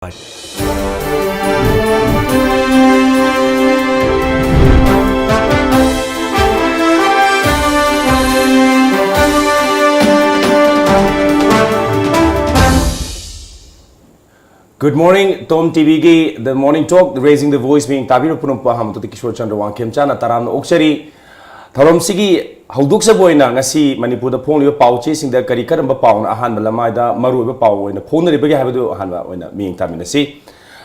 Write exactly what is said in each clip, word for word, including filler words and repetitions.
Good morning, Tom ꯇꯤꯚꯤꯒꯤ The Morning Talk, Raising the Voice, ꯃꯤꯌꯦꯡ ꯇꯥꯕꯤꯔꯤꯕ ꯄꯨꯝꯅꯃꯛꯄꯨ ꯑꯍꯥꯟꯕꯗ ꯀꯤꯁꯣꯔ ꯆꯟꯗ꯭ꯔ ꯋꯥꯡꯈꯦꯝꯆꯥꯅ ꯇꯔꯥꯝꯅ ꯑꯣꯛꯆꯔꯤ꯫ ꯊꯧꯔꯝꯁꯤꯒꯤ ꯍꯧꯗꯣꯛꯆꯕ ꯑꯣꯏꯅ ꯉꯁꯤ ꯃꯅꯤꯄꯨꯔꯗ ꯐꯣꯡꯂꯤꯕ ꯄꯥꯎ ꯆꯦꯁꯤꯡꯗ ꯀꯔꯤ ꯀꯔꯝꯕ ꯄꯥꯎꯅ ꯑꯍꯥꯟꯕ ꯂꯃꯥꯏꯗ ꯃꯔꯨꯑꯣꯏꯕ ꯄꯥꯎ ꯑꯣꯏꯅ ꯐꯣꯡꯅꯔꯤꯕꯒꯦ ꯍꯥꯏꯕꯗꯨ ꯑꯍꯥꯟꯕ ꯑꯣꯏꯅ ꯃꯤꯠꯌꯦꯡ ꯇꯥꯃꯤꯟꯅꯁꯤ꯫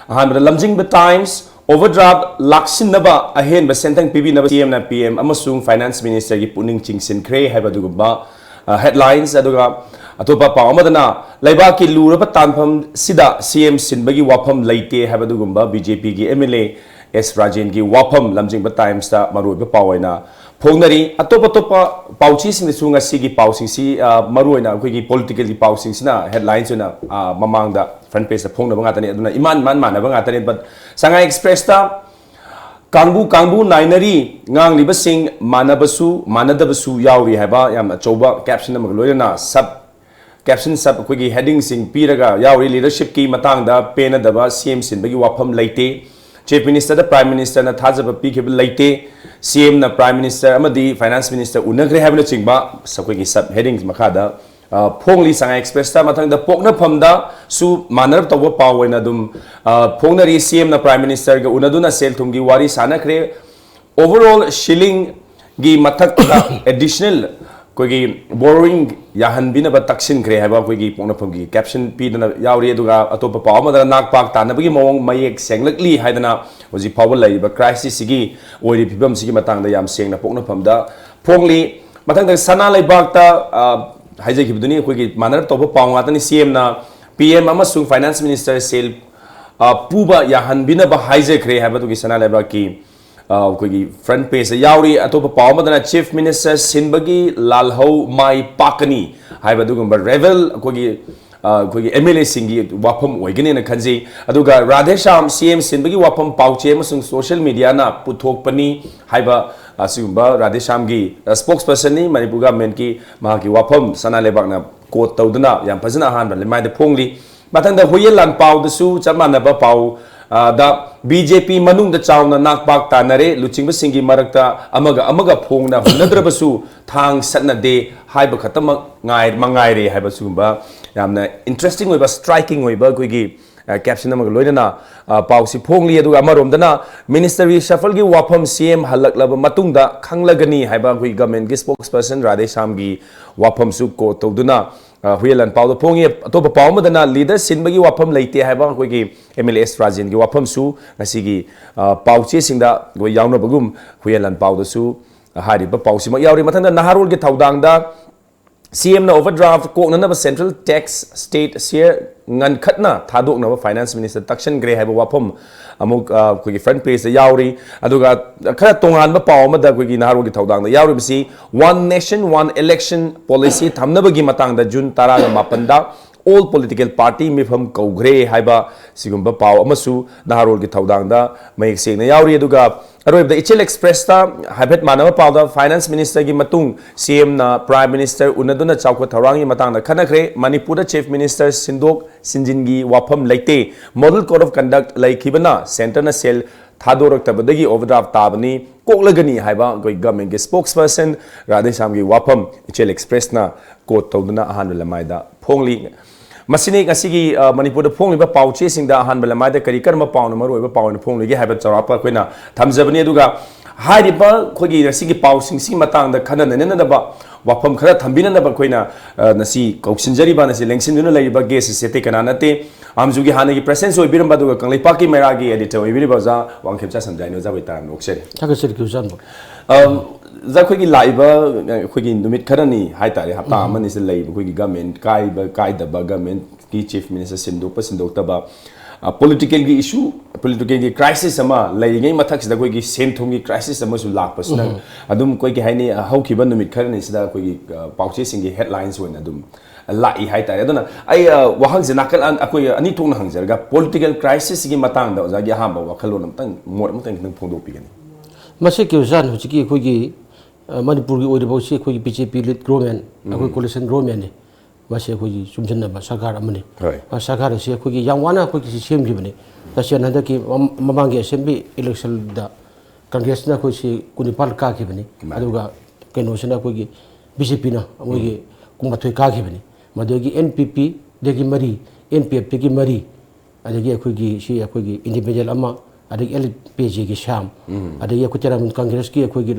ꯑꯍꯥꯟꯕꯗ ꯂꯝꯖꯤꯡꯕ ꯇꯥꯏꯝꯁ, ꯑꯣꯚꯔꯗ꯭ꯔꯥꯐ ꯂꯥꯛꯁꯤꯟꯅꯕ ꯑꯍꯦꯟꯕ ꯁꯦꯟꯊꯪ ꯄꯤꯕꯤꯅꯕ ꯁꯤ ꯑꯦꯝꯅ ꯄꯤ ꯑꯦꯝ ꯑꯃꯁꯨꯡ ꯐꯥꯏꯅꯥꯟꯁ ꯃꯤꯅꯤꯁꯇꯔꯒꯤ ꯄꯨꯛꯅꯤꯡ ꯆꯤꯡꯁꯤꯟꯈ꯭ꯔꯦ ꯍꯥꯏꯕ ꯑꯗꯨꯒꯨꯝꯕ ꯍꯦꯗꯂꯥꯏꯟꯁ꯫ ꯑꯗꯨꯒ ꯑꯇꯣꯞꯄ ꯄꯥꯎ ꯑꯃꯗꯅ ꯂꯩꯕꯥꯛꯀꯤ ꯂꯨꯔꯕ ꯇꯥꯟꯐꯝꯁꯤꯗ ꯁꯤ ꯑꯦꯝ ꯁꯤꯟꯕꯒꯤ ꯋꯥꯐꯝ ꯂꯩꯇꯦ ꯍꯥꯏꯕ ꯑꯗꯨꯒꯨꯝꯕ ꯕꯤ ꯖꯦ ꯄꯤꯒꯤ ꯑꯦꯝ ꯑꯦꯜ ꯑꯦ ꯑꯦꯁ ꯔꯥꯖꯦꯟꯒꯤ ꯋꯥꯐꯝ ꯂꯝꯖꯤꯡꯕ ꯇꯥꯏꯝꯁꯇ ꯃꯔꯨꯑꯣꯏꯕ ꯄꯥꯎ ꯑꯣꯏꯅ ꯐꯣꯡꯅꯔꯤ꯫ ꯑꯇꯣꯞ ꯑꯇꯣꯞꯄ ꯄꯥꯎꯆꯦꯁꯤꯡꯗꯁꯨ ꯉꯁꯤꯒꯤ ꯄꯥꯎꯁꯤꯡꯁꯤ, ꯑ, ꯃꯔꯨꯑꯣꯏꯅ ꯑꯩꯈꯣꯏꯒꯤ ꯄꯣꯂꯤꯇꯤꯀꯦꯜꯒꯤ ꯄꯥꯎꯁꯤꯡꯁꯤꯅ ꯍꯦꯗꯂꯥꯏꯟꯁ ꯑꯣꯏꯅ, ꯑ, ꯃꯃꯥꯡꯗ ꯐ꯭ꯔꯟ ꯄꯦꯖꯇ ꯐꯣꯡꯅꯕ ꯉꯥꯛꯇꯅꯤ꯫ ꯑꯗꯨꯅ ꯏꯃꯥꯟ ꯏꯃꯥꯟ ꯃꯥꯟꯅꯕ ꯉꯥꯛꯇꯅꯤ꯫ But ꯁꯉꯥꯏ ꯑꯦꯛꯁꯄ꯭ꯔꯦꯁꯇ ꯀꯥꯡꯕꯨ ꯀꯥꯡꯕꯨ ꯅꯥꯏꯅꯔꯤ, ꯉꯥꯡꯂꯤꯕꯁꯤꯡ ꯃꯥꯟꯅꯕꯁꯨ ꯃꯥꯟꯅꯗꯕꯁꯨ ꯌꯥꯎꯔꯤ ꯍꯥꯏꯕ ꯌꯥꯝꯅ ꯑꯆꯧꯕ ꯀꯦꯞꯁꯟ ꯑꯃꯒ ꯂꯣꯏꯅꯅ ꯁꯕ ꯀꯦꯞꯁꯟ ꯁꯕ ꯑꯩꯈꯣꯏꯒꯤ ꯍꯦꯗꯤꯡꯁꯤꯡ ꯄꯤꯔꯒ ꯌꯥꯎꯔꯤ꯫ ꯂꯤꯗꯔꯁꯤꯞꯀꯤ ꯃꯇꯥꯡꯗ ꯄꯦꯟꯅꯗꯕ ꯁꯤ ꯑꯦꯝ ꯁꯤꯟꯕꯒꯤ ꯋꯥꯐꯝ ꯂꯩꯇꯦ꯫ ꯆꯤꯐ ꯃꯤꯅꯤꯁꯇꯔꯗ ꯄ꯭ꯔꯥꯏꯝ ꯃꯤꯅꯤꯁꯇꯔꯅ ꯊꯥꯖꯕ ꯄꯤꯈꯤꯕ ꯂꯩꯇꯦ꯫ ꯁꯤ ꯑꯦꯝꯅ ꯄ꯭ꯔꯥꯏꯝ ꯃꯤꯅꯤꯁꯇꯔ ꯑꯃꯗꯤ ꯐꯥꯏꯅꯥꯟꯁ ꯃꯤꯅꯤꯁꯇꯔ ꯎꯅꯈ꯭ꯔꯦ ꯍꯥꯏꯕꯅꯆꯤꯡꯕ ꯑꯩꯈꯣꯏꯒꯤ ꯁꯕ ꯍꯦꯗꯤꯡ ꯃꯈꯥꯗ, ꯑ, ꯐꯣꯡꯂꯤ ꯁꯉꯥꯏ ꯑꯦꯛꯁꯄ꯭ꯔꯦꯁꯇ꯫ ꯃꯊꯪꯗ ꯄꯣꯛꯅꯐꯝꯗꯁꯨ ꯃꯥꯟꯅꯔꯞ ꯇꯧꯕ ꯄꯥꯎ ꯑꯣꯏꯅ ꯑꯗꯨꯝ, ꯑ, ꯐꯣꯡꯅꯔꯤ꯫ ꯁꯤ ꯑꯦꯝꯅ ꯄ꯭ꯔꯥꯏꯝ ꯃꯤꯅꯤꯁꯇꯔꯒ ꯎꯅꯗꯨꯅ ꯁꯦꯜ ꯊꯨꯝꯒꯤ ꯋꯥꯔꯤ ꯁꯥꯟꯅꯈ꯭ꯔꯦ꯫ ꯑꯣꯚꯔꯑꯣꯜ ꯁꯤꯂꯤꯡꯒꯤ ꯃꯊꯛꯇ ꯑꯦꯗꯤꯁꯅꯦꯜ ꯑꯩꯈꯣꯏꯒꯤ ꯕꯣꯔꯣꯋꯤꯡ ꯌꯥꯍꯟꯕꯤꯅꯕ ꯇꯛꯁꯤꯟꯈ꯭ꯔꯦ ꯍꯥꯏꯕ ꯑꯩꯈꯣꯏꯒꯤ ꯄꯣꯛꯅꯐꯝꯒꯤ ꯀꯦꯞꯁꯟ ꯄꯤꯗꯅ ꯌꯥꯎꯔꯤ꯫ ꯑꯗꯨꯒ ꯑꯇꯣꯞꯄ ꯄꯥꯎ ꯑꯃꯗꯅ ꯅꯥꯛꯄꯥꯛ ꯇꯥꯟꯅꯕꯒꯤ ꯃꯑꯣꯡ ꯃꯌꯦꯛ ꯁꯦꯡꯂꯛꯂꯤ ꯍꯥꯏꯗꯅ ꯍꯧꯖꯤꯛ ꯐꯥꯎꯕ ꯂꯩꯔꯤꯕ ꯀ꯭ꯔꯥꯏꯁꯤꯁꯁꯤꯒꯤ ꯑꯣꯏꯔꯤꯕ ꯐꯤꯕꯝꯁꯤꯒꯤ ꯃꯇꯥꯡꯗ ꯌꯥꯝ ꯁꯦꯡꯅ ꯄꯣꯛꯅꯐꯝꯗ ꯐꯣꯡꯂꯤ꯫ ꯃꯊꯪꯗ ꯁꯅꯥ ꯂꯩꯕꯥꯛꯇ, ꯑ, ꯍꯥꯏꯖꯈꯤꯕꯗꯨꯅꯤ, ꯑꯩꯈꯣꯏꯒꯤ ꯃꯥꯟꯅꯔꯞ ꯇꯧꯕ ꯄꯥꯎ ꯉꯥꯛꯇꯅꯤ꯫ ꯁꯤ ꯑꯦꯝꯅ ꯄꯤ ꯑꯦꯝ ꯑꯃꯁꯨꯡ ꯐꯥꯏꯅꯥꯟꯁ ꯃꯤꯅꯤꯁꯇꯔ ꯁꯦꯜ, ꯑ, ꯄꯨꯕ ꯌꯥꯍꯟꯕꯤꯅꯕ ꯍꯥꯏꯖꯈ꯭ꯔꯦ ꯍꯥꯏꯕꯗꯨꯒꯤ ꯁꯅꯥ ꯂꯩꯕꯥꯛꯀꯤ, ꯑ, ꯑꯩꯈꯣꯏꯒꯤ ꯐ꯭ꯔꯟ ꯄꯦꯖꯇ ꯌꯥꯎꯔꯤ꯫ ꯑꯇꯣꯞꯄ ꯄꯥꯎ ꯑꯃꯗꯅ ꯆꯤꯐ ꯃꯤꯅꯤꯁꯇꯔ ꯁꯤꯟꯕꯒꯤ ꯂꯥꯜꯍꯧ ꯃꯥꯏ ꯄꯥꯛꯀꯅꯤ ꯍꯥꯏꯕ ꯑꯗꯨꯒꯨꯝꯕ ꯔꯦꯕꯦꯜ ꯑꯩꯈꯣꯏꯒꯤ, ꯑ, ꯑꯩꯈꯣꯏꯒꯤ ꯑꯦꯝ ꯑꯦꯜ ꯑꯦꯁꯤꯡꯒꯤ ꯋꯥꯐꯝ ꯑꯣꯏꯒꯅꯦꯅ ꯈꯟꯖꯩ꯫ ꯑꯗꯨꯒ ꯔꯥꯙꯦꯁ꯭ꯌꯥꯝ ꯁꯤ ꯑꯦꯝ ꯁꯤꯟꯕꯒꯤ ꯋꯥꯐꯝ ꯄꯥꯎꯆꯦ ꯑꯃꯁꯨꯡ ꯁꯣꯁꯤꯌꯦꯜ ꯃꯤꯗꯤꯌꯥꯅ ꯄꯨꯊꯣꯛꯄꯅꯤ ꯍꯥꯏꯕ ꯑꯁꯤꯒꯨꯝꯕ ꯔꯥꯙꯦꯁ꯭ꯌꯥꯝꯒꯤ, ꯑ, ꯁ꯭ꯄꯣꯛꯁ ꯄꯔꯁꯟꯅꯤ꯫ ꯃꯅꯤꯄꯨꯔ ꯒꯚꯔꯟꯃꯦꯟꯠꯀꯤ ꯃꯍꯥꯛꯀꯤ ꯋꯥꯐꯝ ꯁꯅꯥ ꯂꯩꯕꯥꯛꯅ ꯀꯣꯠ ꯇꯧꯗꯨꯅ ꯌꯥꯝ ꯐꯖꯅ ꯑꯍꯥꯟꯕ ꯂꯩꯃꯥꯏꯗ ꯐꯣꯡꯂꯤ꯫ ꯃꯊꯪꯗ ꯍꯨꯌꯦꯟ ꯂꯥꯟꯄꯥꯎꯗꯁꯨ ꯆꯞ ꯃꯥꯟꯅꯕ ꯄꯥꯎ, ꯑ, ꯗ ꯕꯤ ꯖꯦ ꯄꯤ ꯃꯅꯨꯡꯗ ꯆꯥꯎꯅ ꯅꯥꯛꯄꯥꯛ ꯇꯥꯅꯔꯦ꯫ ꯂꯨꯆꯤꯡꯕꯁꯤꯡꯒꯤ ꯃꯔꯛꯇ ꯑꯃꯒ ꯑꯃꯒ ꯐꯣꯡꯅ ꯍꯨꯟꯅꯗ꯭ꯔꯕꯁꯨ ꯊꯥꯡ ꯁꯠꯅꯗꯦ ꯍꯥꯏꯕ ꯈꯛꯇꯃꯛ ꯉꯥꯏ-, ꯃꯉꯥꯏꯔꯦ ꯍꯥꯏꯕ ꯁꯤꯒꯨꯝꯕ ꯌꯥꯝꯅ interesting ꯑꯣꯏꯕ, striking ꯑꯣꯏꯕ ꯑꯩꯈꯣꯏꯒꯤ, ꯑ, caption ꯑꯃꯒ ꯂꯣꯏꯅꯅ, ꯑ, ꯄꯥꯎꯁꯤ ꯐꯣꯡꯂꯤ꯫ ꯑꯗꯨꯒ ꯑꯃꯔꯣꯝꯗꯅ ministry shuffleꯒꯤ ꯋꯥꯐꯝ C M ꯍꯜꯂꯛꯂꯕ ꯃꯇꯨꯡꯗ ꯈꯪꯂꯒꯅꯤ ꯍꯥꯏꯕ ꯑꯩꯈꯣꯏ governmentꯀꯤ spokesperson ꯔꯥꯙꯦꯁ꯭ꯌꯥꯝꯒꯤ ꯋꯥꯐꯝꯁꯨ quote ꯇꯧꯗꯨꯅ, ꯑ, ꯍꯨꯌꯦꯟ ꯂꯥꯟꯄꯥꯎꯗ ꯐꯣꯡꯉꯤ꯫ ꯑꯇꯣꯞꯄ ꯄꯥꯎ ꯑꯃꯗꯅ leader ꯁꯤꯟꯕꯒꯤ ꯋꯥꯐꯝ ꯂꯩꯇꯦ ꯍꯥꯏꯕ ꯑꯩꯈꯣꯏꯒꯤ M L A S ꯔꯥꯖꯦꯟꯒꯤ ꯋꯥꯐꯝꯁꯨ ꯉꯁꯤꯒꯤ, ꯑ, ꯄꯥꯎ ꯆꯦꯁꯤꯡꯗ ꯑꯩꯈꯣꯏ ꯌꯥꯎꯅꯕꯒꯨꯝ ꯍꯨꯌꯦꯟ ꯂꯥꯟꯄꯥꯎꯗꯁꯨ ꯍꯥꯏꯔꯤꯕ ꯄꯥꯎꯁꯤꯃꯛ ꯌꯥꯎꯔꯤ꯫ ꯃꯊꯪꯗ ꯅꯍꯥꯔꯣꯜꯒꯤ ꯊꯧꯗꯥꯡꯗ C Mꯅ overdraft ꯀꯣꯛꯅꯅꯕ central tax state share ꯉꯟꯈꯠꯅ ꯊꯥꯗꯣꯛꯅꯕ finance minister ꯇꯛꯁꯟꯈ꯭ꯔꯦ ꯍꯥꯏꯕ ꯋꯥꯐꯝ ꯑꯃꯨꯛ, ꯑ, ꯑꯩꯈꯣꯏꯒꯤ front pageꯇ ꯌꯥꯎꯔꯤ꯫ ꯑꯗꯨꯒ ꯈꯔ ꯇꯣꯉꯥꯟꯕ ꯄꯥꯎ ꯑꯃꯗ ꯑꯩꯈꯣꯏꯒꯤ ꯅꯍꯥꯔꯣꯜꯒꯤ ꯊꯧꯗꯥꯡꯗ ꯌꯥꯎꯔꯤꯕꯁꯤ one nation one election policy ꯊꯝꯅꯕꯒꯤ ꯃꯇꯥꯡꯗ June ꯇꯔꯥꯒ ꯃꯥꯄꯟꯗ all political party ꯃꯤꯐꯝ ꯀꯧꯈ꯭ꯔꯦ ꯍꯥꯏꯕ ꯁꯤꯒꯨꯝꯕ ꯄꯥꯎ ꯑꯃꯁꯨ ꯅꯍꯥꯔꯣꯜꯒꯤ ꯊꯧꯗꯥꯡꯗ ꯃꯌꯦꯛ ꯁꯦꯡꯅ ꯌꯥꯎꯔꯤ꯫ ꯑꯗꯨꯒ ꯑꯔꯣꯏꯕꯗ ꯏꯆꯦꯜ Expressꯇ ꯍꯥꯏꯐꯦꯠ ꯃꯥꯟꯅꯕ ꯄꯥꯎꯗ finance ministerꯒꯤ ꯃꯇꯨꯡ C Mꯅ prime minister ꯎꯅꯗꯨꯅ ꯆꯥꯎꯈꯠ ꯊꯧꯔꯥꯡꯒꯤ ꯃꯇꯥꯡꯗ ꯈꯟꯅꯈ꯭ꯔꯦ꯫ ꯃꯅꯤꯄꯨꯔꯗ chief minister ꯁꯤꯟꯗꯣꯛ ꯁꯤꯟꯖꯤꯟꯒꯤ ꯋꯥꯐꯝ ꯂꯩꯇꯦ꯫ Model code of conduct ꯂꯩꯈꯤꯕꯅ centreꯅ cell ꯊꯥꯗꯣꯔꯛꯇꯕꯗꯒꯤ overdraft ꯇꯥꯕꯅꯤ, ꯀꯣꯛꯂꯒꯅꯤ ꯍꯥꯏꯕ ꯑꯩꯈꯣꯏ governmentꯀꯤ spokesperson ꯔꯥꯙꯦꯁ꯭ꯌꯥꯝꯒꯤ ꯋꯥꯐꯝ ꯏꯆꯦꯜ Expressꯅ quote ꯇꯧꯗꯨꯅ ꯑꯍꯥꯟꯕ ꯂꯃꯥꯏꯗ ꯐꯣꯡꯂꯤ꯫ ꯃꯁꯤꯅꯤ ꯉꯁꯤꯒꯤ, ꯑ, ꯃꯅꯤꯄꯨꯔꯗ ꯐꯣꯡꯂꯤꯕ ꯄꯥꯎ ꯆꯦꯁꯤꯡꯗ ꯑꯍꯥꯟꯕ ꯂꯃꯥꯏꯗ ꯀꯔꯤ ꯀꯔꯝꯕ ꯄꯥꯎꯅ ꯃꯔꯨꯑꯣꯏꯕ ꯄꯥꯎ ꯑꯣꯏꯅ ꯐꯣꯡꯂꯤꯒꯦ ꯍꯥꯏꯕ ꯆꯥꯎꯔꯥꯛꯄ ꯑꯩꯈꯣꯏꯅ ꯊꯝꯖꯕꯅꯤ꯫ ꯑꯗꯨꯒ ꯍꯥꯏꯔꯤꯕ ꯑꯩꯈꯣꯏꯒꯤ ꯉꯁꯤꯒꯤ ꯄꯥꯎꯁꯤꯡꯁꯤꯒꯤ ꯃꯇꯥꯡꯗ ꯈꯟꯅ ꯅꯩꯅꯅꯕ ꯋꯥꯐꯝ ꯈꯔ ꯊꯝꯕꯤꯅꯅꯕ ꯑꯩꯈꯣꯏꯅ, ꯑ, ꯉꯁꯤ ꯀꯧꯁꯤꯟꯖꯔꯤꯕ, ꯉꯁꯤ ꯂꯦꯡꯁꯤꯟꯗꯨꯅ ꯂꯩꯔꯤꯕ guest ꯑꯁꯤ ꯑꯇꯩ ꯀꯅꯥ ꯅꯠꯇꯦ, ꯑꯥꯝꯖꯨꯒꯤ ꯍꯥꯟꯅꯒꯤ president ꯑꯣꯏꯕꯤꯔꯝꯕ ꯑꯗꯨꯒ ꯀꯪꯂꯩꯄꯥꯛꯀꯤ ꯃꯩꯔꯥꯒꯤ editor ꯑꯣꯏꯕꯤꯔꯤꯕ ꯑꯣꯖꯥ ꯋꯥꯡꯈꯦꯝꯆꯥ ꯁꯟꯖꯥꯏꯅꯤ꯫ ꯑꯣꯖꯥ ꯑꯣꯏ ꯇꯥꯔꯝꯅ ꯑꯣꯛꯆꯔꯤ꯫ ꯊꯥꯒꯠꯆꯔꯤ ꯀ꯭ꯌꯨ ꯆꯥꯟꯕ꯫ ꯑꯝ, ꯑꯣꯖꯥ, ꯑꯩꯈꯣꯏꯒꯤ ꯂꯥꯛꯏꯕ, ꯑꯩꯈꯣꯏꯒꯤ ꯅꯨꯃꯤꯠ ꯈꯔꯅꯤ ꯍꯥꯏꯇꯥꯔꯦ, ꯍꯞꯇꯥ ꯑꯃꯅꯤꯁꯤꯗ ꯂꯩꯔꯤꯕ ꯑꯩꯈꯣꯏꯒꯤ government ꯀꯥꯏꯕ ꯀꯥꯏꯗꯕ, governmentꯀꯤ chief minister ꯁꯤꯟꯗꯣꯛꯄ ꯁꯤꯟꯗꯣꯛꯇꯕ, ꯑ, politicalꯒꯤ issue, politicalꯒꯤ crisis ꯑꯃ ꯂꯩꯔꯤꯉꯩ ꯃꯊꯛꯁꯤꯗ ꯑꯩꯈꯣꯏꯒꯤ ꯁꯦꯟ ꯊꯨꯝꯒꯤ crisis ꯑꯃꯁꯨ ꯂꯥꯛꯄꯁꯤꯅ ꯑꯗꯨꯝ ꯑꯩꯈꯣꯏꯒꯤ ꯍꯥꯏꯅꯤ, ꯑ, ꯍꯧꯈꯤꯕ ꯅꯨꯃꯤꯠ ꯈꯔꯅꯤꯁꯤꯗ ꯑꯩꯈꯣꯏꯒꯤ, ꯑ, ꯄꯥꯎꯆꯦꯁꯤꯡꯒꯤ headlines ꯑꯣꯏꯅ ꯑꯗꯨꯝ ꯂꯥꯛꯏ ꯍꯥꯏꯇꯥꯔꯦ꯫ ꯑꯗꯨꯅ ꯑꯩ, ꯑ, ꯋꯥꯍꯪꯁꯦ ꯅꯥꯀꯜ ꯑꯟ-, ꯑꯩꯈꯣꯏ ꯑꯅꯤ ꯊꯣꯛꯅ ꯍꯪꯖꯔꯒ, political crisisꯀꯤ ꯃꯇꯥꯡꯗ ꯑꯣꯖꯥꯒꯤ ꯑꯍꯥꯟꯕ ꯋꯥꯈꯜꯂꯣꯟ ꯑꯃꯇꯪ, ꯃꯣꯠ ꯑꯃꯇꯪ ꯈꯤꯇꯪ ꯐꯣꯡꯗꯣꯛꯄꯤꯒꯅꯤ꯫ ꯃꯁꯤ ꯀ꯭ꯌꯨ ꯆꯥꯟ ꯍꯧꯖꯤꯛꯀꯤ ꯑꯩꯈꯣꯏꯒꯤ, ꯑ, ꯃꯅꯤꯄꯨꯔꯒꯤ ꯑꯣꯏꯔꯤꯕ ꯍꯧꯖꯤꯛ ꯑꯩꯈꯣꯏꯒꯤ B J P led government, ꯑꯩꯈꯣꯏ coalition governmentꯅꯤ꯫ ꯃꯁꯤ ꯑꯩꯈꯣꯏꯒꯤ ꯆꯨꯝꯁꯤꯟꯅꯕ ꯁꯔꯀꯥꯔ ꯑꯃꯅꯤ꯫ ꯍꯣꯏ꯫ ꯁꯔꯀꯥꯔ ꯑꯁꯤ ꯑꯩꯈꯣꯏꯒꯤ ꯌꯥꯝ ꯋꯥꯅ ꯑꯩꯈꯣꯏꯒꯤ ꯁꯤ ꯁꯦꯝꯈꯤꯕꯅꯤ꯫ ꯇꯁꯦꯡꯅ ꯍꯟꯗꯛꯀꯤ ꯃꯃꯥꯡꯒꯤ ꯑꯦꯁꯦꯝꯕ꯭ꯂꯤ ꯏꯂꯦꯛꯁꯟꯗ ꯀꯪꯒ꯭ꯔꯦꯁꯅ ꯑꯩꯈꯣꯏꯁꯤ ꯀꯨꯟꯅꯤꯄꯥꯜ ꯀꯥꯈꯤꯕꯅꯤ꯫ ꯃꯥꯅꯤ꯫ ꯑꯗꯨꯒ ꯀꯩꯅꯣꯁꯤꯅ ꯑꯩꯈꯣꯏꯒꯤ ꯕꯤ ꯖꯦ ꯄꯤꯅ ꯃꯣꯏꯒꯤ ꯀꯨꯟꯃꯥꯊꯣꯏ ꯀꯥꯈꯤꯕꯅꯤ꯫ ꯃꯗꯨꯗꯒꯤ ꯑꯦꯟ ꯄꯤ ꯄꯤꯗꯒꯤ ꯃꯔꯤ, ꯑꯦꯟ ꯄꯤ ꯑꯦꯐꯇꯒꯤ ꯃꯔꯤ, ꯑꯗꯒꯤ ꯑꯩꯈꯣꯏꯒꯤ ꯁꯤ ꯑꯩꯈꯣꯏꯒꯤ ꯏꯟꯗꯤꯄꯦꯟꯗꯦꯟ ꯑꯃ, ꯑꯗꯒꯤ ꯑꯦꯜ ꯄꯤ ꯑꯦ ꯖꯦꯒꯤ ꯁ꯭ꯌꯥꯝ, ꯑꯗꯒꯤ ꯑꯩꯈꯣꯏ ꯇꯦꯔꯥꯃꯨꯟ ꯀꯪꯒ꯭ꯔꯦꯁꯀꯤ ꯑꯩꯈꯣꯏꯒꯤ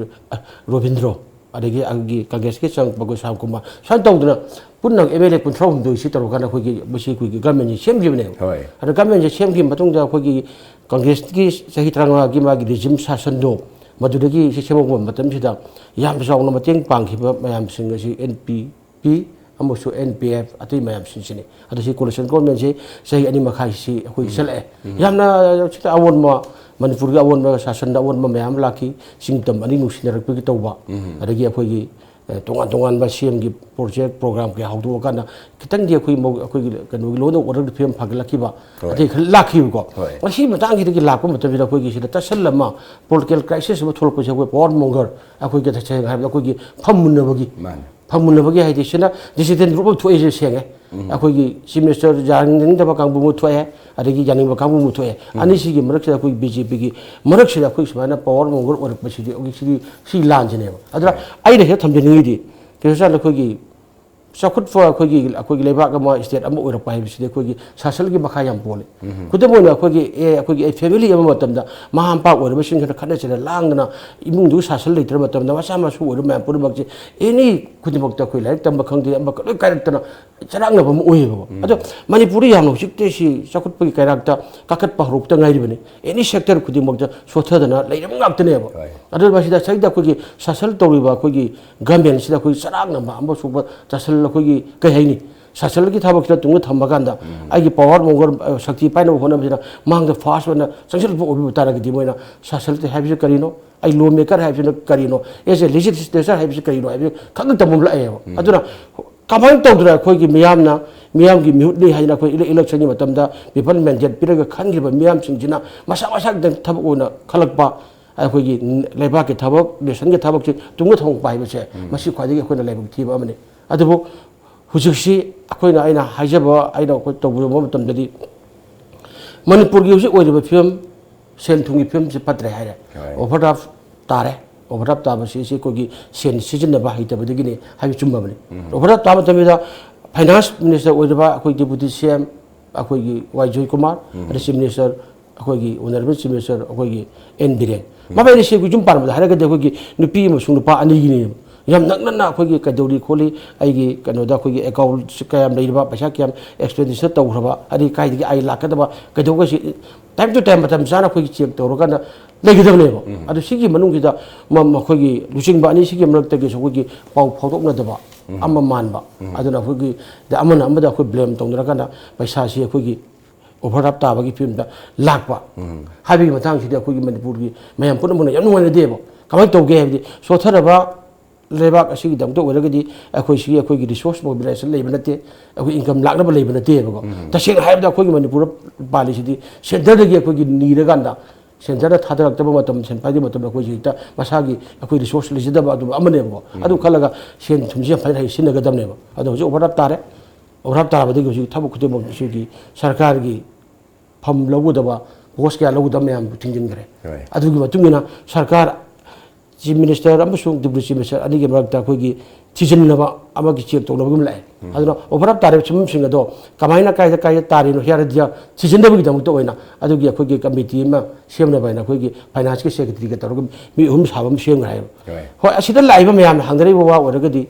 ꯔꯣꯕꯤꯟꯗ꯭ꯔꯣ, ꯑꯗꯒꯤ ꯑꯩꯈꯣꯏꯒꯤ ꯀꯪꯒ꯭ꯔꯦꯁꯀꯤ ꯆꯪꯉꯛꯄ ꯑꯩꯈꯣꯏ ꯁ꯭ꯌꯥꯝ ꯀꯨꯃꯥꯔ, ꯁꯨꯃꯥꯏꯅ ꯇꯧꯗꯅ ꯄꯨꯟꯅ ꯑꯦꯝ ꯑꯦꯜ ꯑꯦ ꯀꯨꯟꯊ꯭ꯔꯥ ꯍꯨꯝꯗꯣꯏꯁꯤ ꯇꯧꯔꯀꯥꯟꯗ ꯑꯩꯈꯣꯏꯒꯤ ꯃꯁꯤ ꯑꯩꯈꯣꯏꯒꯤ ꯒꯃꯦꯟꯁꯤ ꯁꯦꯝꯈꯤꯕꯅꯦꯕ꯫ ꯍꯣꯏ꯫ ꯑꯗ ꯒꯃꯦꯟꯁꯤ ꯁꯦꯝꯈꯤꯕ ꯃꯇꯨꯡꯗ ꯑꯩꯈꯣꯏꯒꯤ ꯀꯪꯒ꯭ꯔꯦꯁꯀꯤ ꯆꯍꯤ ꯇꯔꯥꯃꯉꯥꯒꯤ ꯃꯥꯒꯤ ꯔꯤꯖꯤꯝ ꯁꯥꯁꯟꯗꯣ, ꯃꯗꯨꯗꯒꯤ ꯁꯤ ꯁꯦꯝꯃꯛꯄ ꯃꯇꯝꯁꯤꯗ ꯌꯥꯝ ꯆꯥꯎꯅ ꯃꯇꯦꯡ ꯄꯥꯡꯈꯤꯕ ꯃꯌꯥꯝꯁꯤꯡ ꯑꯁꯤ ꯑꯦꯟ ꯄꯤ ꯄꯤ ꯑꯃꯁꯨꯡ ꯑꯦꯟ ꯄꯤ ꯑꯦꯐ ꯑꯇꯩ ꯃꯌꯥꯝꯁꯤꯡꯁꯤꯅꯤ꯫ ꯑꯗꯣ ꯁꯤ ꯀꯣꯂꯤꯁꯟ ꯒꯣꯔꯃꯦꯟꯁꯤ ꯆꯍꯤ ꯑꯅꯤ ꯃꯈꯥꯏꯁꯤ ꯑꯩꯈꯣꯏ ꯆꯠꯂꯛꯑꯦ꯫ ꯌꯥꯝꯅ ꯁꯤꯗ ꯑꯑꯣꯟꯕ, ꯃꯅꯤꯄꯨꯔꯒꯤ ꯑꯑꯣꯟꯕ ꯁꯥꯁꯟꯗ ꯑꯑꯣꯟꯕ ꯃꯌꯥꯝ ꯂꯥꯛꯈꯤ꯫ ꯆꯤꯡꯇꯝ ꯑꯅꯤ ꯅꯨꯡꯁꯤꯅꯔꯛꯄꯒꯤ ꯇꯧꯕ, ꯑꯗꯒꯤ ꯑꯩꯈꯣꯏꯒꯤ ꯑꯦ, ꯇꯣꯉꯥꯟ ꯇꯣꯉꯥꯟꯕ ꯁꯤ ꯑꯦꯝꯒꯤ ꯄ꯭ꯔꯣꯖꯦꯛ ꯄ꯭ꯔꯣꯒ꯭ꯔꯥꯝ ꯀꯌꯥ ꯍꯧꯗꯣꯛꯑꯀꯥꯟꯗ ꯈꯤꯇꯪꯗꯤ ꯑꯩꯈꯣꯏ ꯃꯧ-, ꯑꯩꯈꯣꯏꯒꯤ ꯀꯩꯅꯣꯒꯤ ꯂꯣꯟ ꯑꯣꯔꯗꯔꯒꯤ ꯐꯤꯕꯝ ꯐꯒꯠꯂꯛꯈꯤꯕ, ꯍꯣꯏ꯫ ꯑꯇꯩ ꯈꯔ ꯂꯥꯛꯈꯤꯕꯀꯣ꯫ ꯍꯣꯏ꯫ ꯃꯁꯤꯒꯤ ꯃꯇꯥꯡꯁꯤꯗꯒꯤ ꯂꯥꯛꯄ ꯃꯇꯝꯁꯤꯗ ꯑꯩꯈꯣꯏꯒꯤ ꯁꯤꯗ ꯇꯠꯁꯜ ꯑꯃ, ꯄꯣꯂꯤꯇꯤꯀꯦꯜ ꯀ꯭ꯔꯥꯏꯁꯤꯁ ꯑꯃ ꯊꯣꯛꯂꯛꯄꯁꯦ ꯑꯩꯈꯣꯏ ꯄꯋꯥꯔ ꯃꯣꯡꯒꯔ, ꯑꯩꯈꯣꯏꯒꯤ ꯇꯁꯦꯡꯅ ꯍꯥꯏꯔꯕꯗ ꯑꯩꯈꯣꯏꯒꯤ ꯐꯝꯃꯨꯟꯅꯕꯒꯤ, ꯃꯥꯅꯦ꯫ ꯐꯝꯃꯨꯟꯅꯕꯒꯤ ꯍꯥꯏꯗꯤ ꯁꯤꯅ ꯗꯤꯁꯤꯗꯦꯟ ꯒ꯭ꯔꯨꯞ ꯑꯃ ꯊꯣꯛꯏꯁꯦ ꯁꯦꯡꯉꯦ꯫ ꯑꯩꯈꯣꯏꯒꯤ ꯆꯤꯐ ꯃꯤꯅꯤꯁꯇꯔ ꯌꯥꯅꯤꯡꯗꯕ ꯀꯥꯡꯕꯨ ꯑꯃ ꯊꯣꯛꯑꯦ, ꯑꯗꯒꯤ ꯌꯥꯅꯤꯡꯕ ꯀꯥꯡꯕꯨ ꯑꯃ ꯊꯣꯛꯑꯦ꯫ ꯑꯅꯤꯁꯤꯒꯤ ꯃꯔꯛꯁꯤꯗ ꯑꯩꯈꯣꯏ ꯕꯤ ꯖꯦ ꯄꯤꯒꯤ ꯃꯔꯛꯁꯤꯗ ꯑꯩꯈꯣꯏ ꯁꯨꯃꯥꯏꯅ ꯄꯋꯥꯔ ꯃꯣꯡꯒꯔ ꯑꯣꯏꯔꯛꯄꯁꯤꯗꯤ ꯍꯧꯖꯤꯛꯁꯤꯗꯤ ꯁꯤ ꯂꯥꯟꯁꯤꯅꯦꯕ꯫ ꯑꯗꯨꯅ ꯑꯩꯅ ꯍꯦꯛ ꯊꯝꯖꯅꯤꯡꯉꯤꯗꯤ, ꯀꯩꯁꯨ ꯆꯥꯟꯗ ꯑꯩꯈꯣꯏꯒꯤ ꯆꯥꯎꯈꯠꯄ ꯑꯩꯈꯣꯏꯒꯤ, ꯑꯩꯈꯣꯏꯒꯤ ꯂꯩꯕꯥꯛ ꯑꯃ, ꯁ꯭ꯇꯦꯠ ꯑꯃ ꯑꯣꯏꯔꯛꯄ ꯍꯥꯏꯕꯁꯤꯗꯤ ꯑꯩꯈꯣꯏꯒꯤ ꯁꯥꯁꯜꯒꯤ ꯃꯈꯥ ꯌꯥꯝ ꯄꯣꯜꯂꯤ꯫ ꯈꯨꯗꯝ ꯑꯣꯏꯅ ꯑꯩꯈꯣꯏꯒꯤ, ꯑꯦ, ꯑꯩꯈꯣꯏꯒꯤ ꯑꯩ ꯐꯦꯃꯤꯂꯤ ꯑꯃ ꯃꯇꯝꯗ ꯃꯃꯥ ꯃꯄꯥ ꯑꯣꯏꯔꯕꯁꯤꯡꯁꯤꯅ ꯈꯠꯅ ꯆꯩꯅ ꯂꯥꯡꯗꯅ ꯏꯃꯨꯡꯗꯨ ꯁꯥꯁꯜ ꯂꯩꯇ꯭ꯔꯕ ꯃꯇꯝꯗ ꯃꯆꯥ ꯃꯁꯨ ꯑꯣꯏꯔꯕ ꯃꯌꯥꯝ ꯄꯨꯝꯅꯃꯛꯁꯦ ꯑꯦꯅꯤ ꯈꯨꯗꯤꯡꯃꯛꯇ ꯑꯩꯈꯣꯏ ꯂꯥꯏꯔꯤꯛ ꯇꯝꯕ ꯈꯪꯗꯦ, ꯑꯃ ꯂꯣꯏ ꯀꯥꯏꯔꯛꯇꯅ ꯆꯔꯥꯡꯅꯕ ꯑꯃ ꯑꯣꯏꯌꯦꯕꯀꯣ꯫ ꯑꯗꯣ ꯃꯅꯤꯄꯨꯔꯗ ꯌꯥꯝꯅ ꯍꯧꯖꯤꯛꯇꯤ ꯁꯤ ꯆꯥꯎꯈꯠꯄꯒꯤ ꯀꯩꯔꯥꯛꯇ ꯀꯥꯈꯠꯄ ꯍꯧꯔꯛꯇ ꯉꯥꯏꯔꯤꯕꯅꯤ꯫ ꯑꯦꯅꯤ ꯁꯦꯛꯇꯔ ꯈꯨꯗꯤꯡꯃꯛꯇ ꯁꯣꯠꯊꯗꯅ ꯂꯩꯔꯕ ꯉꯥꯛꯇꯅꯦꯕ꯫ ꯍꯣꯏ꯫ ꯑꯗꯨꯅ ꯃꯁꯤꯗ ꯁꯤꯗ ꯑꯩꯈꯣꯏꯒꯤ ꯁꯥꯁꯜ ꯇꯧꯔꯤꯕ ꯑꯩꯈꯣꯏꯒꯤ ꯒꯃꯦꯟꯁꯤꯗ ꯑꯩꯈꯣꯏ ꯆꯔꯥꯡꯅꯕ ꯑꯃ ꯁꯣꯛꯄ ꯆꯥꯁꯜ ꯑꯩꯈꯣꯏꯒꯤ ꯀꯩ ꯍꯥꯏꯅꯤ? ꯁꯥꯁꯜꯒꯤ ꯊꯕꯛꯁꯤꯗ ꯇꯨꯡꯗ ꯊꯝꯕ ꯀꯥꯟꯗ ꯑꯩꯒꯤ ꯄꯋꯥꯔ ꯃꯣꯡꯒꯔ, ꯑ, ꯁꯛꯇꯤ ꯄꯥꯏꯅꯕ ꯍꯣꯠꯅꯕꯁꯤꯗ ꯃꯥꯡꯗ ꯐꯥꯔꯁ ꯑꯣꯏꯅ ꯆꯪꯁꯤꯜꯂꯛꯄ ꯑꯣꯏꯕ ꯇꯥꯔꯒꯗꯤ ꯃꯣꯏꯅ ꯁꯥꯁꯜ ꯍꯥꯏꯕꯁꯤ ꯀꯔꯤꯅꯣ? ꯑꯩ ꯂꯣ ꯃꯦꯀꯔ ꯍꯥꯏꯕꯁꯤꯅ ꯀꯔꯤꯅꯣ? ꯑꯦꯁ ꯑꯦ ꯂꯦꯖꯤꯁꯂꯦꯆꯔ ꯍꯥꯏꯕꯁꯤ ꯀꯔꯤꯅꯣ ꯍꯥꯏꯕꯁꯤ ꯈꯪꯅ ꯇꯝꯐꯝ ꯂꯥꯛꯑꯦꯕ꯫ ꯑꯗꯨꯅ ꯀꯃꯥꯏꯅ ꯇꯧꯗꯅ ꯑꯩꯈꯣꯏꯒꯤ ꯃꯤꯌꯥꯝꯅ, ꯃꯤꯌꯥꯝꯒꯤ ꯃꯤꯍꯨꯠꯅꯤ ꯍꯥꯏꯅ ꯑꯩꯈꯣꯏ ꯏꯂꯦ-, ꯏꯂꯦꯛꯁꯟꯒꯤ ꯃꯇꯝꯗ ꯄꯤꯄꯜ ꯃꯦꯟꯗꯦꯠ ꯄꯤꯔꯒ ꯈꯟꯈ꯭ꯔꯤꯕ ꯃꯤꯌꯥꯝꯁꯤꯡꯁꯤꯅ ꯃꯁꯥ ꯃꯁꯥꯒꯤ ꯊꯕꯛ ꯑꯣꯏꯅ ꯈꯜꯂꯛꯄ, ꯑꯩꯈꯣꯏꯒꯤ ꯂꯩꯕꯥꯛꯀꯤ ꯊꯕꯛ, ꯅꯦꯁꯟꯒꯤ ꯊꯕꯛꯁꯤ ꯇꯨꯡꯗ ꯊꯝꯃꯛꯄ ꯍꯥꯏꯕꯁꯦ ꯃꯁꯤ ꯈ꯭ꯋꯥꯏꯗꯒꯤ ꯑꯩꯈꯣꯏꯅ ꯂꯥꯏꯕꯛ ꯊꯤꯕ ꯑꯃꯅꯤ꯫ ꯑꯗꯨꯕꯨ ꯍꯧꯖꯤꯛꯁꯤ ꯑꯩꯈꯣꯏꯅ, ꯑꯩꯅ ꯍꯥꯏꯖꯕ, ꯑꯩꯅ ꯑꯩꯈꯣꯏ ꯇꯧꯕ ꯃꯇꯝꯗꯗꯤ ꯃꯅꯤꯄꯨꯔꯒꯤ ꯍꯧꯖꯤꯛ ꯑꯣꯏꯔꯤꯕ ꯐꯤꯕꯝ, ꯁꯦꯟ ꯊꯨꯝꯒꯤ ꯐꯤꯕꯝꯁꯤ ꯐꯠꯇ꯭ꯔꯦ ꯍꯥꯏꯔꯦ꯫ ꯍꯣꯏ꯫ ꯑꯣꯚꯔꯗ꯭ꯔꯥꯐ ꯇꯥꯔꯦ꯫ ꯑꯣꯚꯔꯗ꯭ꯔꯥꯐ ꯇꯥꯕꯁꯤ, ꯁꯤ ꯑꯩꯈꯣꯏꯒꯤ ꯁꯦꯟ ꯁꯤꯖꯤꯟꯅꯕ ꯍꯩꯇꯕꯗꯒꯤꯅꯤ ꯍꯥꯏꯕ ꯆꯨꯝꯃꯕꯅꯤ꯫ ꯎꯝ꯫ ꯑꯣꯚꯔꯗ꯭ꯔꯥꯐ ꯇꯥꯕ ꯃꯇꯝꯗ ꯐꯥꯏꯅꯥꯟꯁ ꯃꯤꯅꯤꯁꯇꯔ ꯑꯣꯏꯔꯤꯕ ꯑꯩꯈꯣꯏ ꯗꯤꯄꯨꯇꯤ ꯁꯤ ꯑꯦꯝ, ꯑꯩꯈꯣꯏꯒꯤ ꯋꯥꯏ ꯖꯣꯏꯀꯨꯃꯥꯔ, ꯎꯝ꯫ ꯑꯗꯩ ꯆꯤꯐ ꯃꯤꯅꯤꯁꯇꯔ, ꯑꯩꯈꯣꯏꯒꯤ ꯑꯣꯅꯔꯦꯕꯜ ꯆꯤꯐ ꯃꯤꯅꯤꯁꯇꯔ ꯑꯩꯈꯣꯏꯒꯤ ꯑꯦꯟ ꯕꯤꯔꯦꯟ꯫ ꯎꯝ꯫ ꯃꯕꯥꯏꯅꯤꯁꯤ ꯑꯩꯈꯣꯏ ꯌꯨꯝ ꯄꯥꯟꯕꯗ ꯍꯥꯏꯔꯒꯗꯤ ꯑꯩꯈꯣꯏꯒꯤ ꯅꯨꯄꯤ ꯑꯃꯁꯨꯡ ꯅꯨꯄꯥ ꯑꯅꯤꯒꯤꯅꯦꯕ꯫ ꯌꯥꯝ ꯅꯛꯅꯅ ꯑꯩꯈꯣꯏꯒꯤ ꯀꯩꯗꯧꯔꯤ ꯈꯣꯠꯂꯤ, ꯑꯩꯒꯤ ꯀꯩꯅꯣꯗ ꯑꯩꯈꯣꯏꯒꯤ ꯑꯦꯀꯥꯎꯟ ꯀꯌꯥꯝ ꯂꯩꯔꯤꯕ, ꯄꯩꯁꯥ ꯀꯌꯥꯝ ꯑꯦꯛꯁꯄꯦꯟꯗꯤꯆꯔ ꯇꯧꯈ꯭ꯔꯕ, ꯑꯗꯩ ꯀꯥꯏꯗꯒꯤ ꯑꯥꯏ ꯂꯥꯛꯀꯗꯕ, ꯀꯩꯗꯧꯕ, ꯁꯤ ꯇꯥꯏꯝ ꯇꯨ ꯇꯥꯏꯝ ꯃꯇꯝ ꯆꯥꯅ ꯑꯩꯈꯣꯏꯒꯤ ꯆꯦꯛ ꯇꯧꯔꯀꯥꯟꯗ ꯂꯩꯒꯗꯕꯅꯦꯕ꯫ ꯎꯝ꯫ ꯑꯗꯨ ꯁꯤꯒꯤ ꯃꯅꯨꯡꯁꯤꯗ ꯃ-, ꯃꯈꯣꯏꯒꯤ ꯂꯨꯆꯤꯡꯕ ꯑꯅꯤꯁꯤꯒꯤ ꯃꯔꯛꯇꯒꯤꯁꯨ ꯑꯩꯈꯣꯏꯒꯤ ꯄꯥꯎ ꯐꯥꯎꯗꯣꯛꯅꯗꯕ ꯎꯝ꯫ ꯑꯃ ꯃꯥꯟꯕ, ꯎꯝ꯫ ꯑꯗꯨꯅ ꯑꯩꯈꯣꯏꯒꯤ ꯗ-, ꯑꯃꯅ ꯑꯃꯗ ꯑꯩꯈꯣꯏ ꯕ꯭ꯂꯦꯝ ꯇꯧꯅꯔꯀꯥꯟꯗ ꯄꯩꯁꯥꯁꯤ ꯑꯩꯈꯣꯏꯒꯤ ꯑꯣꯚꯔꯗ꯭ꯔꯥꯐ ꯇꯥꯕꯒꯤ ꯐꯤꯕꯝꯗ ꯂꯥꯛꯄ ꯎꯝ꯫ ꯍꯥꯏꯕꯒꯤ ꯃꯇꯥꯡꯁꯤꯗꯤ ꯑꯩꯈꯣꯏꯒꯤ ꯃꯅꯤꯄꯨꯔꯒꯤ ꯃꯌꯥꯝ ꯄꯨꯝꯅꯃꯛꯅ ꯌꯥꯝ ꯅꯨꯡꯉꯥꯏꯅꯗꯦꯕ꯫ ꯀꯃꯥꯏꯅ ꯇꯧꯒꯦ ꯍꯥꯏꯕꯗꯤ, ꯁꯣꯠꯊꯔꯕ ꯂꯩꯕꯥꯛ ꯑꯁꯤꯒꯤꯗꯃꯛꯇ ꯑꯣꯏꯔꯒꯗꯤ ꯑꯩꯈꯣꯏ ꯁꯤꯒꯤ, ꯑꯩꯈꯣꯏꯒꯤ ꯔꯤꯁꯣꯔꯁ ꯃꯣꯕꯤꯂꯥꯏꯖꯦꯁꯟ ꯂꯩꯕ ꯅꯠꯇꯦ, ꯑꯩꯈꯣꯏ ꯏꯟꯀꯝ ꯂꯥꯛꯅꯕ ꯂꯩꯕ ꯅꯠꯇꯦꯕꯀꯣ꯫ ꯎꯝ꯫ ꯇꯁꯦꯡꯅ ꯍꯥꯏꯔꯕꯗ ꯑꯩꯈꯣꯏꯒꯤ ꯃꯅꯤꯄꯨꯔꯗ ꯄꯥꯜꯂꯤꯁꯤꯗꯤ ꯁꯦꯟꯇꯔꯗꯒꯤ ꯑꯩꯈꯣꯏꯒꯤ ꯅꯤꯔꯀꯥꯟꯗ, ꯁꯦꯟꯇꯔꯗ ꯊꯥꯗꯔꯛꯇꯕ ꯃꯇꯝ, ꯁꯦꯟ ꯄꯥꯏꯗꯕ ꯃꯇꯝꯗ ꯑꯩꯈꯣꯏꯁꯤ ꯍꯦꯛꯇ ꯃꯁꯥꯒꯤ ꯑꯩꯈꯣꯏ ꯔꯤꯁꯣꯔꯁ ꯂꯩꯖꯗꯕ ꯑꯗꯨꯝꯕ ꯑꯃꯅꯦꯕꯀꯣ꯫ ꯎꯝ꯫ ꯑꯗꯨ ꯈꯜꯂꯒ ꯁꯦꯟ ꯊꯨꯝꯁꯤ ꯌꯥꯝ ꯐꯖꯅ ꯍꯩ ꯁꯤꯖꯤꯟꯅꯒꯗꯕꯅꯦꯕ꯫ ꯑꯗꯣ ꯍꯧꯖꯤꯛ ꯑꯣꯚꯔꯗ꯭ꯔꯥꯐ ꯇꯥꯔꯦ꯫ ꯑꯣꯚꯔꯗ꯭ꯔꯥꯐ ꯇꯥꯕꯗꯒꯤ ꯍꯧꯖꯤꯛ ꯊꯕꯛ ꯈꯨꯗꯤꯡꯃꯛ ꯁꯤꯒꯤ ꯁꯔꯀꯥꯔꯒꯤ ꯐꯝ ꯂꯧꯒꯗꯕ, ꯄꯣꯁ ꯀꯌꯥ ꯂꯧꯒꯗꯕ ꯃꯌꯥꯝꯗꯨ ꯊꯤꯡꯖꯤꯟꯈ꯭ꯔꯦ꯫ ꯍꯣꯏ꯫ ꯑꯗꯨꯒꯤ ꯃꯇꯨꯡ ꯏꯟꯅ ꯁꯔꯀꯥꯔ, ꯆꯤꯐ ꯃꯤꯅꯤꯁꯇꯔ ꯑꯃꯁꯨꯡ ꯗꯤꯄꯨꯇꯤ ꯆꯤꯐ ꯃꯤꯅꯤꯁꯇꯔ ꯑꯅꯤꯒꯤ ꯃꯔꯛꯇ ꯑꯩꯈꯣꯏꯒꯤ ꯊꯤꯖꯤꯟꯅꯕ ꯑꯃꯒꯤ ꯆꯦꯛ ꯇꯧꯅꯕ ꯑꯃ ꯂꯥꯛꯑꯦ꯫ ꯎꯝ꯫ ꯑꯗꯨꯅ ꯑꯣꯚꯔꯗ꯭ꯔꯥꯐ ꯇꯥꯔꯤꯕ ꯁꯦꯟꯐꯝꯁꯤꯡ ꯑꯗꯣ ꯀꯃꯥꯏꯅ, ꯀꯥꯏꯗ, ꯀꯥꯏꯗ ꯇꯥꯔꯤꯅꯣ ꯍꯥꯏꯔꯗꯤ ꯊꯤꯖꯤꯟꯅꯕꯒꯤꯗꯃꯛꯇ ꯑꯣꯏꯅ ꯑꯗꯨꯒꯤ ꯑꯩꯈꯣꯏꯒꯤ ꯀꯃꯤꯇꯤ ꯑꯃ ꯁꯦꯝꯅꯕ ꯍꯥꯏꯅ ꯑꯩꯈꯣꯏꯒꯤ ꯐꯥꯏꯅꯥꯟꯁꯀꯤ ꯁꯦꯀ꯭ꯔꯦꯇꯔꯤꯒ ꯇꯧꯔꯒ ꯃꯤ ꯑꯍꯨꯝ ꯁꯥꯕ ꯑꯃ ꯁꯦꯝꯈ꯭ꯔꯦ ꯍꯥꯏꯕ꯫ ꯍꯣꯏ꯫ ꯍꯣꯏ, ꯑꯁꯤꯗ ꯂꯥꯛꯏꯕ ꯃꯌꯥꯝꯅ ꯍꯪꯅꯔꯤꯕ ꯋꯥ ꯑꯣꯏꯔꯒꯗꯤ,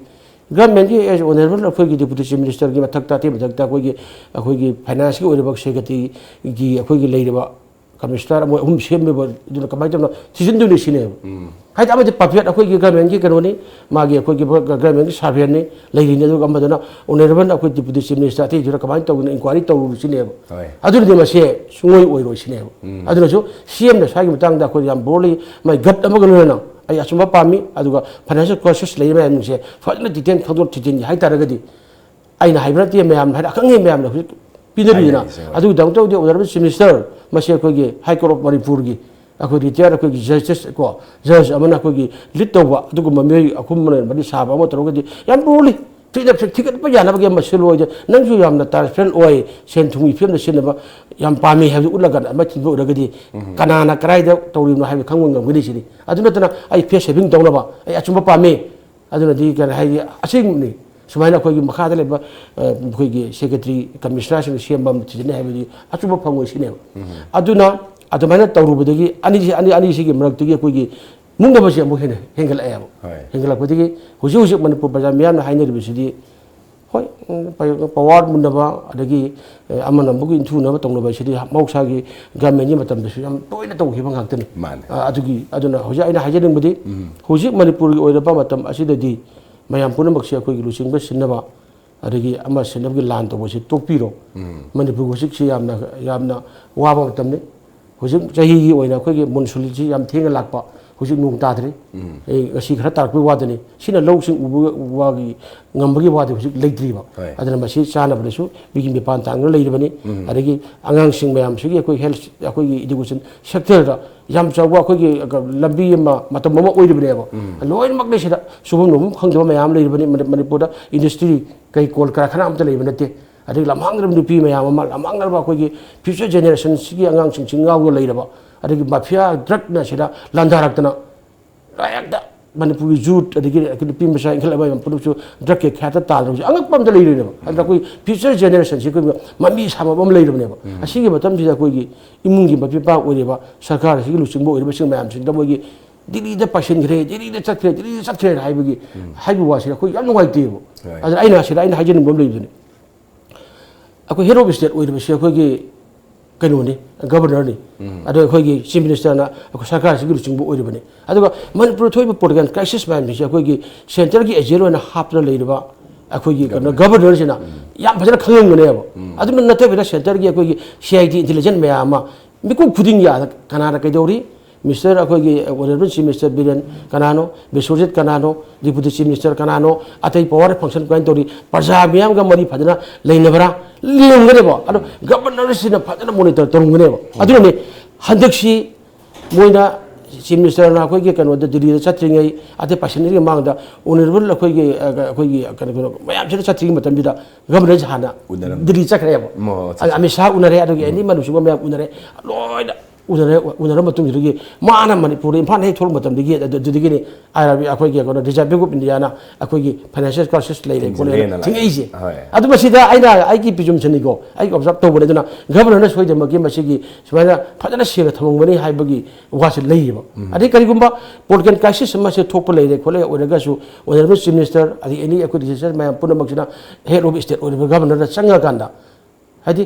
ꯒꯚꯔꯟꯃꯦꯟꯠꯀꯤ, ꯑꯦꯁ ꯑꯣꯅꯔꯦꯕꯜ ꯑꯩꯈꯣꯏꯒꯤ ꯗꯤꯄꯨꯇꯤ ꯆꯤꯐ ꯃꯤꯅꯤꯁꯇꯔꯒꯤ ꯃꯊꯛꯇ, ꯑꯇꯩ ꯃꯊꯛꯇ ꯑꯩꯈꯣꯏꯒꯤ, ꯑꯩꯈꯣꯏꯒꯤ ꯐꯥꯏꯅꯥꯟꯁꯀꯤ ꯑꯣꯏꯔꯤꯕ ꯁꯦꯀ꯭ꯔꯦꯇꯔꯤꯒꯤ ꯑꯩꯈꯣꯏꯒꯤ ꯂꯩꯔꯤꯕ ꯀꯃꯤꯁꯅꯔ ꯃꯣꯏ ꯑꯍꯨꯝ ꯁꯦꯝꯃꯤꯕ, ꯑꯗꯨꯅ ꯀꯃꯥꯏꯅ ꯇꯧꯅ ꯊꯤꯖꯤꯟꯗꯣꯏꯅꯣ ꯁꯤꯅꯦꯕ꯫ ꯎꯝ꯫ ꯍꯥꯏꯗꯤ ꯑꯃꯗꯤ ꯄꯄꯦꯠ ꯑꯩꯈꯣꯏꯒꯤ ꯒꯚꯔꯟꯃꯦꯟꯠꯀꯤ ꯀꯩꯅꯣꯅꯤ, ꯃꯥꯒꯤ ꯑꯩꯈꯣꯏꯒꯤ ꯒꯚꯔꯟꯃꯦꯟꯠꯀꯤ ꯁꯥꯔꯚꯦꯟꯅꯤ ꯂꯩꯔꯤꯅꯤ, ꯑꯗꯨꯒ ꯑꯃꯗꯨꯅ ꯑꯣꯅꯔꯦꯕꯜ ꯑꯩꯈꯣꯏ ꯗꯤꯄꯨꯇꯤ ꯆꯤꯐ ꯃꯤꯅꯤꯁꯇꯔ ꯑꯇꯩꯗꯨꯅ ꯀꯃꯥꯏꯅ ꯇꯧꯗꯅ ꯏꯟꯀ꯭ꯋꯥꯏꯔꯤ ꯇꯧꯔꯨ ꯁꯤꯅꯦꯕ꯫ ꯍꯣꯏ꯫ ꯑꯗꯨꯅꯗꯤ ꯃꯁꯦ ꯁꯨꯡꯑꯣꯏ ꯑꯣꯏꯔꯣꯏ ꯁꯤꯅꯦꯕ꯫ ꯎꯝ꯫ ꯑꯗꯨꯅꯁꯨ ꯁꯤ ꯑꯦꯝꯅ ꯁ꯭ꯋꯥꯏꯒꯤ ꯃꯇꯥꯡꯗ ꯑꯩꯈꯣꯏ ꯌꯥꯝ ꯕꯣꯜꯂꯤ, ꯃꯥꯏ ꯒꯠ ꯑꯃꯒ ꯂꯣꯏꯅꯅ ꯑꯩ ꯑꯆꯨꯝꯕ ꯄꯥꯝꯃꯤ, ꯑꯗꯨꯒ ꯐꯥꯏꯅꯥꯟꯁꯤꯌꯦꯜ ꯀ꯭ꯔꯥꯏꯁꯤꯁ ꯂꯩꯔꯤꯕ ꯃꯌꯥꯝꯁꯦ ꯐꯖꯅ ꯗꯤꯇꯦꯜ ꯈꯪꯗꯣꯛ ꯊꯤꯖꯤꯟꯒꯦ ꯍꯥꯏꯇꯥꯔꯒꯗꯤ, ꯑꯩꯅ ꯍꯥꯏꯕ ꯅꯠꯇꯦ, ꯃꯌꯥꯝꯅ ꯍꯥꯏꯅ, ꯑꯈꯪ ꯑꯍꯩ ꯃꯌꯥꯝꯅ ꯍꯧꯖꯤꯛ ꯄꯤꯅꯔꯤꯗꯅ꯫ ꯍꯥꯏꯅꯔꯤꯁꯦ, ꯍꯣꯏ꯫ ꯑꯗꯨꯒꯤꯗꯃꯛꯇꯕꯨꯗꯤ ꯑꯣꯅꯔꯦꯕꯜ ꯆꯤꯐ ꯃꯤꯅꯤꯁꯇꯔ, ꯃꯁꯤ ꯑꯩꯈꯣꯏꯒꯤ ꯍꯥꯏ ꯀꯣꯔꯠ ꯑꯣꯐ ꯃꯅꯤꯄꯨꯔꯒꯤ ꯑꯩꯈꯣꯏ ꯔꯤꯇꯥꯌꯔ ꯑꯩꯈꯣꯏꯒꯤ ꯖꯁꯇꯤꯁ ꯀꯣ, ꯖꯖ ꯑꯃꯅ ꯑꯩꯈꯣꯏꯒꯤ ꯂꯤꯗ ꯇꯧꯕ ꯑꯗꯨꯒꯨꯝꯕ ꯃꯤꯑꯣꯏ ꯑꯍꯨꯝ ꯃꯔꯤ ꯁꯥꯕ ꯑꯃ ꯇꯧꯔꯒꯗꯤ ꯌꯥꯝ ꯂꯨꯔꯤ꯫ ꯊꯤꯒꯠ-, ꯊꯤꯒꯠꯄ ꯌꯥꯅꯕꯒꯤ ꯑꯃ ꯁꯤꯜꯂꯣꯏꯗ, ꯅꯪꯁꯨ ꯌꯥꯝꯅ transparent ꯑꯣꯏ, ꯁꯦꯟ ꯊꯨꯝꯒꯤ ꯐꯤꯕꯝꯗ ꯁꯤꯖꯤꯟꯅꯕ ꯌꯥꯝ ꯄꯥꯝꯃꯤ ꯍꯥꯏꯕꯗꯨ ꯎꯠꯂꯒ ꯑꯃ ꯊꯤꯟꯕ ꯑꯣꯏꯔꯒꯗꯤ, ꯎꯝ꯫ ꯀꯅꯥꯅ ꯀꯗꯥꯏꯗ ꯇꯧꯔꯤꯕꯅꯣ ꯍꯥꯏꯕ ꯈꯪꯕ ꯉꯝꯒꯅꯤ ꯁꯤꯅꯤ꯫ ꯑꯗꯨ ꯅꯠꯇꯅ ꯑꯩ face saving ꯇꯧꯅꯕ ꯑꯩ ꯑꯆꯨꯝꯕ ꯄꯥꯝꯃꯤ, ꯑꯗꯨꯅꯗꯤ ꯀꯔꯤ ꯍꯥꯏꯗꯤ ꯑꯁꯦꯡꯕꯅꯤ꯫ ꯁꯨꯃꯥꯏꯅ ꯑꯩꯈꯣꯏꯒꯤ ꯃꯈꯥꯗ ꯂꯩꯕ, ꯑ, ꯑꯩꯈꯣꯏꯒꯤ secretary, commissionerꯁꯤꯡꯅ ꯁꯦꯝꯕ ꯑꯃ ꯊꯤꯖꯤꯟꯅꯩ ꯍꯥꯏꯕꯗꯤ ꯑꯆꯨꯝꯕ ꯐꯪꯉꯣꯏ ꯁꯤꯅꯦꯕ꯫ ꯎꯝ꯫ ꯑꯗꯨꯅ ꯑꯗꯨꯃꯥꯏꯅ ꯇꯧꯔꯨꯕꯗꯒꯤ ꯑꯅꯤꯁꯤ, ꯑꯅꯤ, ꯑꯅꯤꯁꯤꯒꯤ ꯃꯔꯛꯇꯒꯤ ꯑꯩꯈꯣꯏꯒꯤ ꯃꯨꯛꯅꯕꯁꯦ ꯑꯃꯨꯛ ꯍꯦꯟꯅ ꯍꯦꯟꯒꯠꯂꯛꯑꯦꯕ꯫ ꯍꯣꯏ꯫ ꯍꯦꯟꯒꯠꯂꯛꯄꯗꯒꯤ ꯍꯧꯖꯤꯛ ꯍꯧꯖꯤꯛ ꯃꯅꯤꯄꯨꯔ ꯄ꯭ꯔꯖꯥ ꯃꯤꯌꯥꯝꯅ ꯍꯥꯏꯅꯔꯤꯕꯁꯤꯗꯤ, ꯍꯣꯏ, ꯎꯝ, ꯄ-, power ꯃꯨꯟꯅꯕ, ꯑꯗꯒꯤ, ꯑꯦ, ꯑꯃꯅ ꯑꯃꯕꯨ ꯏꯟꯊꯨꯅꯕ ꯇꯧꯅꯕ ꯍꯥꯏꯁꯤꯗꯤ ꯃꯍꯧꯁꯥꯒꯤ governmentꯀꯤ ꯃꯇꯝꯗꯁꯨ ꯌꯥꯝ ꯇꯣꯏꯅ ꯇꯧꯈꯤꯕ ꯉꯥꯛꯇꯅꯤ꯫ ꯃꯥꯅꯦ꯫ ꯑ, ꯑꯗꯨꯒꯤ, ꯑꯗꯨꯅ ꯍꯧꯖꯤꯛ ꯑꯩꯅ ꯍꯥꯏꯖꯅꯤꯡꯕꯗꯤ, ꯎꯝ꯫ ꯍꯧꯖꯤꯛ ꯃꯅꯤꯄꯨꯔꯒꯤ ꯑꯣꯏꯔꯕ ꯃꯇꯝ ꯑꯁꯤꯗꯗꯤ ꯃꯌꯥꯝ ꯄꯨꯝꯅꯃꯛꯁꯦ ꯑꯩꯈꯣꯏꯒꯤ ꯂꯨꯆꯤꯡꯕ ꯁꯤꯟꯅꯕ, ꯑꯗꯒꯤ ꯑꯃ ꯁꯤꯟꯅꯕꯒꯤ ꯂꯥꯟ ꯇꯧꯕꯁꯤ ꯇꯣꯛꯄꯤꯔꯣ꯫ ꯎꯝ꯫ ꯃꯅꯤꯄꯨꯔ ꯍꯧꯖꯤꯛꯁꯤ ꯌꯥꯝꯅ, ꯌꯥꯝꯅ ꯋꯥꯕ ꯃꯇꯝꯅꯤ꯫ ꯍꯧꯖꯤꯛ ꯆꯍꯤꯒꯤ ꯑꯣꯏꯅ ꯑꯩꯈꯣꯏꯒꯤ monsoonꯁꯤ ꯌꯥꯝ ꯊꯦꯡꯅ ꯂꯥꯛꯄ, ꯍꯧꯖꯤꯛ ꯅꯣꯡ ꯇꯥꯗ꯭ꯔꯤ꯫ ꯎꯝ꯫ ꯑꯩ ꯉꯁꯤ ꯈꯔ ꯇꯥꯔꯛꯄꯒꯤ ꯋꯥꯗꯅꯤ꯫ ꯁꯤꯅ ꯂꯧꯁꯤꯡ ꯎꯕ ꯋꯥꯒꯤ ꯉꯝꯕꯒꯤ ꯋꯥꯗꯤ ꯍꯧꯖꯤꯛ ꯂꯩꯇ꯭ꯔꯤꯕ꯫ ꯍꯣꯏ꯫ ꯑꯗꯨꯅ ꯃꯁꯤ ꯆꯥꯅꯕꯗꯁꯨ ꯃꯤꯒꯤ ꯃꯤꯄꯥꯟ ꯇꯥꯡꯗꯨꯅ ꯂꯩꯔꯤꯕꯅꯤ꯫ ꯎꯝ꯫ ꯑꯗꯒꯤ ꯑꯉꯥꯡꯁꯤꯡ ꯃꯌꯥꯝꯁꯤꯒꯤ ꯑꯩꯈꯣꯏ health, ꯑꯩꯈꯣꯏꯒꯤ education sectorꯗ ꯌꯥꯝ ꯆꯥꯎꯕ ꯑꯩꯈꯣꯏꯒꯤ ꯂꯝꯕꯤ ꯑꯃ, ꯃꯇꯝ ꯑꯃ ꯑꯣꯏꯔꯤꯕꯅꯦꯕ꯫ ꯎꯝ꯫ ꯂꯣꯏꯅꯃꯛ ꯂꯩꯁꯤꯗ ꯁꯨꯐꯝ ꯅꯣꯝꯐꯝ ꯈꯪꯗꯕ ꯃꯌꯥꯝ ꯂꯩꯔꯤꯕꯅꯤ꯫ ꯃꯅꯤ-, ꯃꯅꯤꯄꯨꯔꯗ industry ꯀꯩ ꯀꯣꯜ ꯀꯔꯈꯥꯅ ꯑꯝꯇ ꯂꯩꯕ ꯅꯠꯇꯦ꯫ ꯑꯗꯒꯤ ꯂꯝꯍꯥꯡꯗ꯭ꯔꯕ ꯅꯨꯄꯤ ꯃꯌꯥꯝ ꯑꯃ, ꯂꯝꯍꯥꯡꯗ꯭ꯔꯕ ꯑꯩꯈꯣꯏꯒꯤ future generationꯁꯤꯒꯤ ꯑꯉꯥꯡꯁꯤꯡꯁꯤ ꯉꯥꯎꯔꯒ ꯂꯩꯔꯕ, ꯑꯗꯒꯤ mafia drugꯅ ꯁꯤꯗ ꯂꯥꯟꯗꯥꯔꯛꯇꯅ ꯍꯦꯛꯇ ꯃꯅꯤꯄꯨꯔꯒꯤ youth, ꯑꯗꯒꯤ ꯅꯨꯄꯤ ꯃꯆꯥ ꯏꯟꯈꯠꯂꯛꯄ ꯃꯌꯥꯝ ꯄꯨꯝꯅꯃꯛꯁꯨ drugꯀꯤ ꯈ꯭ꯌꯥꯠꯇ ꯇꯥꯗꯅ ꯍꯧꯖꯤꯛ ꯑꯉꯛꯄ ꯑꯝꯇ ꯂꯩꯔꯣꯏꯅꯦꯕ꯫ ꯑꯗꯨꯅ ꯑꯩꯈꯣꯏ future generationꯁꯤ ꯑꯩꯈꯣꯏ ꯃꯃꯤ ꯁꯥꯕ ꯑꯃ ꯂꯩꯔꯕꯅꯦꯕ꯫ ꯎꯝ꯫ ꯑꯁꯤꯒꯤ ꯃꯇꯝꯁꯤꯗ ꯑꯩꯈꯣꯏꯒꯤ ꯏꯃꯨꯡꯒꯤ ꯃꯄꯤ ꯃꯄꯥ ꯑꯣꯏꯔꯤꯕ, ꯁꯔꯀꯥꯔ ꯑꯁꯤꯒꯤ ꯂꯨꯆꯤꯡꯕ ꯑꯣꯏꯔꯤꯕꯁꯤꯡ ꯃꯌꯥꯝꯁꯤꯡꯗ ꯃꯣꯏꯒꯤ ꯗꯤꯜꯂꯤꯗ ꯄꯥꯏꯁꯤꯟꯈ꯭ꯔꯦ, ꯗꯤꯜꯂꯤꯗ ꯆꯠꯈ꯭ꯔꯦ, ꯗꯤꯜꯂꯤꯗ ꯆꯠꯈ꯭ꯔꯦ ꯍꯥꯏꯕꯒꯤ, ꯎꯝ꯫ ꯍꯥꯏꯕ ꯋꯥꯁꯤ ꯑꯩꯈꯣꯏ ꯌꯥꯝ ꯅꯨꯡꯉꯥꯏꯇꯦꯕ꯫ ꯍꯣꯏ꯫ ꯑꯗꯨꯅ ꯑꯩꯅ ꯁꯤꯗ ꯑꯩꯅ ꯍꯥꯏꯖꯅꯤꯡꯕ ꯑꯃ ꯂꯩꯕꯗꯨꯅꯤ꯫ ꯑꯩꯈꯣꯏ head of state ꯑꯣꯏꯔꯤꯕꯁꯤ ꯑꯩꯈꯣꯏꯒꯤ ꯀꯩꯅꯣꯅꯤ, governorꯅꯤ꯫ ꯎꯝ꯫ ꯑꯗꯣ ꯑꯩꯈꯣꯏꯒꯤ chief ministerꯅ ꯑꯩꯈꯣꯏ ꯁꯔꯀꯥꯔꯁꯤꯒꯤ ꯂꯨꯆꯤꯡꯕ ꯑꯣꯏꯔꯤꯕꯅꯤ꯫ ꯑꯗꯨꯒ ꯃꯅꯤꯄꯨꯔꯗ ꯊꯣꯛꯏꯕ political crisis ꯃꯌꯥꯝꯁꯤꯡꯁꯦ ꯑꯩꯈꯣꯏꯒꯤ centreꯒꯤ agent ꯑꯣꯏꯅ ꯍꯥꯞꯇꯅ ꯂꯩꯔꯤꯕ ꯑꯩꯈꯣꯏꯒꯤ ꯀꯩꯅꯣ, governor꯫ Governorꯁꯤꯅ ꯎꯝ꯫ ꯌꯥꯝ ꯐꯖꯅ ꯈꯪꯉꯝꯒꯅꯦꯕ꯫ ꯎꯝ꯫ ꯑꯗꯨꯅ ꯅꯠꯇꯕꯤꯗ centreꯒꯤ ꯑꯩꯈꯣꯏꯒꯤ C I D intelligence ꯃꯌꯥꯝ ꯑꯃ ꯃꯤꯀꯨꯞ ꯈꯨꯗꯤꯡ ꯌꯥꯗ ꯀꯅꯥꯅ ꯀꯩꯗꯧꯔꯤ? Mister ꯑꯩꯈꯣꯏꯒꯤ honourable chief minister ꯕꯤꯔꯦꯟ ꯀꯅꯥꯅꯣ? ꯕꯤꯁ꯭ꯋꯖꯤꯠ ꯀꯅꯥꯅꯣ? Deputy chief minister ꯀꯅꯥꯅꯣ? ꯑꯇꯩ power function ꯀꯃꯥꯏꯅ ꯇꯧꯔꯤ? ꯄ꯭ꯔꯖꯥ ꯃꯤꯌꯥꯝꯒ ꯃꯔꯤ ꯐꯖꯅ ꯂꯩꯅꯕ꯭ꯔꯥ? ꯂꯩꯔꯝꯒꯅꯦꯕ꯫ ꯑꯗꯣ governorꯁꯤꯅ ꯐꯖꯅ monitor ꯇꯧꯔꯝꯒꯅꯦꯕ꯫ ꯎꯝ꯫ ꯑꯗꯨꯅꯅꯦ ꯍꯟꯗꯛꯁꯤ ꯃꯣꯏꯅ ꯆꯤꯐ ꯃꯤꯅꯤꯁꯇꯔꯅ ꯑꯩꯈꯣꯏꯒꯤ ꯀꯩꯅꯣꯗ, ꯗꯤꯜꯂꯤꯗ ꯆꯠꯇ꯭ꯔꯤꯉꯩ, ꯑꯗꯩ ꯄꯥꯁꯟꯒꯤ ꯃꯃꯥꯡꯗ ꯑꯣꯅꯔꯦꯕꯜ ꯑꯩꯈꯣꯏꯒꯤ, ꯑ, ꯑꯩꯈꯣꯏꯒꯤ ꯀꯩꯅꯣ, ꯀꯩꯅꯣ ꯃꯌꯥꯝꯁꯤꯗ ꯆꯠꯇ꯭ꯔꯤꯉꯩ ꯃꯇꯝꯁꯤꯗ ꯒꯚꯔꯅꯔꯁꯦ ꯍꯥꯟꯅ ꯎꯅꯔꯝꯃꯤ꯫ ꯗꯤꯜꯂꯤ ꯆꯠꯈ꯭ꯔꯦꯕ꯫ ꯑꯣ, ꯑꯠꯆꯥ, ꯑꯗ ꯑꯠꯆꯥ꯫ ꯑꯃꯤꯠ ꯁꯥꯍ ꯎꯅꯔꯦ, ꯑꯗꯨꯒꯤ ꯑꯦꯅꯤ ꯃꯅꯨꯡꯁꯤꯕ ꯃꯌꯥꯝ ꯎꯅꯔꯦ, ꯂꯣꯏꯅ ꯎꯅꯔꯦ꯫ ꯎꯅꯔ ꯃꯇꯨꯡꯁꯤꯗꯒꯤ ꯃꯥꯅ ꯃꯅꯤꯄꯨꯔꯗ, ꯏꯝꯐꯥꯜꯗ ꯍꯦꯛ ꯊꯣꯛꯂꯛꯄ ꯃꯇꯝꯗꯒꯤ ꯑꯗꯨ-, ꯑꯗꯨꯗꯒꯤꯅꯤ ꯑꯥꯏ ꯑꯥꯔ ꯕꯤ, ꯑꯩꯈꯣꯏꯒꯤ ꯀꯩꯅꯣ, ꯔꯤꯖꯔꯚ ꯕꯦꯡꯛ ꯑꯣꯐ ꯏꯟꯗꯤꯌꯥꯅ ꯑꯩꯈꯣꯏꯒꯤ ꯐꯥꯏꯅꯥꯟꯁꯤꯌꯦꯜ ꯀ꯭ꯔꯥꯏꯁꯤꯁ ꯂꯩꯔꯦ ꯈꯣꯠꯂꯦꯅ ꯊꯤꯡꯖꯤꯜꯂꯦꯅ ꯂꯥꯛꯑꯦ꯫ ꯊꯤꯡꯉꯛꯏꯁꯦ꯫ ꯍꯣꯏ꯫ ꯑꯗꯨ ꯃꯁꯤꯗ ꯑꯩꯅ, ꯑꯩꯒꯤ ꯄ꯭ꯔꯤꯖꯨꯝꯁꯟꯅꯤꯀꯣ, ꯑꯩꯒꯤ ꯑꯣꯕꯖꯥꯔꯕ ꯇꯧꯕꯅꯦ꯫ ꯑꯗꯨꯅ ꯒꯚꯔꯅꯔꯅ ꯁꯣꯏꯗꯅꯃꯛꯀꯤ ꯃꯁꯤꯒꯤ ꯁꯨꯃꯥꯏꯅ ꯐꯖꯅ ꯁꯦꯡꯅ ꯊꯝꯃꯝꯒꯅꯤ ꯍꯥꯏꯕꯒꯤ ꯋꯥꯁꯦ ꯂꯩꯌꯦꯕ꯫ ꯑꯗꯩ ꯀꯔꯤꯒꯨꯝꯕ ꯄꯣꯂꯤꯇꯤꯀꯦꯜ ꯀ꯭ꯔꯥꯏꯁꯤꯁ ꯑꯃꯁꯦ ꯊꯣꯛꯄ ꯂꯩꯔꯦ ꯈꯣꯠꯂꯦ ꯑꯣꯏꯔꯒꯁꯨ, ꯑꯣꯅꯔꯦꯕꯜ ꯆꯤꯐ ꯃꯤꯅꯤꯁꯇꯔ, ꯑꯗꯩ ꯑꯦꯅꯤ ꯑꯩꯈꯣꯏ ꯂꯤꯖꯤꯁꯂꯦꯆꯔ ꯃꯌꯥꯝ ꯄꯨꯝꯅꯃꯛꯁꯤꯅ ꯍꯦꯗ ꯑꯣꯐ ꯁ꯭ꯇꯦꯠ ꯑꯣꯏꯔꯤꯕ ꯒꯚꯔꯅꯔꯗ ꯆꯪꯉꯀꯥꯟꯗ, ꯍꯥꯏꯗꯤ